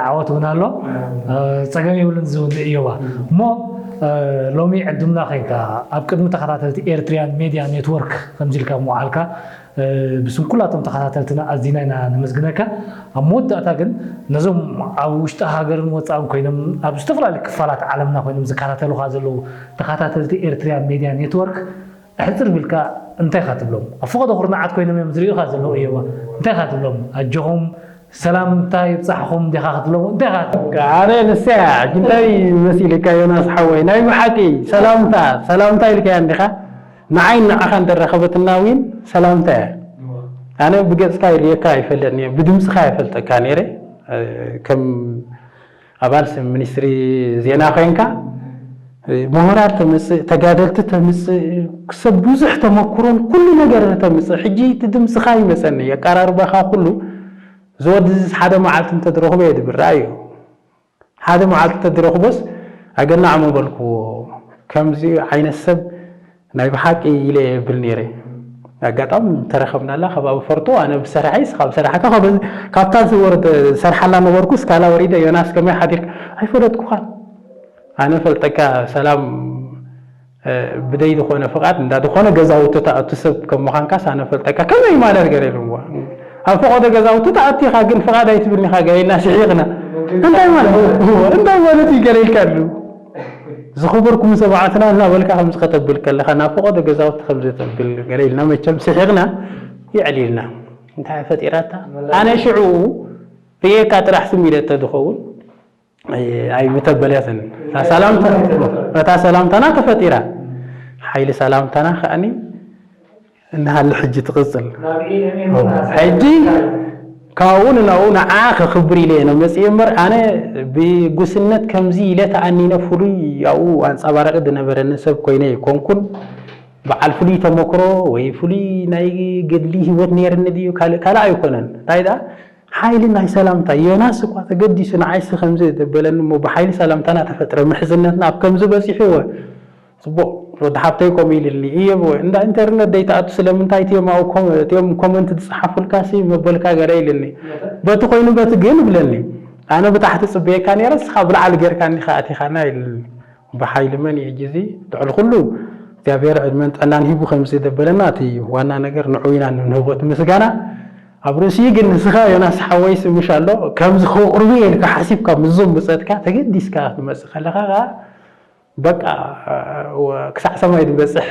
ዓወት እውን ኣሎ። ፀገም የብሉን። እዚ እውን እዮባ እሞ ሎሚ ዕዱምና ኮይንካ ኣብ ቅድሚ ተኸታተልቲ ኤርትሪያን ሜድያ ኔትወርክ ከምዚ ኢልካ ምውዓልካ ብስም ኩላቶም ተኸታተልትና ኣዚና ኢና ነመስግነካ። ኣብ መወዳእታ ግን ነዞም ኣብ ውሽጢ ሃገርን ወፃእን ኮይኖም ኣብ ዝተፈላለዩ ክፋላት ዓለምና ኮይኖም ዝከታተሉካ ዘለዉ ተኸታተልቲ ኤርትሪያን ሜድያ ኔትወርክ ሕፅር ቢልካ እንታይ ኢኻ ትብሎም? ኣብ ፈቐዶ ኩርናዓት ኮይኖም እዮም ዝርእዩኻ ዘለዉ እዮባ። እንታይ ኢኻ ትብሎም? ኣጆኹም ሰላምታ ይብፃሕኹም ዲኻ ክትብሎም? እንታይ ኢኻ ትብሎም? ኣነ ንሰያ ሕጂ እንታይ መሲልካ ዮናስ ሓወይ? ናይ ብሓቂ ሰላምታ ሰላምታ ኢልካያ እንዲኻ ንዓይ ንዓኻ እንተረኸበትና እውን ሰላምታ እያ። ኣነ ብገፅካ ይርእየካ ኣይፈልጥን እየ፣ ብድምፅኻ ይፈልጠካ ነይረ። ከም ኣባል ሚኒስትሪ ዜና ኮይንካ ምሁራት ተምፅእ፣ ተጋደልቲ ተምፅእ፣ ሰብ ብዙሕ ተመክሮን ኩሉ ነገር ተምፅእ። ሕጂ እቲ ድምፅኻ ይመፀኒ፣ ኣቀራርባኻ ኩሉ ዝወዲ ሓደ መዓልቲ እንተድረኽቦ እየ ድብል ርኣዮ። ሓደ መዓልቲ እንተድረኽቦስ ኣገናዕ ምበልክዎ። ከምዚ ዓይነት ሰብ ናይ ብሓቂ ኢለ እየ ብል ነይረ። ኣጋጣሚ ተረኸብናላ ከባቢ ፈርቶ፣ ኣነ ብሰራሐይ ንስኻ ብሰራሕካ፣ ካብታ ዝወርድ ዝሰርሓላ ነበርኩ፣ ስካላ ወሪደ፣ ዮናስ ከመይ ሓዲርካ? ኣይፈለጥኩኻን። ኣነ ፈልጠካ ሰላም ብደይ ዝኾነ ፍቓድ እንዳ ዝኾነ ገዛውቲ ተኣቱ ሰብ ከም ምዃንካስ ኣነ ፈልጠካ። ከመይ ማለት ገለ ኢሉ እሞ ኣብ ፈቐዶ ገዛውቲ ተኣቲኻ ግን ፍቓድ ኣይትብልኒ ኢኻ ገለ ኢልና ስሒቕና። እንታይ ማለት እንታይ ማለት እዩ ገለ ኢልካ ኣሉ ዝኽበርኩም ሰማዕትና እናበልካ ከምዚ ከተብል ከለኻ ናብ ፈቐዶ ገዛውቲ ከምዚ ተብል ገለ ኢልና መቸም ስሒቕና የዕሊልና። እንታይ ፈጢራታ ኣነ ሽዑ ርእየካ ጥራሕ ስም ኢለ ተዝኸውን ኣይምተበለትን እታ ሰላምታና ተፈጢራ። ሓይሊ ሰላምታና ከኣኒ እናሃለ ሕጂ ትቕፅል። ሕጂ ካብኡ ንናብኡ ንዓ ከኽብር ኢለ እየ መፅእ እምበር ኣነ ብጉስነት ከምዚ ኢለ ተኣኒነ ፍሉይ ኣብኡ ኣንፃባራቂ ዝነበረኒ ሰብ ኮይነ ኣይኮንኩን። በዓል ፍሉይ ተመክሮ ወይ ፍሉይ ናይ ገድሊ ህይወት ነይርኒ ድዩ ካልእ ካልእ ኣይኮነን። እንታይ ደኣ ሓይሊ ናይ ሰላምታ ዮናስ እኳ ተገዲሱ ንዓይሲ ከምዚ ዘበለኒ እሞ ብሓይሊ ሰላምታና ተፈጥረ ምሕዝነትና ኣብ ከምዚ በፂሑ እወ ፅቡቕ ወዲ ሓብተይ ከምኡ ኢልኒ እየ እወ እንዳ ኢንተርነት ደይትኣቱ ስለምንታይ እቲኦም ኣብኡ ኮ- እቲኦም ኮመንት ዝፀሓፉልካ ሲ መበልካ ገለ ኢልኒ በቲ ኮይኑ በቲ ግን ይብለኒ ኣነ ብታሕቲ ፅበየካ ነይረ ንስኻ ብላዕሊ ጌርካ እንዲኻ ኣቲኻና ኢልኒ ብሓይሊ መን እዩ ሕጂ እዚ ልዕሊ ኩሉ እግዚኣብሔር ዕድመን ጥዕናን ሂቡ ከምዚ ዘበለና እቲ ዋና ነገር ንዑ ኢና ንህቦ እቲ ምስጋና ኣብ ርእሲኡ ግን ንስኻ ዮናስ ሓወይሲ ምሽ ኣሎ ከምዚ ከቕርቡ እየ ኢልካ ሓሲብካ ምስዞም ብፀትካ ተገዲስካ ክትመፅእ ከለኻ ከዓ በቃ ክሳዕ ሰማይ ዝበፅሕ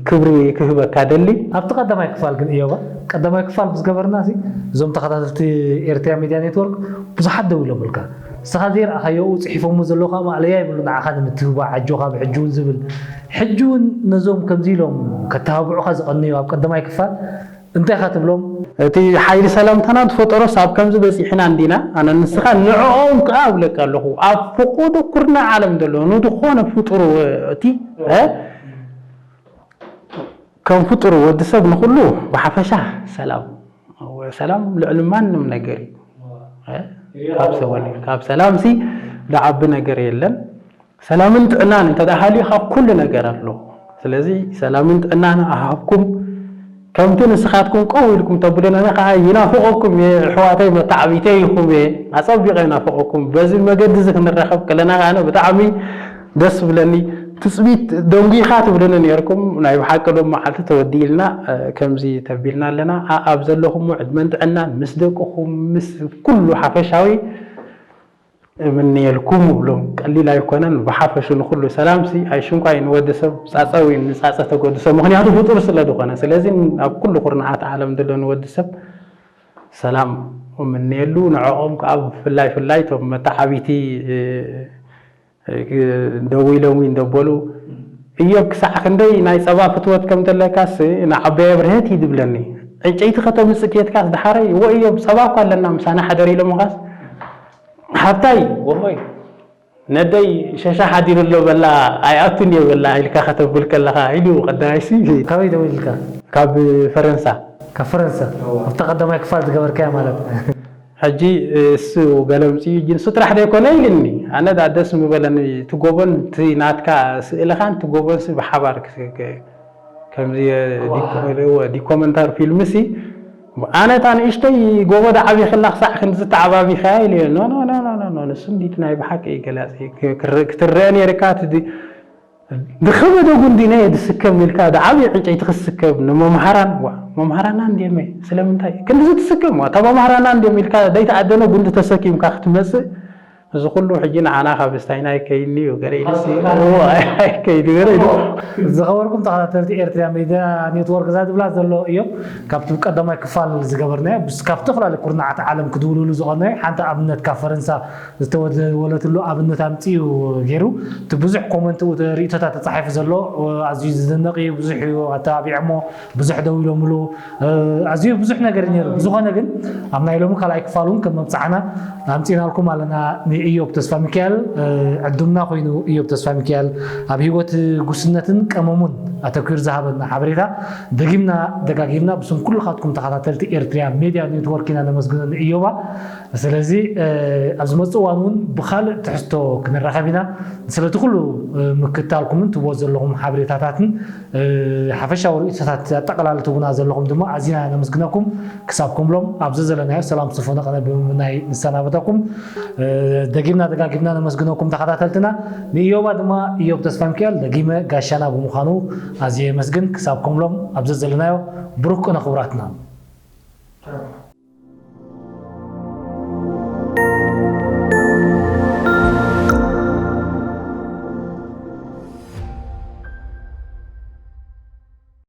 ክብሪ ክህበካ ደሊ። ኣብቲ ቀዳማይ ክፋል ግን እዮባ ቀዳማይ ክፋል ምስ ገበርና ሲ እዞም ተኸታተልቲ ኤርትራ ሚድያ ኔትወርክ ብዙሓት ደው ኢሎምልካ ንስኻ ዘይረኣኻዮ ጽሒፎሞ ዘለዉ ከኣ ማእለያ ይብሉ ንዓኻ ንምትብባዕ ኣጆኻ ብሕጂ እውን ዝብል። ሕጂ እውን ነዞም ከምዚ ኢሎም ከተባብዑኻ ዝቐነዩ ኣብ ቀዳማይ ክፋል እንታይ ኢኻ ትብሎም? እቲ ሓይሊ ሰላምታና ዝፈጠሮስ ኣብ ከምዚ በጺሕና እንዲና? ኣነ ንስኻ ንዕኦም ከኣ እብለካ ኣለኹ። ኣብ ፈቐዶ ኩርናዕ ዓለም ዘሎ ንዝኾነ ፍጡር እቲ፣ እ? ከም ፍጡር ወዲ ሰብ ንኹሉ ብሓፈሻ ሰላም። ሰላም ልዕሊ ማንም ነገር እዩ። እ? ካብ ሰብ ወለ-፣ ካብ ሰላምሲ ዝዓቢ ነገር የለን። ሰላምን ጥዕናን እንተ ደኣ ሃልዩ ካብ ኩሉ ነገር ኣሎ። ስለዚ ሰላምን ጥዕናን ኣሃብኩም። ከምቲ ንስኻትኩም ቀው ኢልኩም ተብሉና፣ ኣነ ከኣ ይናፍቐኩም እየ፣ ኣሕዋተይ መተዓቢተይ ኢኹም እየ። ኣጸቢቐ ይናፍቐኩም። በዚ መገዲ እዚ ክንራኸብ ከለና ከኣ ኣነ ብጣዕሚ ደስ ዝብለኒ። ትጽቢት ደንጒኻ ትብሉኒ ነይርኩም። ናይ ብሓቂ ሎም መዓልቲ ተወዲእልና፣ እ፣ ከምዚ ተቢልና ኣለና። ኣ-፣ ኣብ ዘለኹሞ ዕድመን ጥዕናን ምስ ደቅኹም፣ ምስ ኩሉ ሓፈሻዊ እምነየልኩም እብሎም። ቀሊል ኣይኮነን። ብሓፈሹ ንኹሉ ሰላምሲ ኣይሽንኳይ ንወዲ ሰብ ጻጸው እዩ፣ ንጻጸ ተገድሶ፣ ምኽንያቱ ፍጡር ስለ ዝኾነ። ስለዚ ኣብ ኩሉ ኩርናዓት ዓለም ዘሎ ንወዲ ሰብ ሰላም እምነየሉ። ንዕኦም ከኣ ብፍላይ ፍላይ እቶም መተዓቢቲ፣ እ፣ እ፣ ደው ኢሎም እንደበሉ፣ "እዮብ ክሳዕ ክንደይ ናይ ጸባ ፍትወት ከም ዘለካስ ንዓበየ ብርሀት እዩ ዝብለኒ። ዕንጨይቲ ከተምጽእ ኬድካስ ደሓረይ፣ እወ እዮብ ጸባ እኳ ኣለና ምሳና ሓደር" ኢሎምኻስ፣ "ሃብታይ፣ ወሆይ፣ ነደይ ሸሻ ሓዲሩ ኣሎ በላ፣ ኣይኣቱን እየ በላ" ኢልካ ከተብል ከለኻ ኢሉ ቀዳማይሲ። ካበይ ደዊልካ? ካብ ፈረንሳ። ካብ ፈረንሳ? እዎ። ኣብታ ቀዳማይ ክፋል ዝገበርካያ ማለት። ሕጂ እሱ ገለ ምጽኡ፣ "ግን እሱ ጥራሕ ዶ ኣይኮነ?" ኢልኒ። ኣነ ደኣ ደስ ምበለኒ፣ እቲ ጎቦን እቲ ናትካ ስእልኻን እቲ ጎቦንሲ ብሓባር ክስ-፣ ክ-፣ ከምዚ ዲኮ-፣ እዎ፣ ዲኮመንታሪ ፊልምሲ፣ ኣነ እታ ንእሽተይ ጎቦ ደዓቢኽላ ክሳዕ ክንዚ ተዓባቢኻያ ኢለ፣ "ኖ፣ ኖ፣ ኖ፣ ኖ፣ ኖ፣ ኖ፣ ንሱ እንዲት ናይ ብሓቂ ገላጺ ክ-፣ ክር-፣ ክትረአ ነይርካ፣ እቲ ድ-፣ ድኽበደ ጉንዲ ነየ ድስከም ኢልካ፣ ደዓቢ ዕንጨይቲ ክስከብ ንመምሃራን፣ ዋ፣ መምሃራና እንድየመ፣ ስለምንታይ ክንድዚ ትስከም? ዋ፣ እታ መምሃራና እንድየም ኢልካ፣ ዘይተኣደነ ጉንዲ ተሰኪምካ ክትመጽእ፣ እዚ ኩሉ ሕጂ ንዓና ካብ ስታይና ኣይከይድን እዩ፣ ገለ ኢሉሲ፣ እዎ፣ ኣይከይድ፣ ገለ ኢሉ። ዝኸበርኩም ተኸታተልቲ ኤርትርያ ሜድያ ኔትወርክ፣ እዛ ዝብላ ዘሎ እዮ፣ ካብቲ ቀዳማይ ክፋል ዝገበርናዮ፣ ብስ-፣ ካብ ዝተፈላለዩ ኩርናዓት ዓለም ክድውልሉ ዝቐነዩ፣ ሓንቲ ኣብነት ካብ ፈረንሳ ዝተወለትሉ ኣብነት ኣምጺኡ ገይሩ፣ እቲ ብዙሕ ኮመንት፣ ርእይቶታት ተጻሒፉ ዘሎ፣ ኣዝዩ ዝድነቕ እዩ፣ ብዙሕ እዩ ኣተባቢዖሞ፣ ብዙሕ ደው ኢሎምሉ፣ ኣዝዩ ብዙሕ ነገር እዩ ነይሩ። ብዝኾነ ግን፣ ኣብ ናይ ሎሚ ካልኣይ ክፋል እውን ከም መብጽዓና ኣምጺእናልኩም ኣለና ንእዮብ ተስፋ ሚካኤል። ዕዱምና ኮይኑ እዮብ ተስፋ ሚካኤል ኣብ ህይወት ጉስነትን ቀመሙን ኣተኲሩ ዝሃበና ሓበሬታ ደጊምና ደጋጊምና ብስም ኩልኻትኩም ተኸታተልቲ ኤርትርያ ሜድያ ኔትወርክ ኢና ነመስግኖ ንእዮባ። ስለዚ፣ እ፣ ኣብ ዝመጽእ እዋን እውን ብኻልእ ትሕዝቶ ክንራኸብ ኢና። ስለቲ ኩሉ፣ እ፣ ምክትታልኩምን ትህቦ ዘለኹም ሓበሬታታትን፣ እ፣ ሓፈሻዊ ርእይቶታት ኣጠቓላሊ ትህቡና ዘለኹም ድማ ኣዚና ነመስግነኩም። ክሳብ ከምሎም ኣብ ዘዘለናዮ ሰላም ዝሰፈኖ ቀነ ብምምናይ ንሰናበተኩም። እ፣ ደጊምና ደጋጊምና ነመስግነኩም ተኸታተልትና። ንኢዮባ ድማ ኢዮብ ተስፋሚካኤል ደጊመ ጋሻና ብምዃኑ ኣዝየ የመስግን። ክሳብ ከምሎም ኣብ ዘዘለናዮ ብሩኽ ቅነ ክቡራትና።